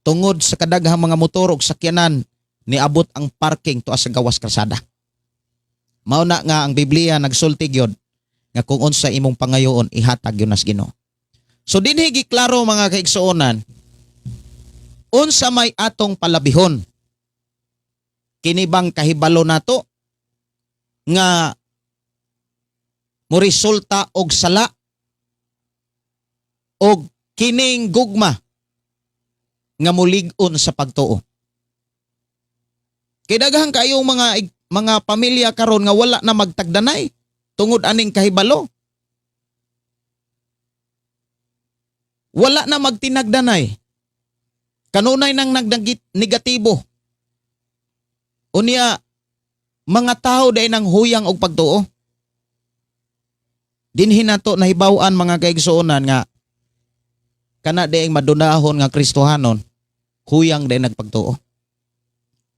Tungod sa kadaghang mga motor ug sakyanan, niabot ang parking tuas sa gawas krasada. Mao na nga ang Biblia nagsulti gyud nga kung unsa imong pangayoon, ihatag gyud nas Ginoo. So dinhi giklaro, mga kaigsuonan, unsa may atong palabihon. Kini bang kahibalo nato nga moresulta og sala og kining gugma nga mulig-on sa pagtuo? Kay daghan kayong mga pamilya karon nga wala na magtagdanay tungod aning kahibalo. Wala na magtinagdanay. Kanunay nang nagdagit negatibo. Unya mga tao day nang huyang og pagtuo. Dinhi nato nahibaw-an, mga kaigsuonan, nga kana diay madunahon nga Kristohanon, huyang day nagpagtuo.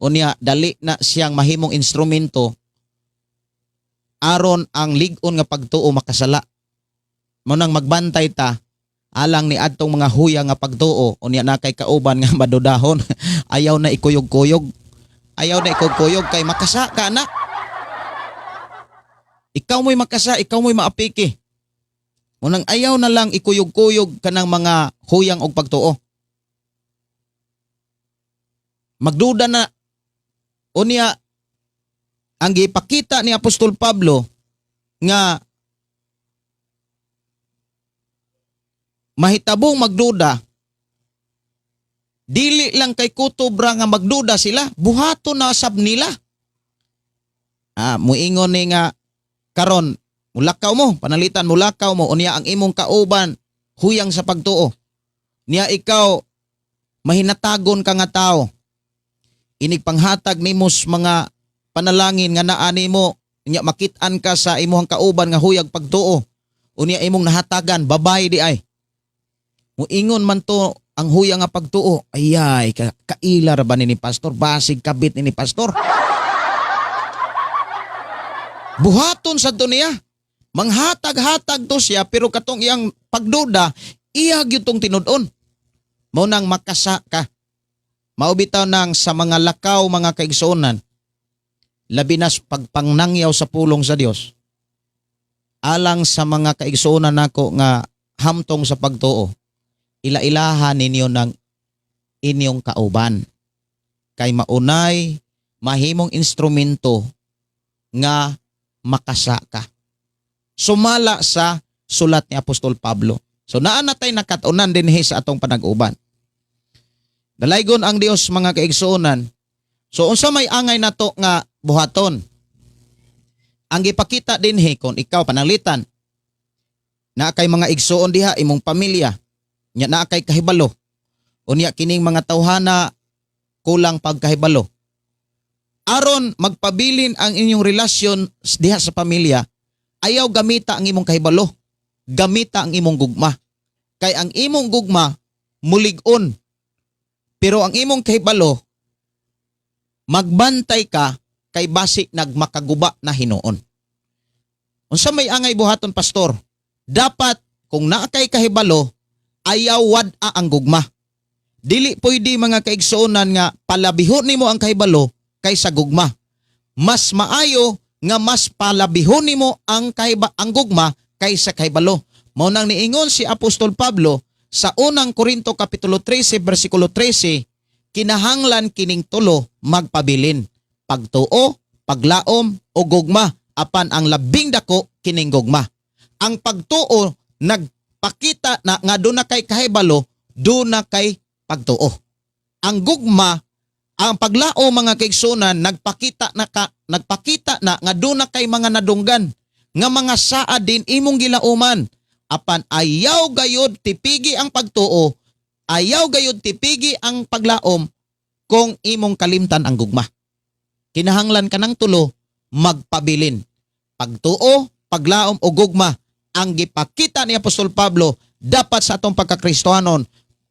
Unya dali na siyang mahimong instrumento aron ang lig-on nga pagtuo makasala. Mao nang magbantay ta alang ni adtong mga huyang nga pagtuo. Unya na kay kauban nga madudahon, ayaw na ikuyog-kuyog. Ayaw na ikuyog-kuyog kay makasa ka na. Ikaw mo'y makasa, ikaw mo'y maapiki. Unang ayaw na lang ikuyog-kuyog kanang mga huyang og pagtuo. Magduda na. Unya ang gipakita ni Apostol Pablo nga mahitabong magduda, dili lang kay kutob ra nga magduda sila, buhaton na sab nila. Muingon ni nga karon mulakaw mo, panalitan mulakaw mo, unya ang imong kauban huyang sa pagtuo. Niya ikaw mahinatagon ka nga tao. Inig panghatag nimo sa mga panalangin nga naa nimo, unya makit-an ka sa imong kauban nga huyag pagtuo. Unya imong nahatagan, babay di ay. Muingon man to ang huyang nga pagtuo, "Ayay, kaila ra ba ni pastor? Basig kabit ni pastor." Buhaton sa niya. Manghatag-hatag to siya, pero katong iyang pagduda, iya gyud tong tinud-on. Mao nang makasa ka. Mao bitaw nang sa mga lakaw, mga kaigsuonan, labi na sa pagpangnangyaw sa pulong sa Dios. Alang sa mga kaigsuonan nako nga hamtong sa pagtuo, ila-ilahan ninyo ng inyong kauban. Kay maunay mahimong instrumento nga makasa ka. Sumala sa sulat ni Apostol Pablo. So naa na tay nakat-unan dinhi sa atong panag-uban. Dalaygon ang Dios, mga kaigsuonan. So unsa may angay nato nga buhaton? Ang gipakita dinhi, kung ikaw, pananglitan, naa kay mga igsuon diha imong pamilya, nya naa kay kahibalo. Unya kining mga tawhana kulang pagkahibalo. Aron magpabilin ang inyong relasyon diha sa pamilya, ayaw gamita ang imong kahibalo. Gamita ang imong gugma. Kay ang imong gugma mulig-on. Pero ang imong kahibalo, magbantay ka kay basi nagmakaguba na hinuon. Unsa may angay buhaton, pastor? Dapat kung naa kay kahibalo, ayaw wad-a ang gugma. Dili pwede, mga kaigsuonan, nga palabihon nimo ang kahibalo kaysa gugma. Mas maayo nga mas palabihon nimo ang gugma kaysa kahibalo. Mao nang niingon si Apostol Pablo sa Unang Korinto kapitulo 13 bersikulo 13, kinahanglan kining tulo magpabilin: pagtuo, paglaom o gugma, apan ang labing dako kining gugma. Ang pagtuo nagpakita na nga duna kay kahibalo, duna kay pagtuo. Ang gugma, ang paglao, mga kaigsunan, nagpakita na nga duna kay mga nadunggan nga mga saa din imong gilauman. Apan ayaw gayod tipigi ang pagtuo, ayaw gayod tipigi ang paglaom kung imong kalimtan ang gugma. Kinahanglan ka ng tulo magpabilin. Pagtuo, paglaom o gugma. Ang gipakita ni Apostol Pablo, dapat sa atong pagkakristohanon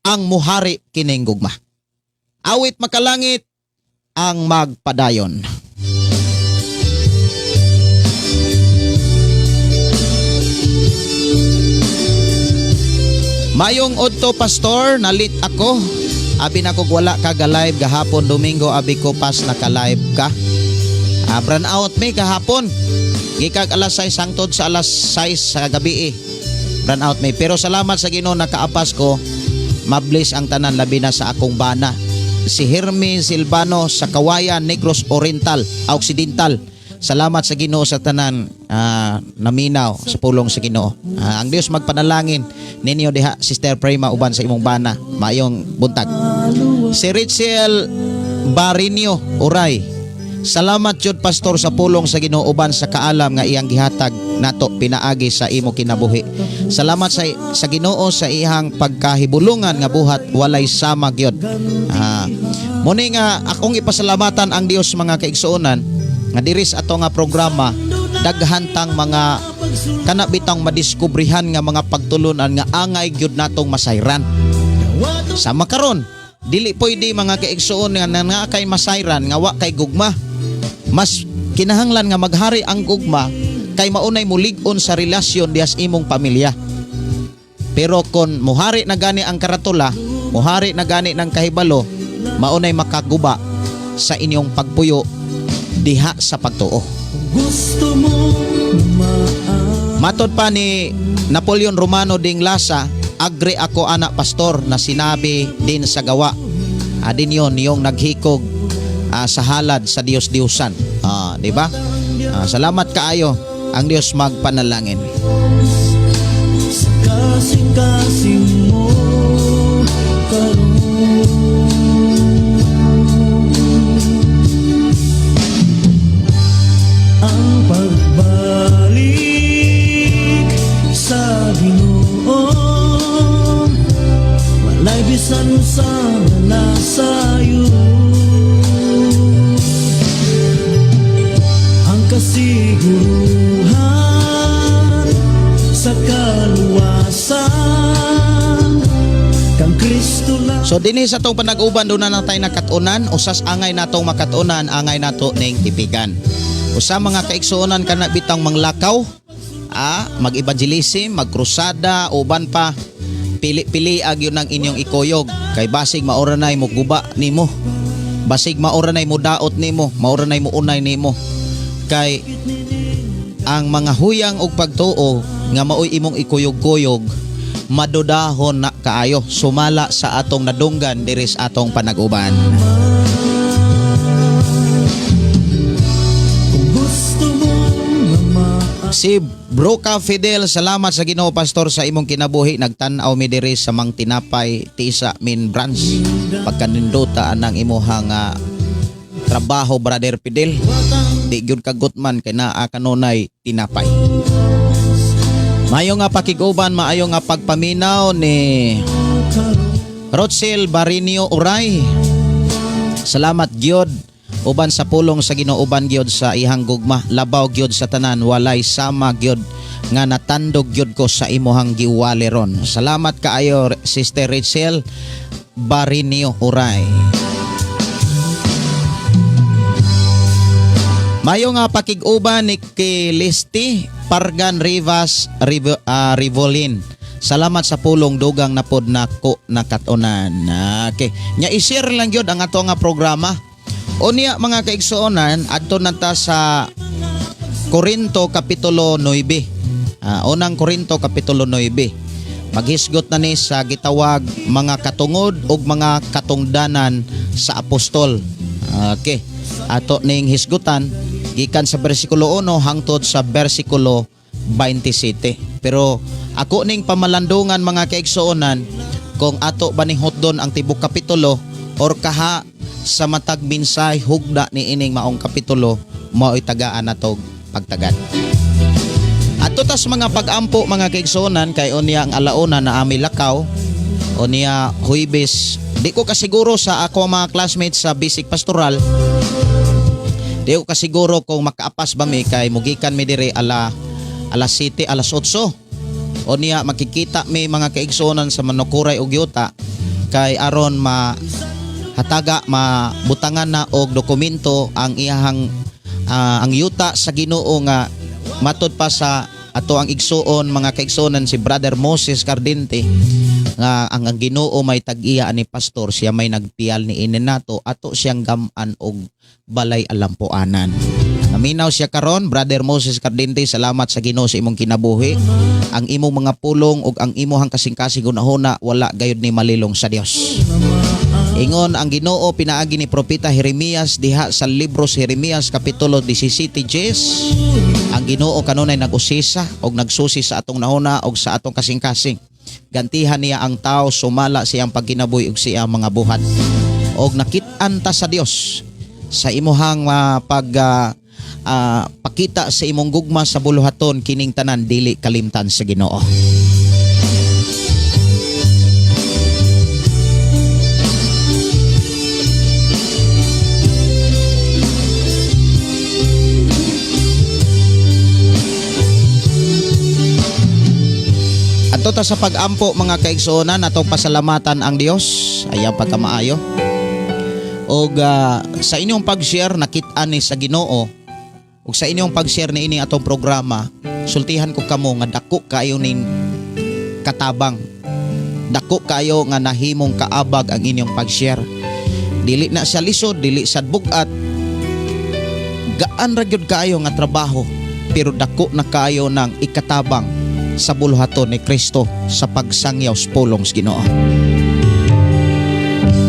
ang muhari kining gugma. Awit makalangit ang magpadayon. Mayong udto, Pastor, nalit ako. Abi na ko wala ka ga-live gahapon Domingo, abi ko pas naka-live ka. Brand out mi gahapon. Gikag alas 6 hangtod sa alas 6 sa gabi eh. Brand out mi. Pero salamat sa Ginoo, nakaapas ko. Mabless ang tanan, labi na sa akong bana. Si Hermie Silvano sa Kawayan, Negros Oriental, Occidental. Salamat sa Ginoo sa tanan naminaw sa pulong sa Ginoo. Ang Dios magpanalangin ninyo diha, Sister Prima, uban sa imong bana. Maayong buntag. Si Richel Barinio Uray. Salamat jud, Pastor, sa pulong sa Ginoo uban sa kaalam nga iyang gihatag nato pinaagi sa imo kinabuhi. Salamat sa Ginoo sa iyang pagkahibulungan nga buhat, walay sama gyud. Muni nga akong ipasalamatan ang Dios, mga kaigsuonan, nga diri sa ato nga programa daghan tang mga kana bitang madiskubrihan nga mga pagtulunan nga angay gyud natong masayran. Sama karon, dili pwede, mga kaigsuon, nga nga kay masayran nga wa kay gugma. Mas kinahanglan nga maghari ang gugma kay maunay mulig-on sa relasyon dihas imong pamilya. Pero kon muhari na gani ang karatula, muhari na gani ng kahibalo, maunay makaguba sa inyong pagpuyo diha sa pagtuo. Gusto mo Matod pa ni Napoleon Romano ding Lasa, agree ako ana, Pastor, na sinabi din sa gawa. Adin yon yung naghikog sa halad sa Diyos-Diyusan. Di ba? Salamat kaayo, ang Dios magpanalangin. Sa kasing-kasing mo karon. Ang pagbalik sa Ginoo walay bisan sa nasayo. Ang kasiguruhan sa kaluwasan kang Kristo lang. So dinhi sa atong panag-uban doon na tayo nakatunan, usas angay natong makatunan, angay nato ning tipikan. Usa, mga kaigsuonan, kana bitang manglakaw, mag-evangelism, magkrusada, uban pa, pili-pili ag yun ang inyong ikuyog kay basig maora nay mo guba nimo. Basig maora nay mo daot nimo, maora nay mo unay nimo. Kay ang mga huyang og pagtuo nga maoy imong ikuyog-kuyog, madudahon na kaayo, sumala sa atong nadunggan diri sa atong panag-uban. Kung gusto mo nga Si Broca Fidel, salamat sa Ginoo, Pastor, sa imong kinabuhi. Nagtan-aw mi diri sa Mang Tinapay Tisa Main Branch. Pagkanindota anang imuhang trabaho, Brother Fidel. Di gyud ka gutman kay naa kanunay tinapay. Maayo nga pakig-uban, maayo nga pagpaminaw ni Rotsel Barinio Uray. Salamat gyud uban sa pulong sa Ginoo, uban gyud sa ihang gugma, labaw gyud sa tanan, walay sama gyud nga natandog gyud ko sa imuhang giwali ron. Salamat kaayo, Sister Rachel Barinio Uray. Mayo nga pakig-uban ni Kilisti Pargan Rivas Rivolin. Salamat sa pulong, dugang na pod nako nakatunan. Okay. Nya i-share lang gyud ang ato nga programa. Unya, mga kaigsuonan, adto na ta sa Korinto kapitulo 9. Unang Korinto kapitulo 9. Maghisgot na ni sa gitawag mga katungod ug mga katungdanan sa apostol. Okay. Ato ning hisgutan gikan sa bersikulo 1 hangtod sa bersikulo 27. Pero ako ning pamalandungan, mga kaigsuonan, kung ato ba ning hutdon ang tibok kapitulo or kaha sa matag minsay hugda ni ining maong kapitulo mao'y tagaan natog pagtagad. Ato tas mga pag-ampo, mga kaigsuonan, kay unya ang alauna na ami lakaw unya Huybes. Di ko kasiguro sa ako mga classmates sa basic pastoral. Di ko kasiguro kung makaapas ba mi kay mugikan mi diri alas 7, alas 8. Unya makikita mi, mga kaigsuonan, sa Manukuray ug Yuta kay aron ma hataga, mabutangan na og dokumento ang iyahang ang yuta sa Ginoo nga matod pa sa ato ang igsuon, mga kaigsuonan, si Brother Moses Cardente. Nga ang Ginoo may tag-iya ani pastor, siya may nagpiyal ni ini nato, ato siyang gaman og balay alampuanan. Naminaw siya karon, Brother Moses Cardente, salamat sa Ginoo sa imong kinabuhi. Ang imong mga pulong ug ang imuhang kasing-kasing hunahuna wala gayud ni malilong sa Dios. Ingon ang Ginoo pinaagi ni Propeta Jeremias diha sa libro sa Jeremias kapitulo 17 Jes. Ang Ginoo kanunay nag-usisa og nagsusi sa atong nahuna og sa atong kasing-kasing. Gantihan niya ang tao sumala siyang pagkinabuhi ug siyang mga buhat. Og nakit-an ta sa Dios sa imuhang pag pakita sa imong gugma sa buluhaton, kining tanan dili kalimtan sa Ginoo. Adto ta sa pag-ampo, mga kaigsuonan, atong pasalamatan ang Dios ayaw pagkamaayo. Og sa inyong pag-share nakit-an ni sa Ginoo ug sa inyong pag-share niini atong programa, sultihan ko kamo nga dako kayo ning katabang. Dako kayo nga nahimong kaabag ang inyong pag-share. Dili na siya lisod, dili sa bugat. Gaan ra gyud kaayo nga trabaho pero dako na kaayo ng ikatabang sa buluhaton ni Kristo sa pagsangyaw sa pulong sa Ginoo.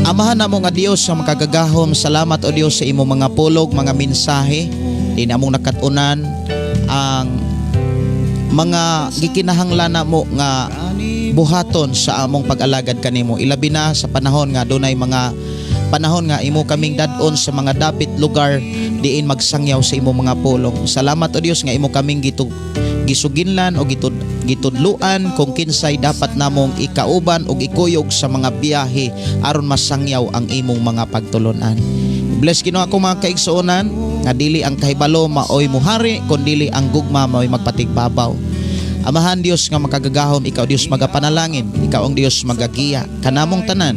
Amahan namo nga Dios sa makagagahom, salamat o Dios sa imong mga pulog, mga mensahe. Di namong nakat-unan ang mga gikinahanglan namo nga buhaton sa among pag-alagad kanimo. Ilabi na sa panahon nga dunay mga panahon nga imo kaming dad-on sa mga dapit lugar diin magsangyaw sa imong mga pulong. Salamat o Dios nga imo kaming gisuginlan o gitudluan kung kinsay dapat namong ikauban o ikuyog sa mga biyahe aron masangyaw ang imong mga pagtulunan. Bless Ginoo ako mga kaigsuonan nga dili ang kahibalo maoy muhari kun dili ang gugma maoy magpatigbabaw. Amahan Dios nga makagagahom, ikaw Dios magapanalangin, ikaw ang Dios magagiya kanamong tanan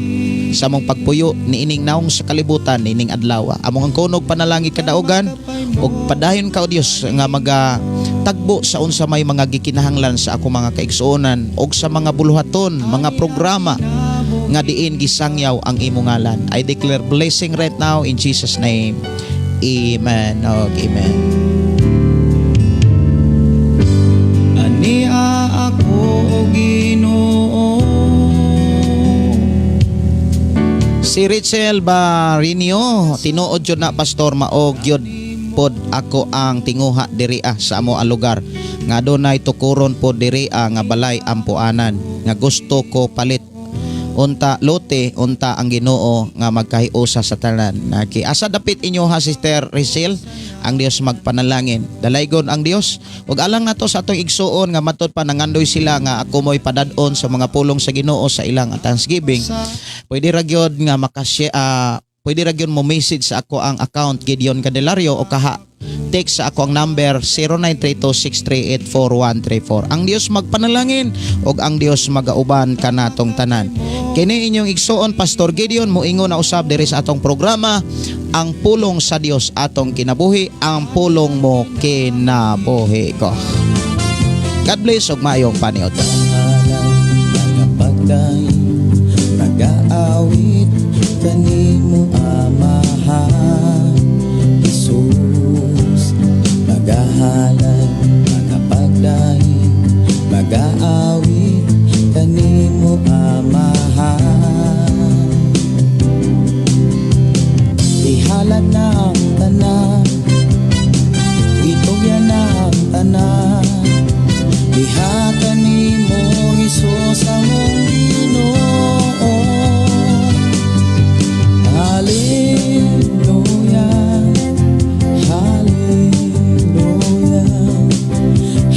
sa among pagpuyo niining naong sa kalibutan niining adlaw. Among ang kunog panalangin kadaugan ug padayon ka o Dios nga maga tagbo sa unsa may mga gikinahanglan sa ako mga kaigsuonan ug sa mga buluhaton, mga programa nga diin gisangyaw ang imong ngalan. I declare blessing right now in Jesus' name. Amen. Og amen. Ania ako o Ginoo. Si Rachel Barinio, tinuod jud na, pastor, mao gyud pod ako ang tinguha diri sa amo ang lugar nga dunay tukuron pod diri nga balay ampuanan nga gusto ko palit unta lote, unta ang Ginoo nga magkahiusa sa tanan. Naki asa dapit inyo ha, Sister Rachel, ang Dios magpanalangin. Dalaygon ang Dios ug alang nato sa atong igsuon nga matud pa nangandoy sila nga ako mo'y padad-on sa mga pulong sa Ginoo sa ilang Thanksgiving. Pwede ra gyud nga makashare, pwede ra gyud mo message sa ako ang account Gideon Candelario o kaha text sa ako ang number 0932-638-4134. Ang Dios magpanalangin ug ang Dios magauban kanatong tanan. Kini inyong igsuon Pastor Gideon moingon na usab diri sa atong programa, ang pulong sa Dios atong kinabuhi, ang pulong mo kinabuhi ko. God bless ug maayong paniudto. Mga pagdaing nagaawit kanimo, Amahan Jesus, magahalad mga pagdaing magaawit kanimo, Amahan. Ihalad na ang tanan, itugyan na ang tanan diha kanimo, Hesus among Ginoo. Hallelujah, Hallelujah,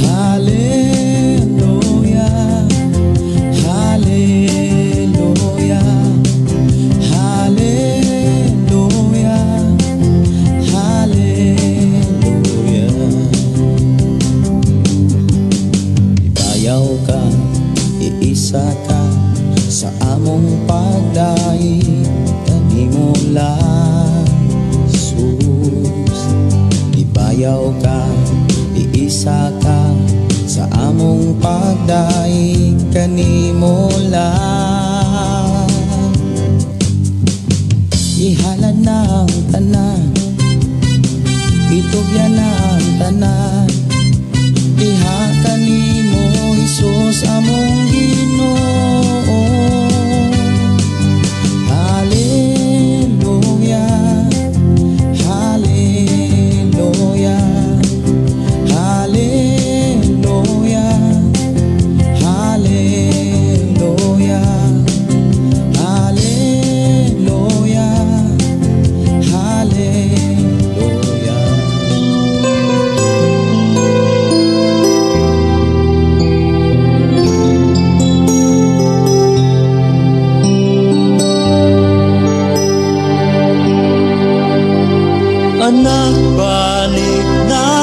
Hallelujah, Hallelujah, Hallelujah, Hallelujah. Ibayaw ka, iisa ka sa among pagdaig kanimo lang, Jesus. Ibayaw ka, iisa ka sa among Among pagdaig kanimo lang. Ihalad na ang tanan, itugyan na ang tanan diha kanimo, Hesus among Ginoo. Hallelujah, Hallelujah, Hallelujah, Hallelujah, Hallelujah, Hallelujah. Anak, balik na.